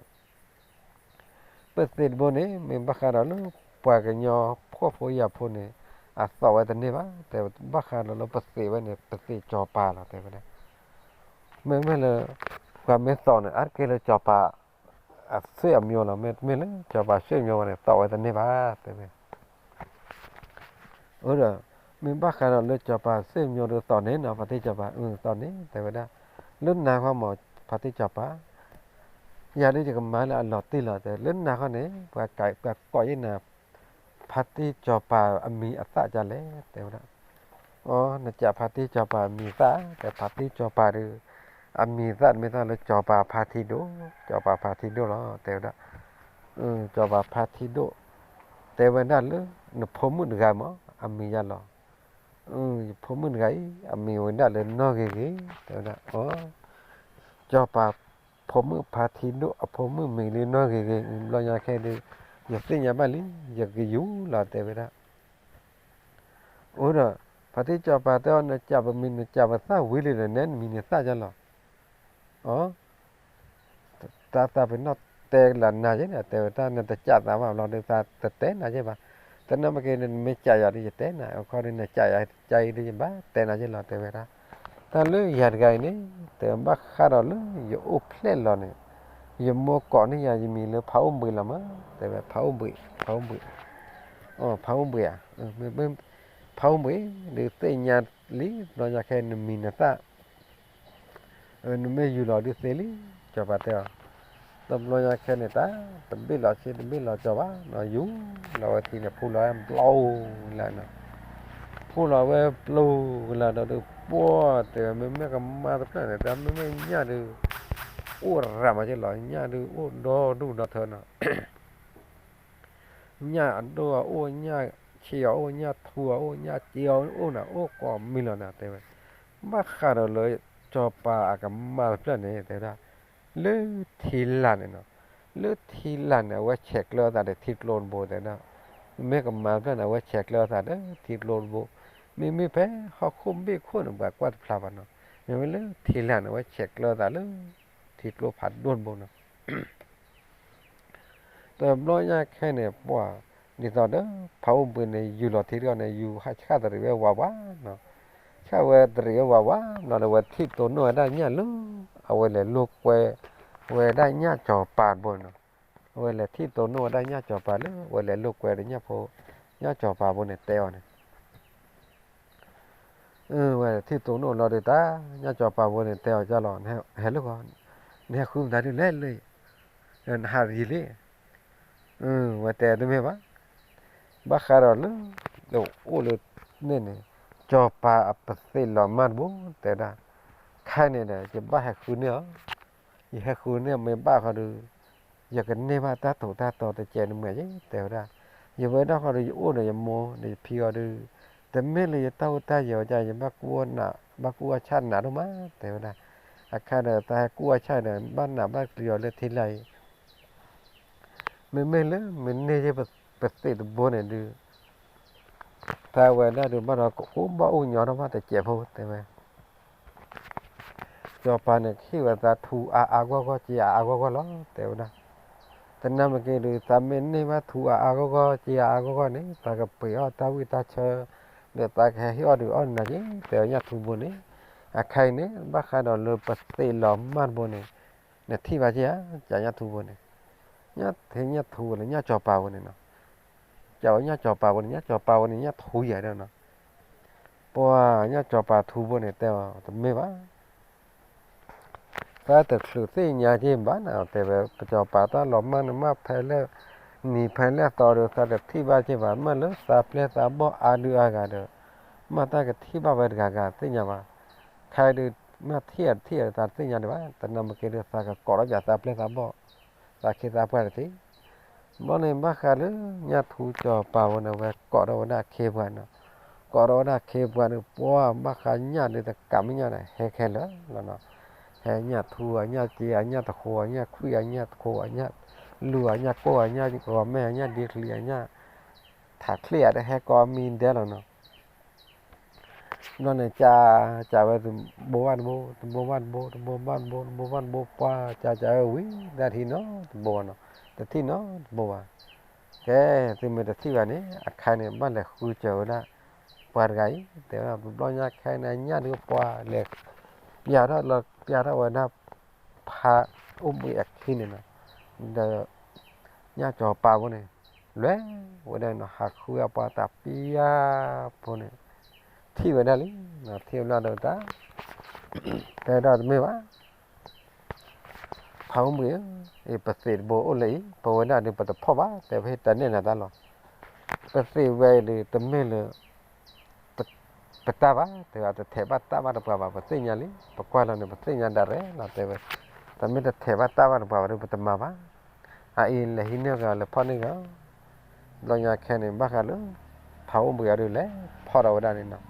ပသ့းတဘိန့ၣ် မ့ၢ်ဘၣ်ဃးဒီးလၢ ပှၤကညီဖှီၣ်ဖိယာ်ဖိန့ၣ် အသီၣ်ဝဲတန့ၢ်ဘၣ်, တဲဘၣ်ဃးဒီးလၢပသ့းဝဲန့ၣ် ပသ့းစီၤပၤလီၤ တဲဝဲဒၣ်, မ့မ့ၢ်လၢ ပှၤမ့ၢ်သီၣ်န့ၣ် အါတက့ၢ်လၢစီၤပၤ အသွံၣ်အမျိၤလီၤ, မ့တမ့ၢ်လၢစီၤပၤသွံၣ်မျိၤဝဲန့ၣ် သီၣ်ဝဲတန့ၢ်ဘၣ် တဲဝဲ အၢဒီး မ့ၢ်ဘၣ်ဃးဒီးလၢစီၤပၤသွံၣ်မျိၤဒီးသီၣ်န့ၣ်နီၤ ဖါတံၢ်စီၤပၤ အၢသီၣ်န့ၣ် တဲဝဲဒၣ်, လၢနၤခီမး ဖါတံၢ်စီၤပၤ, ယၤဒုးယကမၤလၢအလီၤတံၢ်လီၤ တဲ လၢနၤခီန့ၣ် ပှၤကိးယဲနၤ ဖါတံၢ်စီၤပၤအမံၤအသၣ်ဒ်လဲၣ် တဲဝဲဒၣ်, အီ နစံးဖါတံၢ်စီၤပၤအမံၤသၣ် တဲဖါတံၢ်စီၤပၤဒီး အမံၤသၣ်တမ့ၢ်သၣ်လၢစီၤပၤဖါထံဒိၣ်, စီၤပၤဖါထံဒိၣ်လီၤ တဲဝဲဒၣ်, စီၤပၤဖါထံဒိၣ်, တဲဝဲဒၣ်လၢ နဖိမုၣ်တဂၤမး အမံၤယၤလီၤ, ယဖိမုၣ်တဂၤအံၤ အမံၤဝဲဒၣ်လၢနီၢ်ဂ့ၤဂ့ၤ တဲဝဲဒၣ်, အီ စီၤပၤဖိမုၣ်ဖါထံဒိၣ်အဖိမုၣ်မံၤလၢနီၢ်ဂ့ၤဂ့ၤ ဘျီညါခဲဒုး ယသ့ၣ်ညါဘၣ်လံ ယကယူၤလီၤ တဲဝဲဒၣ်, အၢဒီး ဖါတံၢ်စီၤပၤတဲအီၤ နစံးပမံၤ နစံးပသၣ်ဝံၤလံဒီး နဲနမံၤန့ၣ်သၣ်ယၤလီၤ, အီ တၢ်သးပ့ၤနီၣ်တဲလၢနၤယဲန့ၣ် တဲဝဲတၢ် နတစံးသးဘၣ်ဘျီဒီး သးတတဲနၤယဲဘၣ်, တနီၤမ့ၢ်က့ၤန့ၣ် နမ့ၢ်စံးယၤဒီး ယတဲနၤ အခီဒီး နစံးယၤကါအံၤဒီး ယဘၣ်တဲနၤယဲလီၤ တဲဝဲဒၣ်, တၢ်လၢယၤတဂၤအံၤန့ၣ် တဲဘၣ်ဃးဒီးလၢယအိၣ်ဖျဲၣ်လီၤန့ၣ် ယမိၢ်ကိးန့ၢ်ယၤယမံၤလၢဖးအိၣ်ဘှံးလီၤမး တဲဝဲ ဖးအိၣ်ဘှံး ဖးအိၣ်ဘှံး, ဖးအိၣ်ဘှံးဧါ, ဖးအိၣ်ဘှံး ဒုးသ့ၣ်ညါလံ ဘျီညါခဲနမံၤနသၣ် နမ့ၢ်ယူၤလီၤဒုးသ့လံ, စီၤပၤတဲအီၤ, တဘျီညါခဲန့ၣ် တၢ်တဘ့ၣ်လီၤဆ့တဘ့ၣ်လီၤကၠီၤဘၣ်နီၤ ယူၤလီၤဝဲထံန့ၣ် ဖူလီၤဝဲဘျီလၢနီၤ, ဖူလီၤဝဲဘျီလၢဒီး ပှၢ်တဲဝဲ မ့မ့ၢ်ကမၣ်တဖျၢၣ်န့ၣ် တၢ်မ့မ့ၢ်ညၣ်ဒုး အိၣ်ရၤမးက့လီၤ ညၣ်ဒုးအိၣ်ဒီဒူၣ်ဒီထၢနီၤ ညၣ်အဒိၣ်အအိၣ် ညၣ်ဆံးအအိၣ် ညၣ်ထူအအိၣ် ညၣ်စ့အအိၣ်နီၤ အိၣ်ကိးမံၤလီၤနီၤ တဲဝဲ, ဘၣ်ဃးဒီးလၢ စီၤပၤအကမၣ်တဖျၢၣ်န့ၣ် တဲဝဲဒၣ်, လၢထံလာ်န့ၣ်နီၤ, လၢထံလာ်န့ၣ် အဝဲဆဲးကျၢအသးဒီးထံကျိတဘိ တဲဝဲဒၣ်, မ့ၢ်ကမၣ်တဖျၢၣ်န့ၣ် အဝဲဆဲးကျၢအသးဒီးထံကျိတဘိ, မ့မ့ၢ်ဖဲဟီၣ်ခိၣ်ဘ့ၣ်ခိၣ်န့ၣ် ပှၤကွၢ်တဖျါဘၣ်နီၤ, မ့မ့ၢ်လၢထံလာ်န့ၣ် အဝဲဆဲးကျၢအသးလၢ ထံကျိဖးဒိၣ်တဘိနီၤ တဘျီညါခဲန့ၣ် ပှၢ်ဒ်သိးဒီး ဖးအိၣ်ဘှံးန့ၣ် ယူၤလီၤထံတဂီၢ်န့ၣ် ယူၤဟးဆှၣ်တရံးဝဲဝးဝးနီၤ, ဆှၣ်ဝဲတရံးဝဲဝးဝးနီၤဒီး ဝဲထံၣ်တိၢ်နီၣ်ဝဲဒၣ်ညၣ်လၢ အဝဲလဲၤလိာ်ကွဲဝဲဒၣ်ညၣ်စီၤပၤတဘိနီၤ, အဝဲလဲၤထံၣ်တိၢ်နီၣ်ဝဲဒၣ်ညၣ်စီၤပၤလၢ အဝဲလဲၤလိာ်ကွဲဒီးညၣ်ဖိ ညၣ်စီၤပၤဘိန့ၣ် တဲအီၤန့ၣ် ဝဲထံၣ်တိၢ်နီၣ်လီၤဒီးတၢ် ညၣ်စီၤပၤဘိန့ၣ် တဲအီၤကလီၤ, ဟဲလၢဂီၤ, နဟဲဃုမတၤဒ်လဲၣ်လၢ နဟးရံလံ, ဝဲတဲတမ့ၢ်ဘၣ်, ဘၣ်ဃးဒီးလၢ အိၣ်လၢန့ၣ်န့ၣ် စီၤပၤအပသ့းလီၤမၢ်တဘိ တဲဝဲဒၣ်, ခဲန့ၣ်ဒီး ယဘၣ်ဟဲဃုန့ၢ်အီၤ, ယဟဲဃုန့ၢ်မ့ၢ်ဘၣ်ဃီဒီး ယကန့ၢ်ဘၣ်တၢ်ထူးတၢ်တီၤတစဲးန့ၣ်မ့ၢ်ယဲ တဲဝဲဒၣ်, ယဝဲဒၣ်ဃီဒီး ယအိၣ်ဒီးယမိၢ်ဒီးယဖံအီၤဒီး တမ့ၢ်လၢယတၢ်အိၣ်တၢ်ယၢၤဝဲဒၣ် ယဘၣ်ကူၣ်အီၣ်နး ဘၣ်ကူၣ်အီၣ်ဆၣ်နးဒိၣ်မး တဲဝဲဒၣ်, အခါဒီးတၢ်ဟဲကူၣ်အီၣ်ဆၣ်ဒီး ဘၣ်နးဘၣ်ကျံၤအီၤလၢထံလာ်အံၤ မ့မ့ၢ်လၢမ့ၢ်န့ၢ်ယဲပသ့းတဘိန့ၣ်ဒုး သးဝဲဒၣ်ဒုးဘၣ်ဒီး ကအိၣ်ဘၣ်အိၣ်ညီထီၣ်ဘၣ်တစဲးဖိ တဲဝဲ စီၤပၤန့ၣ် ကဟ့ၣ်ဝဲသးထူအါအါဂီၢ်ဂီၢ် စ့အါအါဂီၢ်ဂီၢ်လီၤ တဲဝဲဒၣ်. တနၢ်မ့ၢ်က့ၤဒုး သးမ့ၢ်န့ၢ်ဘၣ်ထူအါအါဂီၢ်ဂီၢ် စ့အါအါဂီၢ်ဂီၢ်န့ၣ် သးကပှ့ၤအီၣ်တၢ်ဝံၣ်တၢ်ဆၢ ဒီးသးကဟဲဟ့ၣ်အီၣ်ဒုးအီၣ်နၤက့ၤ တဲဝဲညၣ်ထူဘိန့ၣ်. အခါအံၤန့ၣ် ဘၣ်ဃးဒီးလၢပသ့ၣ်လီၤမၢ်တဘိန့ၣ် နထံၣ်ဘၣ်က့ၤဧါ ကညၣ်ထူဘိန့ၣ်, ညၣ်ထူဘိလၢညၣ်စီၤပၤဝဲန့ၣ်နီၤ, ကညၣ်စီၤပၤဝဲန့ၣ် ညၣ်စီၤပၤဝဲန့ၣ် ညၣ်ထူယၤဒီးနီၤ, ပှၤညၣ်စီၤပၤထူဘိန့ၣ် တဲအီၤတမ့ၢ်ဘၣ် သးတချုးသ့ၣ်ညါက့ၤဘၣ်နၤ တဲဝဲ ပစီၤပၤတၢ်လီၤမၢ်န့ၣ် မၢ်ဖဲလဲၣ်နံၤဖဲလဲၣ်သီဒီး သးတထံၣ်ဘၣ်က့ၤဘၣ် မၢလၢသးပျဲၢ်သးဘီၣ်အါဒုအါဂၤဒီး မၢတၢ်ကထံၣ်ဘၣ်ဝဲတဂၤဂၤသ့ၣ်ညါဘၣ်. ခဲအံၤဒုး မၢထံၣ်အတထံၣ်အသးတသ့ၣ်ညါဒံးဘၣ် တနၢ်မ့ၢ်က့ၤဒီး သးကကိးထီၣ်ပၠးသးပျဲၢ်သးဘီၣ် သးခ့သးပှၢ်တထံၣ် ဘျီန့ၣ် ဘၣ်ဃးလၢညၣ်ထူစီၤပၤဝဲန့ၣ် ဝဲကိးထီၣ်ဝဲဒၣ်ခ့ပှၤနီၤ, ကိးထီၣ်ဝဲဒၣ်ခ့ပှၤန့ၣ် ပှၤဘၣ်ဃးညၣ်ဒုးတကးမ့ၢ်ညၣ်န့ၣ် ဟဲခဲလၢာ်လီၤနီၤ, ဟဲညၣ်ထူ အညၣ်စ့ အညၣ်တဃိ အညၣ်ခွံ အညၣ်တဃိ အညၣ်လူၢ် အညၣ်ကိၢ် အညၣ်ဂီၤမဲ အညၣ်ဒ့ချံ အညၣ်ထးချ့ အတဟဲကိးမံၤဒဲးလီၤနီၤ ဘျီန့ၣ် ကး ကးဝဲ တဘိဘၣ်တဘိ တဘိဘၣ်တဘိ တဘိဘၣ်တဘိ ပှၤကးကးဝဲဝံၤ တထံၣ်နီတဘိဘၣ်နီၤ, တထံၣ်နီတဘိဘၣ်. ကဲ သုမ့ၢ်တထံၣ်ဘၣ်န့ၣ် အခါန့ၣ် ဘၣ်လဲၤဃုစၢၤဝဲဒၣ် ပှၤတဂၤအံၤ တဲဝဲဒၣ် ပဘျီညါခဲန့ၣ် ညၣ်ဒုးပှၤလဲၤ ပျၢ်ထီၣ်လီၤ ပျၢ်ထီၣ်ဝဲဒၣ် ဖးအိၣ်ဘှံးအခံန့ၣ်နီၤ, ဒီး ညၣ်စီၤပၤဖိန့ၣ် လဲၤဝဲဒၣ်နီၤ ဟးဃုအပှၤတၢ်ပျၢ်ဖိန့ၣ် ထံၣ်ဝဲဒၣ်လံ, ထံၣ်ဝဲဒၣ်ဒီးတၢ် တဲဒၣ်တမ့ၢ်ဘၣ် ဖးအိၣ်ဘှံးဧၢ, အံၤပသ့ၣ်တဘိအိၣ်လၢအံၤ ပဝဲဒၣ်ဒုးပတဖီၣ်ဘၣ် တဲပဟ့ၣ်တၢ်နဲၣ်နၤတၢ်လီၤ. ပသ့ၣ်ဝဲအံၤဒုးတမ့ၢ်လၢ ပတၢ်ဘၣ် တဲဝဲ တထဲးဘၣ်တၢ်ဘၣ်တပှၤဘၣ် ပသ့ၣ်ညါလံ ပကွၢ်လီၤန့ၣ် ပသ့ၣ်ညါဒၣ်ရဲၣ်လီၤ တဲဝဲ, တမ့ၢ်တထဲးဘၣ်တၢ်ဘၣ်တပှၤဘၣ်ဒီး ပတမၤဘၣ်. အအံၤလဲၤဟံးန့ၢ်ဂ့ၤ လဲၤဖီၣ်န့ၢ်ဂ့ၤ, ဘျီညါခဲန့ၣ် ဘၣ်ဃးလၢ ဖးအိၣ်ဘှံးအံၤဒုး လဲၤဖီၣ်ဒီးဝဲဒၣ်န့ၣ်နီၤ,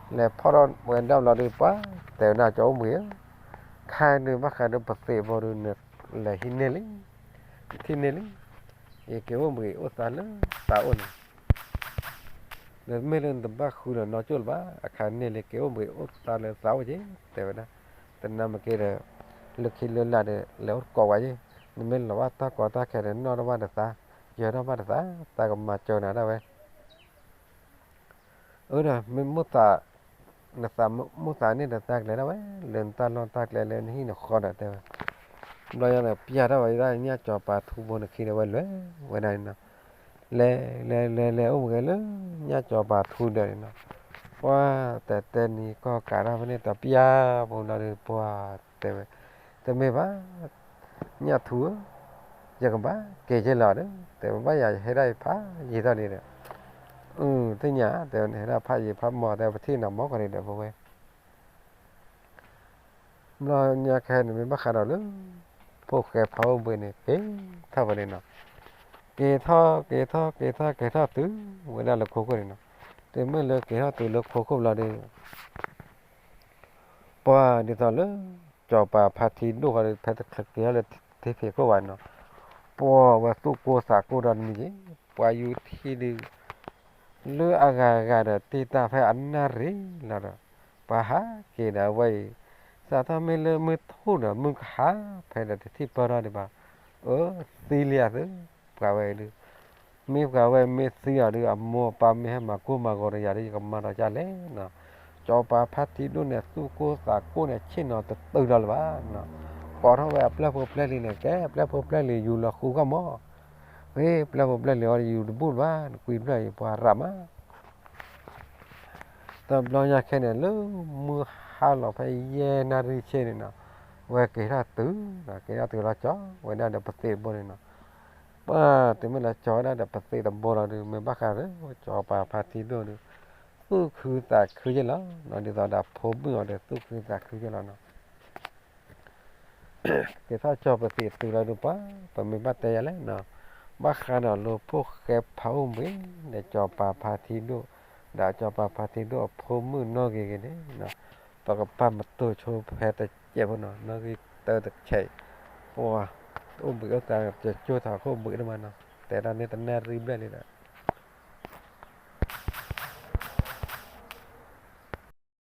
လဲၤဖီၣ်ဒီးဝဲဒၣ်ဘျီဒုး ပှၤ တဲဝဲဒၣ်ကၠီအိၣ်ဘှံးဧၢ, ခဲအံၤဒုး ဘၣ်ဃးဒီးပသ့ၣ်ဘိဒုး လဲၤဟံးန့ၢ်လံ, ထံၣ်န့ၢ်လံ, ယက့ၤအိၣ်ဘှံးအိၣ်သးလၢသးအိၣ်န့ၣ် ဒီးမ့ၢ်လၢနတဘၣ်ဃုလၢၤနီကၠိၣ်လၢၤဘၣ် အခါန့ၣ်လၢက့ၤအိၣ်ဘှံးအိၣ်သးလၢသးအိၣ်က့ၤ တဲဝဲဒၣ်, တနၢ်မ့ၢ်က့ၤဒီး လၢခံလၢလာ်ဒီး လဲၤအိၣ်တကိးဝဲယ့ၢ်, နမ့ၢ်လီၤဘၣ်တၢ်ကီတၢ်ခဲဒီး နီၣ်ထီၣ်ဘၣ်ဒီးသး, ယၢၤထီၣ်ဘၣ်ဒီးသး, သးကမၤစၢၤနၤဒၣ်ဝဲ အၢဒီး မ့ၢ်မိၣ်သး, နသးမိၣ်သးန့ၣ်ဒီး သးကလဲၤဒၣ်ဝဲ, လၢနတၢ်လီၢ်တၢ်ကျဲလၢနဟံၣ်နဃီဒီးတဲဝဲ, ဘျီညါန့ၣ် ပျၢ်ထီၣ်ဝဲဒၣ်ညၣ်စီၤပၤထူဘိန့ၣ်ခံဒီးဝဲလဲၤဝဲဒၣ်န့ၣ်နီၤ, လဲၤလဲၤလဲၤလဲၤအိၣ်မ့ၢ်ဂ့ၤလၢ ညၣ်စီၤပၤထူဒီးန့ၣ်နီၤ, ပှၤတဲတဲနံၤကီၢ်ကးထီၣ်ဖဲန့ၣ် တပျၢ်ပူၤလီၤဒီး ပှၤတဲဝဲ, တမ့ၢ်ဘၣ် ညၣ်ထူဧၢ, ယကဘၣ်က့ၤက့ၤလီၤဒီး တဲဝဲဘၣ်ယၤ ယဟဲဒၣ်ယဖးယံာ်ထီၣ်န့ၣ်ဒီး, အသ့ၣ်ညါ တဲဝဲန့ၣ် ဟဲဒၣ်ဖးယံာ်ဖးမီၤ တဲဝဲပထံၣ်နီၤ မီၤကီၢ်န့ၣ်ဒီး ပဝဲ ဘျီညါခဲန့ၣ် မ့ၢ်ဘၣ်ဃးဒီးလၢ ဖိၣ်ဃဲဖးအိၣ်ဘှံးန့ၣ် က့ၤထီၣ်ဝဲန့ၣ်နီၤ, က့ၤထီၣ်က့ၤထီၣ်က့ၤထီၣ်က့ၤထီၣ်တုၤဝဲဒၣ်လၢခိခိၣ်န့ၣ်နီၤ, တုၤမ့ၢ်လၢက့ၤထီၣ်တုၤလၢခိခိၣ်ဘျီဒီး ပှၤဒ်သိးလၢ စီၤပၤဖါတံၢ်ဒိၣ်ဃီဒီး ဖဲတချုးက့ၤထီၣ်လၢထံဖံးခိၣ်ဘၣ်နီၤ, ပှၤဝဲသူၣ်ကိၢ်သးကိၢ်ဒီးတမံၤက့ၤ, ပှၤယူၤထံဒုး လၢအဂၤဂၤဒီးတ့ၢ်တၢ်ဖဲအနၣ်ရံၣ်လီၤဒီး ပှၤဟးက့ၤဒီးအဝဲအံၤ, စးထီၣ်မ့ၢ်လၢမုၢ်ထူၣ်ဒီးမုၢ်ကဟါ ဖဲဒီးတထံၣ်ပၢၢ်ထီၣ်ဒံးဘၣ်, အၢ သံလံအသု, ပှၤဝဲအံၤဒုး မ့ၢ်ပှၤဝဲမ့ၢ်သံအီၤဒုး အမိၢ်အပၢ်မ့ၢ်ဟဲမၤကိၢ်မၤဂီၤဒီးယၤဒီး ယကမၤဒီးကၢ်လဲၣ်နီၤ, စီၤပၤဖါတံၢ်ဒိၣ်န့ၣ် သူၣ်ကိၢ်သးကိၢ်န့ၣ် ဆ့ၣ်နီၤတတုၤဒီးလၢၤဘၣ်နီၤ, ကိးထီၣ်ဝဲအပျဲၢ်ဖိပျဲၢ်လံၤန့ၣ် ကဲ ပျဲၢ်ဖိပျဲၢ်လံၤယူၤလီၤဃုဂီၢ်မီၤ, ဂ့ၤ ပျဲၢ်ဖိပျဲၢ်လံၤအီၤဒီးယူၤတဘူၣ်လၢၤဘၣ် နကွံာ်ဖျၢၣ်အံၤ ပှၤရးမး တဘျီညါခဲန့ၣ် လၢမုၢ်ဟါလီၤဖဲယဲၢ်နၣ်ရံၣ်ဆ့န့ၣ်နီၤ, ဝဲက့ၤထီၣ်တုၤ, က့ၤထီၣ်တုၤလီၤကၠီဝဲဒၣ်ဒီးပသ့ၣ်တဘိန့ၣ်နီၤ, ပှၤတုၤမ့ၢ်လီၤကၠီဝဲဒၣ်ဒီးပသ့ၣ်တဘိလီၤဒုး မ့ၢ်ဘၣ်ဃးဒီး စီၤပၤဖါတံၢ်ဒိၣ်ဒုး သူၣ်ခုသးခုယဲၢ်လီၤနီၤ, ဒ်သိးဒီးဖိမုၣ်အီၤဒီးသူၣ်ခုသးခုယဲၢ်လီၤနီၤ က့ၤထီၣ်ကၠီပသံးတုၤလီၤဒုးပှၤ, ပမ့ၢ်ဘၣ်တဲယၤလဲၣ်နီၤ, ဘၣ်ဃးဒီးလၢဖိၣ်ဃဲဖးအိၣ်ဘှံး ဒီးစီၤပၤဖါတံၢ်ဒိၣ်, ဒီးစီၤပၤဖါတံၢ်ဒိၣ်အဖိမုၣ်နီၢ်ဂ့ၤဂ့ၤန့ၣ်, ပကပာ်မတူာ်ဆိဖဲတစဲးဖိနီၤ, နီၢ်ဂ့ၤတၢ်တဆဲး, ပှၤ, တအိၣ်ဘှံးအိၣ်သါ ကကၠိထီၣ်ခိၣ်ဘှံးတမးနီၤ, တဲဒၣ်န့ၣ်တနၣ်ရံၣ်ဘျဲၣ်လံဒီး